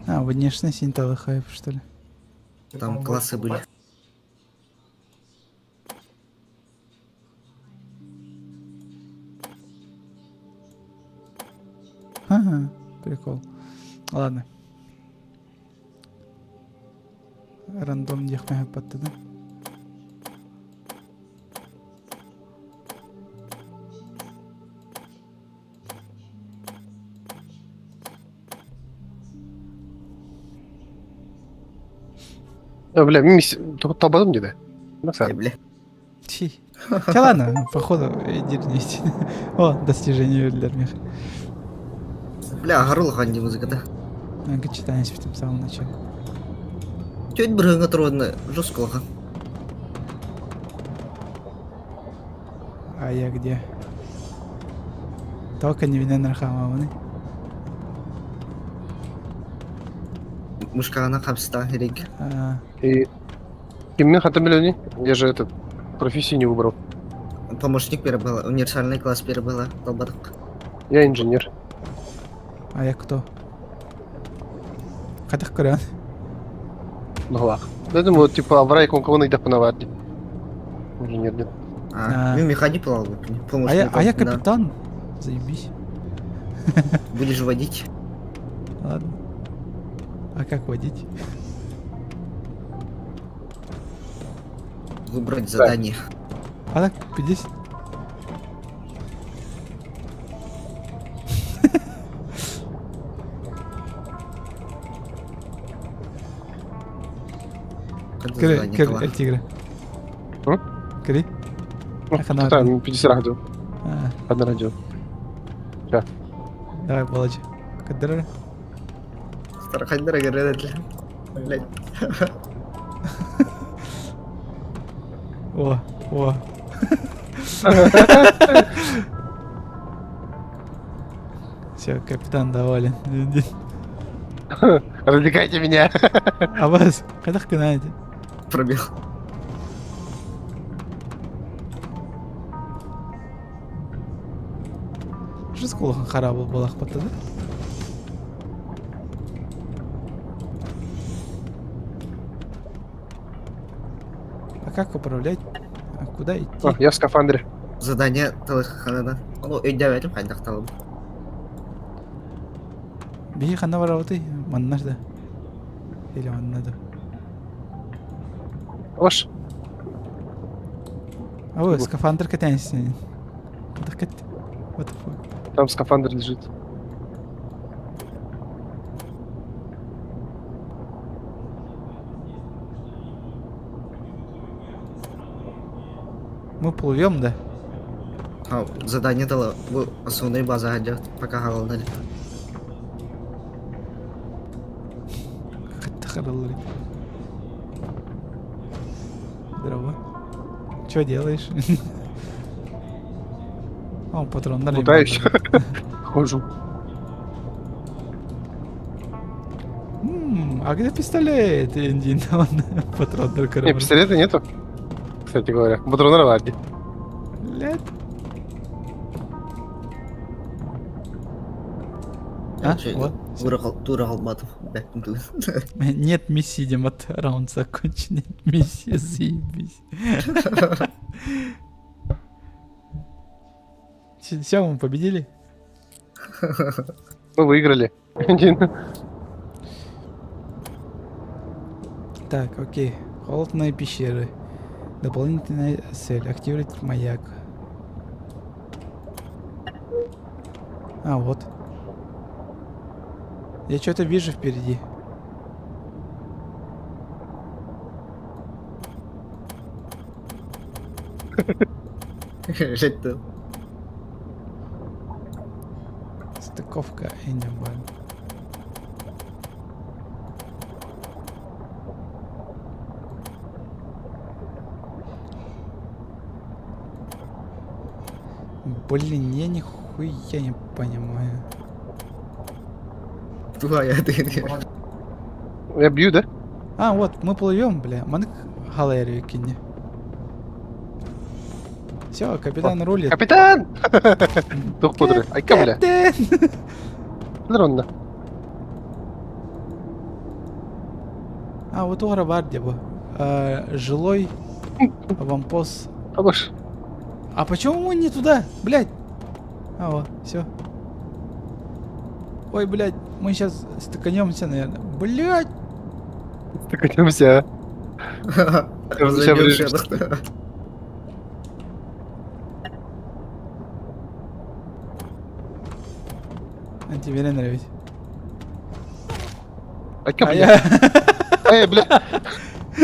А, внешность Интела хайп, что ли? Там классы были. Ага, прикол. Ладно. Рандом диэх патты, да? А, бля, мисс, только табадым где-то. Ай, бля. Чи. Да ладно, походу, иди О, достижение для меха. Бля, гарул ханди музыка, да. Читание в самом начале. Чё это брыга трудно? Жестко лоха. А я где? Только не винен рахамаманы. Мушкана хамста, риг. А, И... И мне хотя бы Я же этот профессию не выбрал. Помощник первый универсальный класс первый была, долбаток. Я инженер. а я кто? Хатах көрөн. Ну ладно. Я думаю, типа, аврай кого найдя панаварди. Инженер, да. А, А. ну механик плавал, А я, а я помощником, да. капитан. Заебись. Будешь водить. Ладно. А как водить? Выбрать задание. А так, 50. Кери, кери, Эль Тигре. Кери. Там 50 радио. Одна радио. Сейчас. Давай, Володя. Кадр. Стархандера говорит, блядь. О, о. Все, капитан доволен. Развлекайте меня. А вас, когда знаете? Пробел. Что улахан хараабыл буолахпыт да? А как управлять? А куда идти? А, я в скафандре. Задание талыхханана. Ону өйдөөбөтүм хайдах талым. Биһи ханна барабытый? Манна да. Или манна да. Ош. А вы скафандр катаешься? What the fuck? Там скафандр лежит. Мы плывем, да? А, задание дало. Бу основной база идет, пока голодали. Здорово. Что делаешь? О, патрон, Лутаюсь. Хожу. А где пистолет? Индин, патрон только. Не, пистолета нету. Кстати говоря. Патрон ладно. Лет. А? Вот. Нет миссии, Дима, раунд закончен. Нет миссии, заебись. Все, мы победили? Мы выиграли. Так, окей. Холодные пещеры. Дополнительная цель. Активировать маяк. А, вот. Я что-то вижу впереди. Стыковка Эннибаль. Блин, я нихуя не понимаю. Я бью, да? А, вот, мы плывем, бля. Маннык галерию кине. Все, капитан рулит. Капитан! Тух пудры. Айка, бля. Ронда. А, вот угара бар бу. Жилой аванпост. Абаш. А почему мы не туда, блядь? А, вот, все. Ой, блядь, мы сейчас стыканемся, наверное. Блядь! Стыканемся, а. А тебе не нравится. Айка, бля. Эй, бля.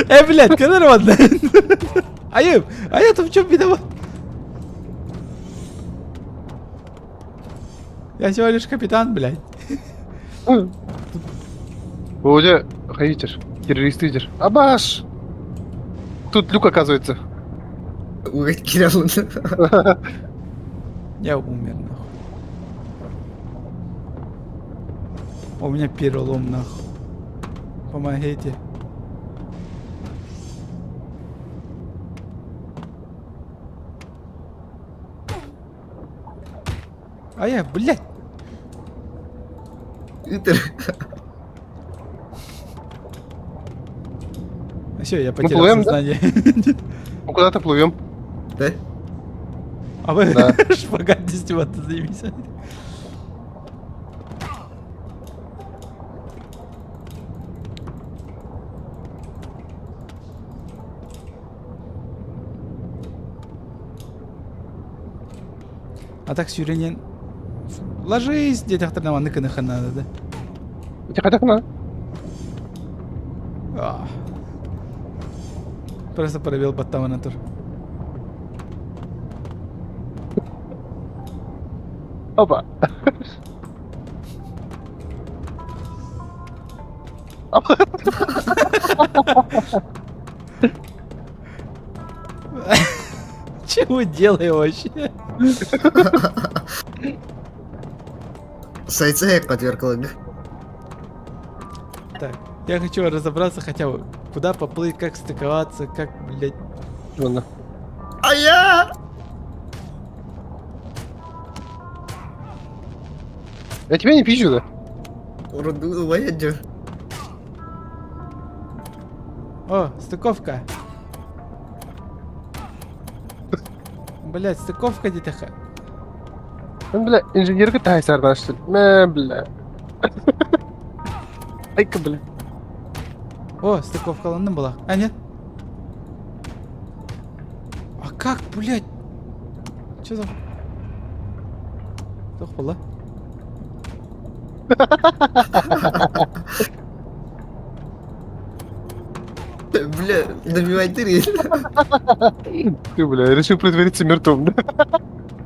Эй, блядь, когда ладно? А я, а я-то в чем виноват? Я всего лишь капитан, блядь. Володя, хейтер, террорист лидер. Абаш! Тут люк оказывается. Я умер, нахуй. У меня перелом, нахуй. Помогите. А я, блядь! Все, я потерял плывем, да? сознание. Мы куда-то плывем. Да? А вы Да. шпагат не заебись. А так сүүрэнэн ложись диэтэхтэринэ маннык гыныхха наада да. Ити хайдах на? Просто пробел баттамана тур. Опа. Чего делаю вообще? Сайца подверкала. Так, я хочу разобраться хотя бы, куда поплыть, как стыковаться, как, блядь... Ладно. А я! Я тебя не пизжу, да? Уроду воедю. О, стыковка. Блядь, стыковка где-то. Бля, инженерка тайсардан что ли? Мә, бля. Айка, бля. О, стыковка была. А, нет. А как, блядь? Что за... Туох была? Бля, добивай ты. Ты, бля, решил притвориться мертвым, да?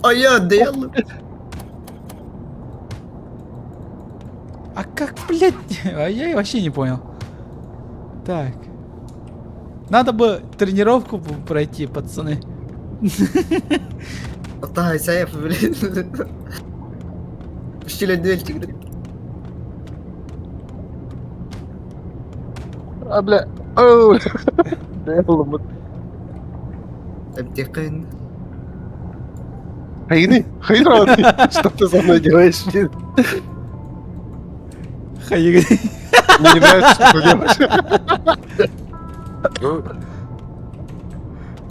А я делаю. А как, блядь? А я вообще не понял. Так. Надо бы тренировку пройти, пацаны. Тай, блин. Щелядельчик. А, бля. Оу, бля. Аптекин. Хайны, хайран, что ты со мной делаешь? Хайгы. Мне не нравится, что ты делаешь.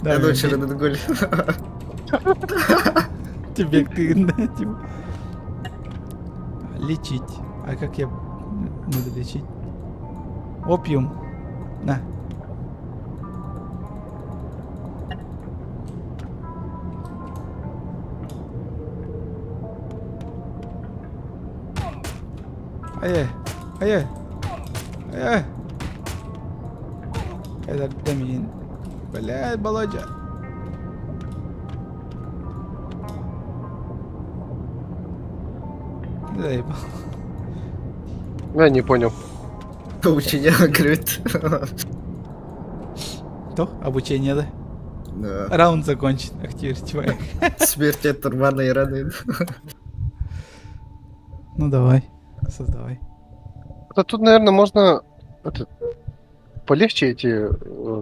Да, Я лучше на голь. Тебе ты, да, типа. Лечить. А как я буду лечить? Опиум. На. Ай, ай, ай, Это дамин. Блядь, Володя. Заебал. Я не понял. Обучение говорит. То, обучение, да? Да. Раунд закончен. Активировать. Смерть от рваной раны. Ну давай, создавай. Да тут, наверное, можно это, полегче эти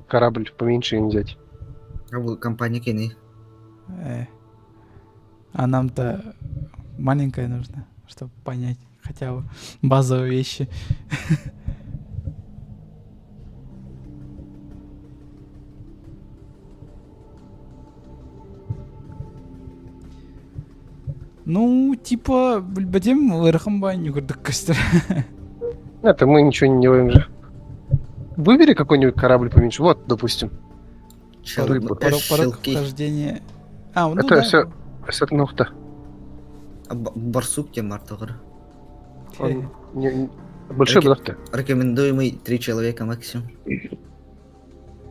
корабль поменьше им взять. А компания кини. А нам-то маленькая нужна, чтобы понять хотя бы базовые вещи. Ну, типа, билбэтим ыарахан баайы курдук көстөр. Это мы ничего не делаем же. Выбери какой-нибудь корабль поменьше. Вот, допустим. Порог, порог вхождения. А, ну Это да. все, все нухта. Барсук тем мартогр. Он не, большой блохта. Рекомендуемый три человека максимум.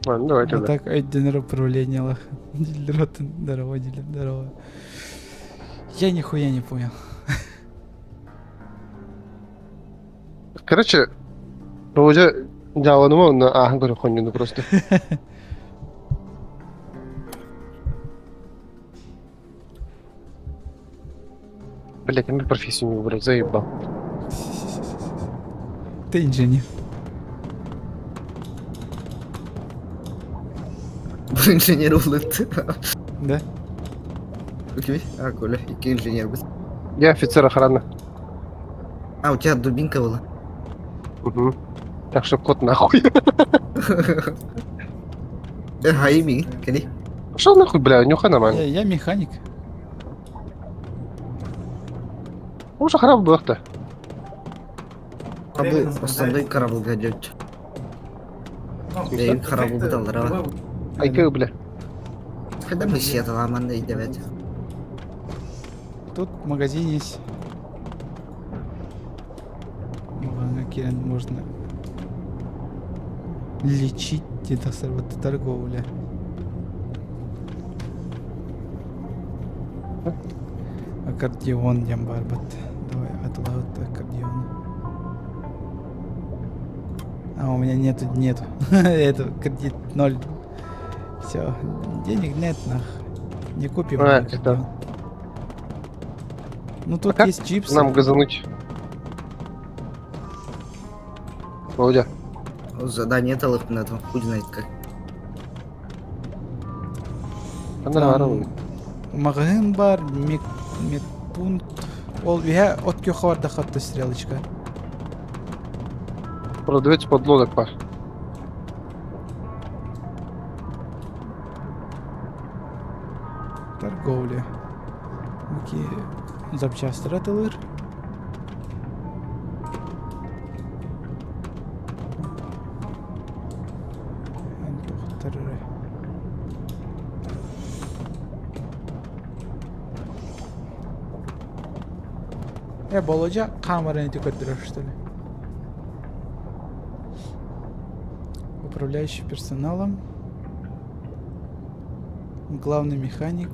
Ладно, давай А тогда. так, дилер управления лох. Дилер, здорово, дилер, здорово. Я нихуя не понял. Короче, уже дьяволу на а, говорю, хуйню, ну просто. Блять, я профессию не выбрал, заебал. Ты инженер. Инженер улыт. Да? А, Коля, какой инженер был. Я офицер охраны. А, у тебя дубинка была? Угу. Так что кот нахуй. Хаими, кали. Пошел нахуй, бля, нюхай нормально. Я механик. Уже храм был-то. А был основной корабль гадет. Я корабль бутал, рава. Айка, бля. Когда мы все это ламанды идёт? Тут магазин есть. Маҕаҥҥа киирэн можно лечить где-то торговля. Аккордеон диэн баар бат. Давай атылаһыт аккордеон. А у меня нету, нету. Это кредит ноль. Все, денег нет нах. Не купим А, аккордеон. Ну тут А как есть чипсы. Нам газануть. Володя. Задание талых на этом, хуй знает как. Там Маҕаһыын баар, медпункт. Ол үһэ от күөххэ бардахха стрелочка. Продавец подлодок бар. Торговля. Окей. Запчастар атылыр. Эн Э, Володя камераны ты көрдөрөр, что ли? Управляющий персоналом. Главный механик.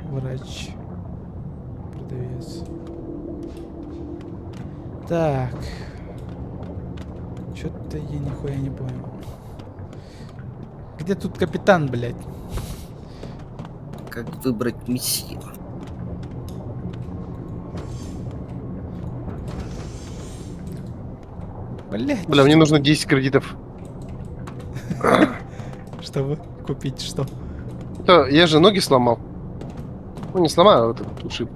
Врач. Продавец. Так. Чё-то я нихуя не понял. Где тут капитан, блядь? Как выбрать миссию? Блядь. Бля, мне нужно 10 кредитов. Чтобы купить что? Да, я же ноги сломал. Ну, не сломал, а вот этот ушиб.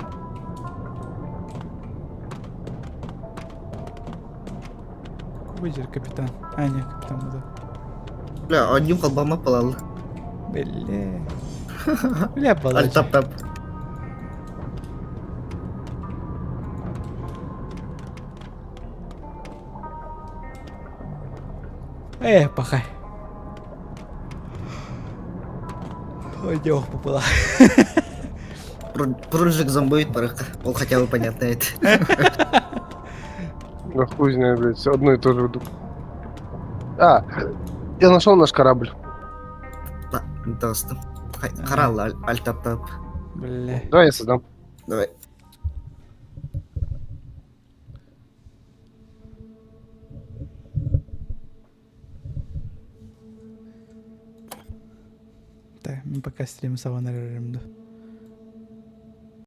Выдер капитан. А, нет, капитан да. Бля, одним холбама палал. Бля. Бля, Володя. Аль-тап-тап. Э, пахай. Ой, девах попала. Пружик зомбует парах. Ол хотя бы понятно это. Да хуй знает, блядь, всё одно и то же. А, я нашел наш корабль. Да, доступ. Харал, аль-тап-тап. Бля. Давай я создам. Давай. Так, мен пока стрим сабан да.